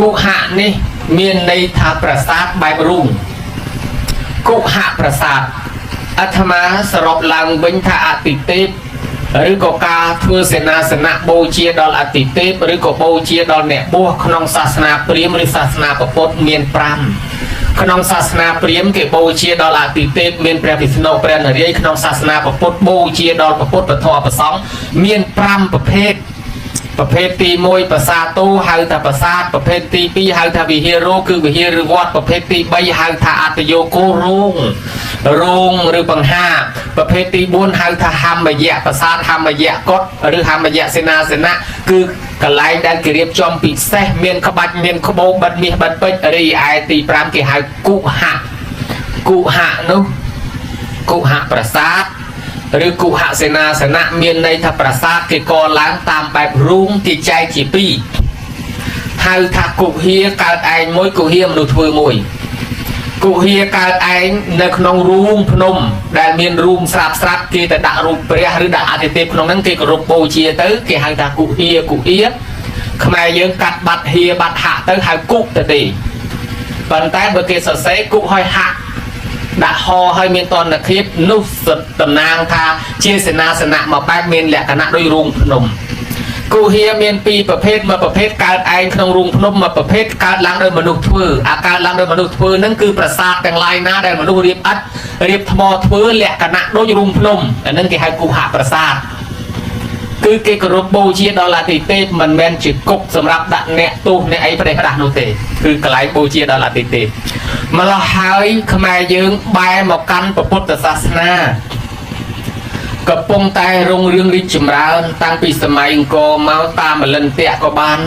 S1: គុហៈនេះមានន័យថាប្រាសាទបែបរូងគុហៈប្រាសាទអាត្មាសរុបឡើងវិញថាអតិទេពឬក៏ការធ្វើសេនាសនៈបូជាដល់អតិទេពឬក៏បូជាដល់អ្នកបួសក្នុងសាសនាព្រាហ្មណ៍ឬសាសនាពុទ្ធមាន5ក្នុងសាសនាព្រាហ្មណ៍គេបូជាដល់អតិទេពមានព្រះវិស្ណុព្រះនរាយណ៍ក្នុងសាសនាពុទ្ធបូជាដល់ពុទ្ធពធប្រសង្ឃមាន5ប្រភេទប្រភេទទី1ប្រាសាទតូហៅថាប្រាសាទប្រភេទទី2ហៅថាវិហារោគឺវិហារឬវត្តប្រភេទទី3ហៅថាអត្តយោគោរោងរោងឬបង្ហាប្រភេទទី4ហៅថាហមយៈប្រាសាទហមយៈកុដឬហមយៈសេនាសនៈគឺកន្លែងដែលគេរៀបចំពិសេសមានក្បាច់មានក្បូរបិទមាសបិទពេជ្ររីឯទី5គេហៅគុហៈគុហៈនោះគុហៈប្រាសាទឬគុហសេនាសនៈមានន័យថាប្រាសាទគេកឡើងតាមបែបរូងគេចែកជាពីរហៅថាគុហាកើតឯងមួយគុហាមនុស្សធ្វើមួយគុហាកើតឯងនៅក្នុងរូងភ្នំដែលមានរូងស្រាប់ស្រាប់គេទៅដាក់រូបព្រះឬដាក់អតិទេពក្នុងហ្នឹងគេគោរពបូជាទៅគេហៅថាគុហាគុហាខ្មែរយើងកាត់បាត់ហាបាត់ហាក់ទៅហៅគុទៅទេប៉ុន្តែបើគេសរសេរគុហើយហាក់ដាក់ហឲ្យមានតនភាពនោះតំណាងថាជាសេនាសនៈមកបែបមានលក្ខណៈដូចរូងភ្នំគុហាមានពីរប្រភេទមួយប្រភេទកើតឯងក្នុងរូងភ្នំមួយប្រភេទកើតឡើងដោយមនុស្សធ្វើអាកើតឡើងដោយមនុស្សធ្វើហ្នឹងគឺប្រាសាទទាំងឡាយណាដែលមនុស្សរៀបឥដ្ឋរៀបថ្មធ្វើលក្ខណៈដូចរូងភ្នំអាហ្នឹងគេហៅគុហប្រាសាទគឺគេគោរពបូជាដល់អតិទេពមិនមែនជាគុកសម្រាប់ដាក់អ្នកទោសអ្នកអីប្រេះផ្ដាស់នោះទេគឺកន្លែងបូជាដល់អតិទេពម្ល៉េះហើយខ្មែរយើងបែរមកកាន់ពុទ្ធសាសនាកំពុងតែរុងរឿងរីកចម្រើនតាំងពីសម័យអង្គរមកតាមមលិន្ទៈក៏បាន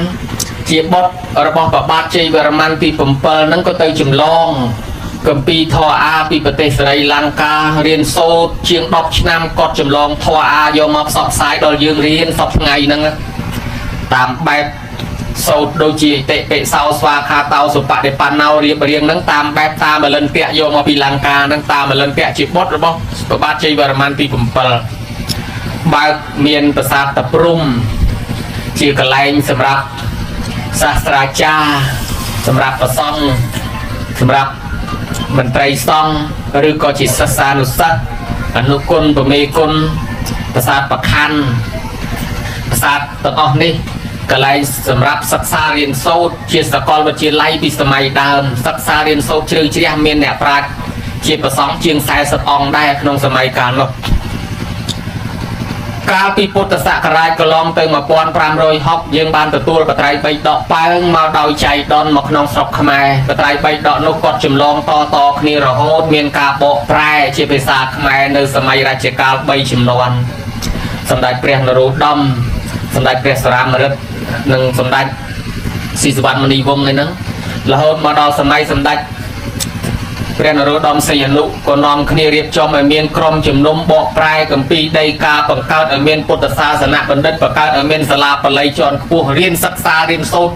S1: ជាបុត្ររបស់ព្រះបាទជ័យវរ្ម័នទី7ហ្នឹងក៏ទៅចម្លងគម្ពីរធម៌អាពីប្រទេសស្រីលង្ការៀនសូត្រជាង10ឆ្នាំគាត់ចម្លងធម៌អាយកមកផ្សព្វផ្សាយដល់យើងរៀនសពថ្ងៃហ្នឹងតាមបែបសូត្រដូចជាតិពិសោស្វាខាតោសុបដិបណ្ណោរៀបរៀងហ្នឹងតាមបែបតាមមលិន្ទៈយកមកពីលង្កាហ្នឹងតាមមលិន្ទៈជាបុត្ររបស់ព្រះបាទជ័យវរ្ម័នទី7បើកមានប្រាសាទតាព្រំជាកន្លែងសម្រាប់សាស្ត្រាចារ្យសម្រាប់ព្រះសង្ឃសម្រាប់មន្ត្រីសង្ឃឬក៏ជាសិស្សានុសិស្សអនុគុណប្រមេគុណប្រាសាទប្រខណ្ឌប្រាសាទទាំងអស់នេះកន្លែងសម្រាប់សិក្សារៀនសូត្រជាសាកលវិទ្យាល័យពីសម័យដើមសិក្សារៀនសូត្រជ្រៅជ្រះមានអ្នកប្រាជ្ញជាព្រះសង្ឃជាង40អង្គដែរក្នុងសម័យកាលនោះកាលពីពុទ្ធសករាជកន្លងទៅ1560យើងបានទទួលបត្រៃបីដកប៉ើងមកដោយចៃដន្យមកក្នុងស្រុកខ្មែរបត្រៃបីដកនោះគាត់ចម្លងតតគ្នារហូតមានការបកប្រែជាភាសាខ្មែរនៅសម័យរជ្ជកាល3ជំនាន់សម្ដេចព្រះនរោត្តមសម្ដេចព្រះសរាមរិទ្ធនិងសម្ដេចស៊ីសវណ្ណមនីវង្សឯហ្នឹងរហូតមកដល់សម័យសម្ដេចព្រះនរោត្តមសីហនុក៏នាំគ្នារៀបចំឲ្យមានក្រុមជំនុំបកប្រែគម្ពីរដីកាបង្កើតឲ្យមានពុទ្ធសាសនបណ្ឌិតបង្កើតឲ្យមានសាលាបាលីជាន់ខ្ពស់រៀនសិក្សារៀនសូត្រ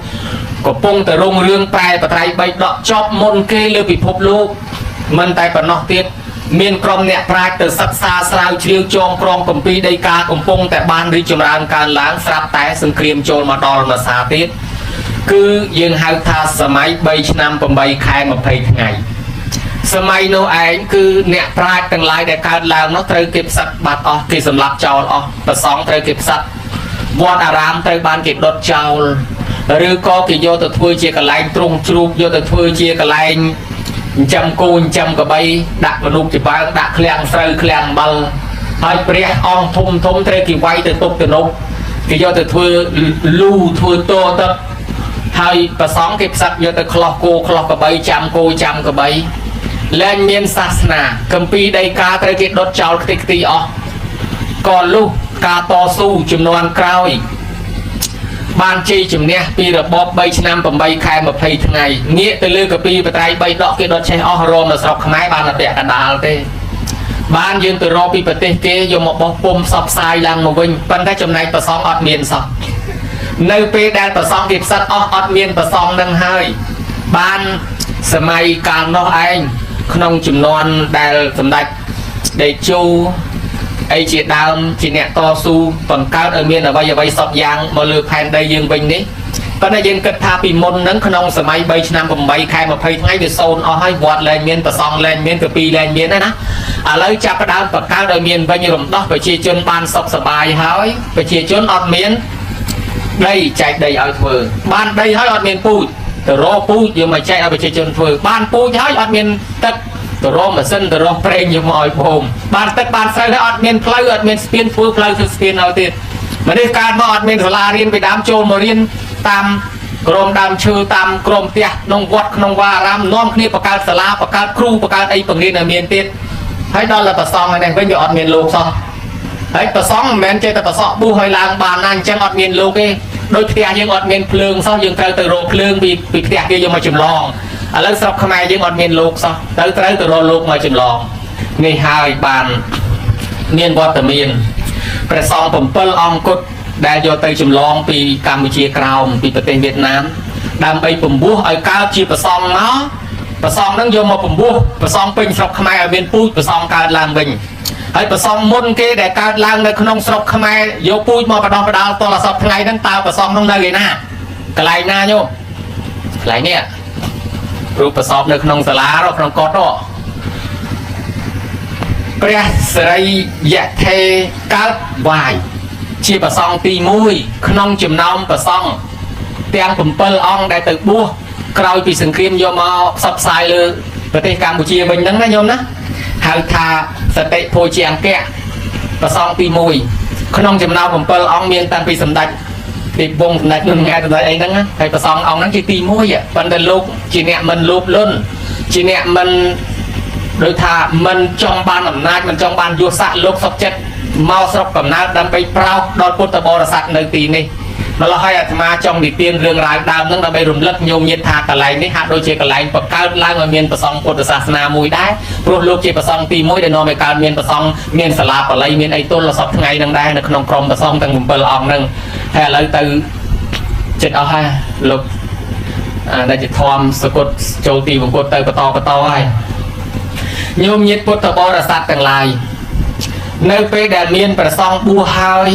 S1: កំពុងតែរុងរឿងប្រែបត្រៃបីដកចប់មុនគេលើពិភពលោកមិនតែប៉ុណ្ណោះទៀតមានក្រុមអ្នកប្រាជ្ញទៅសិក្សាស្រាវជ្រាវចងក្រងគម្ពីរដីកាកំពុងតែបានរីកចម្រើនកើនឡើងស្រាប់តែសង្គ្រាមចូលមកដល់មួយសាទៀតគឺយើងហៅថាសម័យ3ឆ្នាំ8ខែ20ថ្ងៃសម័យនោះឯងគឺអ្នកប្រាជ្ញទាំងឡាយដែលកើតឡើងនោះត្រូវគេផ្សិតបាត់អស់គេសម្លាប់ចោលអស់ប្រសងត្រូវគេផ្សិតវត្តអារាមត្រូវបានគេដុតចោលឬក៏គេយកទៅធ្វើជាកន្លែងទ្រង់ជ្រូកយកទៅធ្វើជាកន្លែងចិញ្ចឹមគោចិញ្ចឹមកបីដាក់មនុស្សជាបើងដាក់ឃ្លាំងស្រូវឃ្លាំងអំបិលហើយព្រះអង្គធំធំត្រូវគេវាយទៅទប់ទៅនោះគេយកទៅធ្វើលូធ្វើតទឹកហើយប្រសងគេផ្សិតយកទៅខ្លោះគោខ្លោះកបីចាំគោចាំកបីលែងមានសាសនាគម្ពីរដីកាត្រូវគេដុតចោលខ្ទេចខ្ទីអស់ក៏លុះការតស៊ូចំនួនក្រោយបានជ័យជំនះពីរបប3ឆ្នាំ8ខែ20ថ្ងៃងាកទៅលើកាពីបត្រៃ3ដកគេដុតឆេះអស់រមនៅស្រុកខ្មែរបានតែពាក់កណ្ដាលទេបានយើងទៅរកពីប្រទេសគេយកមកបោះពុំផ្សព្វផ្សាយឡើងមកវិញប៉ុន្តែចំណែកប្រសងអត់មានសោះនៅពេលដែលប្រសងគេផ្សិតអស់អត់មានប្រសងនឹងហើយបានសម័យកាលនោះឯងក្នុងចំនួនដែលសម្ដេចតេជោ អីជាដើមជាអ្នកតស៊ូបង្កើតឲ្យមានអ្វីអ្វីសពយ៉ាងមកលើផែនដីយើងវិញនេះប៉ុន្តែយើងគិតថាពីមុនហ្នឹងក្នុងសម័យ3ឆ្នាំ8ខែ20ថ្ងៃវាសូន្យអស់ហើយវត្តលែងមានប្រសង់លែងមានកាពីលែងមានហើយណាឥឡូវចាប់ផ្ដើមបង្កើតឲ្យមានវិញរំដោះប្រជាជនបានសុខសប្បាយហើយប្រជាជនអត់មានដីចែកដីឲ្យធ្វើបានដីហើយអត់មានពូជទៅរកពូជយកមកចែកឲ្យប្រជាជនធ្វើបានពូជហើយអត់មានទឹកទៅរកម៉ាស៊ីនទៅរកប្រេងយកមកឲ្យភូមិបានទឹកបានស្រូវហើយអត់មានផ្លូវអត់មានស្ពានធ្វើផ្លូវធ្វើស្ពានឲ្យទៀតមនុស្សកើតមកអត់មានសាលារៀនពីដើមចូលមករៀនតាមក្រមដើមឈើតាមក្រមផ្ទះក្នុងវត្តក្នុងវាអារាមនាំគ្នាបង្កើតសាលាបង្កើតគ្រូបង្កើតអីបង្រៀនឲ្យមានទៀតហើយដល់តែប្រសងឯនេះវិញវាអត់មានលោកសោះ ហើយប្រសងមិនមែនចេះតែប្រសក់បុះឲ្យឡើងបានណាអញ្ចឹងអត់មានលោកទេដូចផ្ទះយើងអត់មានភ្លើងសោះយើងត្រូវទៅរកភ្លើងពីពីផ្ទះគេយកមកចម្លងឥឡូវស្រុកខ្មែរយើងអត់មានលោកសោះទៅត្រូវទៅរកលោកមកចម្លងនេះហើយបានមានវត្តមានព្រះសង្ឃ7អង្គគត់ដែលយកទៅចម្លងពីកម្ពុជាក្រោមពីប្រទេសវៀតណាមដើម្បីពំពោះឲ្យកើតជាប្រសងមកប្រសងហ្នឹងយកមកពំពោះប្រសងពេញស្រុកខ្មែរឲ្យមានពូជប្រសងកើតឡើងវិញ ហើយប្រសងមុនគេដែលកើតឡើងនៅក្នុងស្រុកខ្មែរយកពូជមកបដោះបដាលតលសពថ្ងៃហ្នឹងតើប្រសងហ្នឹងនៅឯណាកន្លែងណាញោមកន្លែងនេះរូបប្រសពនៅក្នុងសាលារក្នុងកុដិព្រះសិរីយថេកើតវាយជាប្រសងទី1ក្នុងចំណោមប្រសងទាំង7អង្គដែលទៅបួសក្រោយពីសង្គ្រាមយកមកផ្សព្វផ្សាយលើប្រទេសកម្ពុជាវិញហ្នឹងណាញោមណាហៅថាសតិភោជាអង្គៈប្រសងទី1ក្នុងចំណោម7អង្គមានតាំងពីសម្ដេចពីវងសម្ដេចនុនង៉ែសម្ដេចអីហ្នឹងណាហើយប្រសងអង្គហ្នឹងជាទី1ប៉ុន្តែលោកជាអ្នកមិនលោភលន់ជាអ្នកមិនដោយថាមិនចង់បានអំណាចមិនចង់បានយស័កលោកសុខចិត្តមកស្រុកកំណើតដើម្បីប្រោសដល់ពុទ្ធបរិស័ទនៅទីនេះម្ល៉េះហើយអាត្មាចង់និទានរឿងរ៉ាវដើមហ្នឹងដើម្បីរំលឹកញោមញាតិថាកន្លែងនេះហាក់ដូចជាកន្លែងបង្កើតឡើងឲ្យមានប្រសង់ពុទ្ធសាសនាមួយដែរព្រោះលោកជាប្រសង់ទី1ដែលនាំឲ្យកើតមានប្រសង់មានសាលាបាលីមានអីទល់សពថ្ងៃហ្នឹងដែរនៅក្នុងក្រុមប្រសង់ទាំង7អង្គហ្នឹងហើយឥឡូវទៅចិត្តអស់ហើយលោកអាដែលជាធម្មសកុតចូលទីបង្គត់ទៅបន្តបន្តហើយញោមញាតិពុទ្ធបរិស័ទទាំងឡាយនៅពេលដែលមានប្រសង់បួសហើយ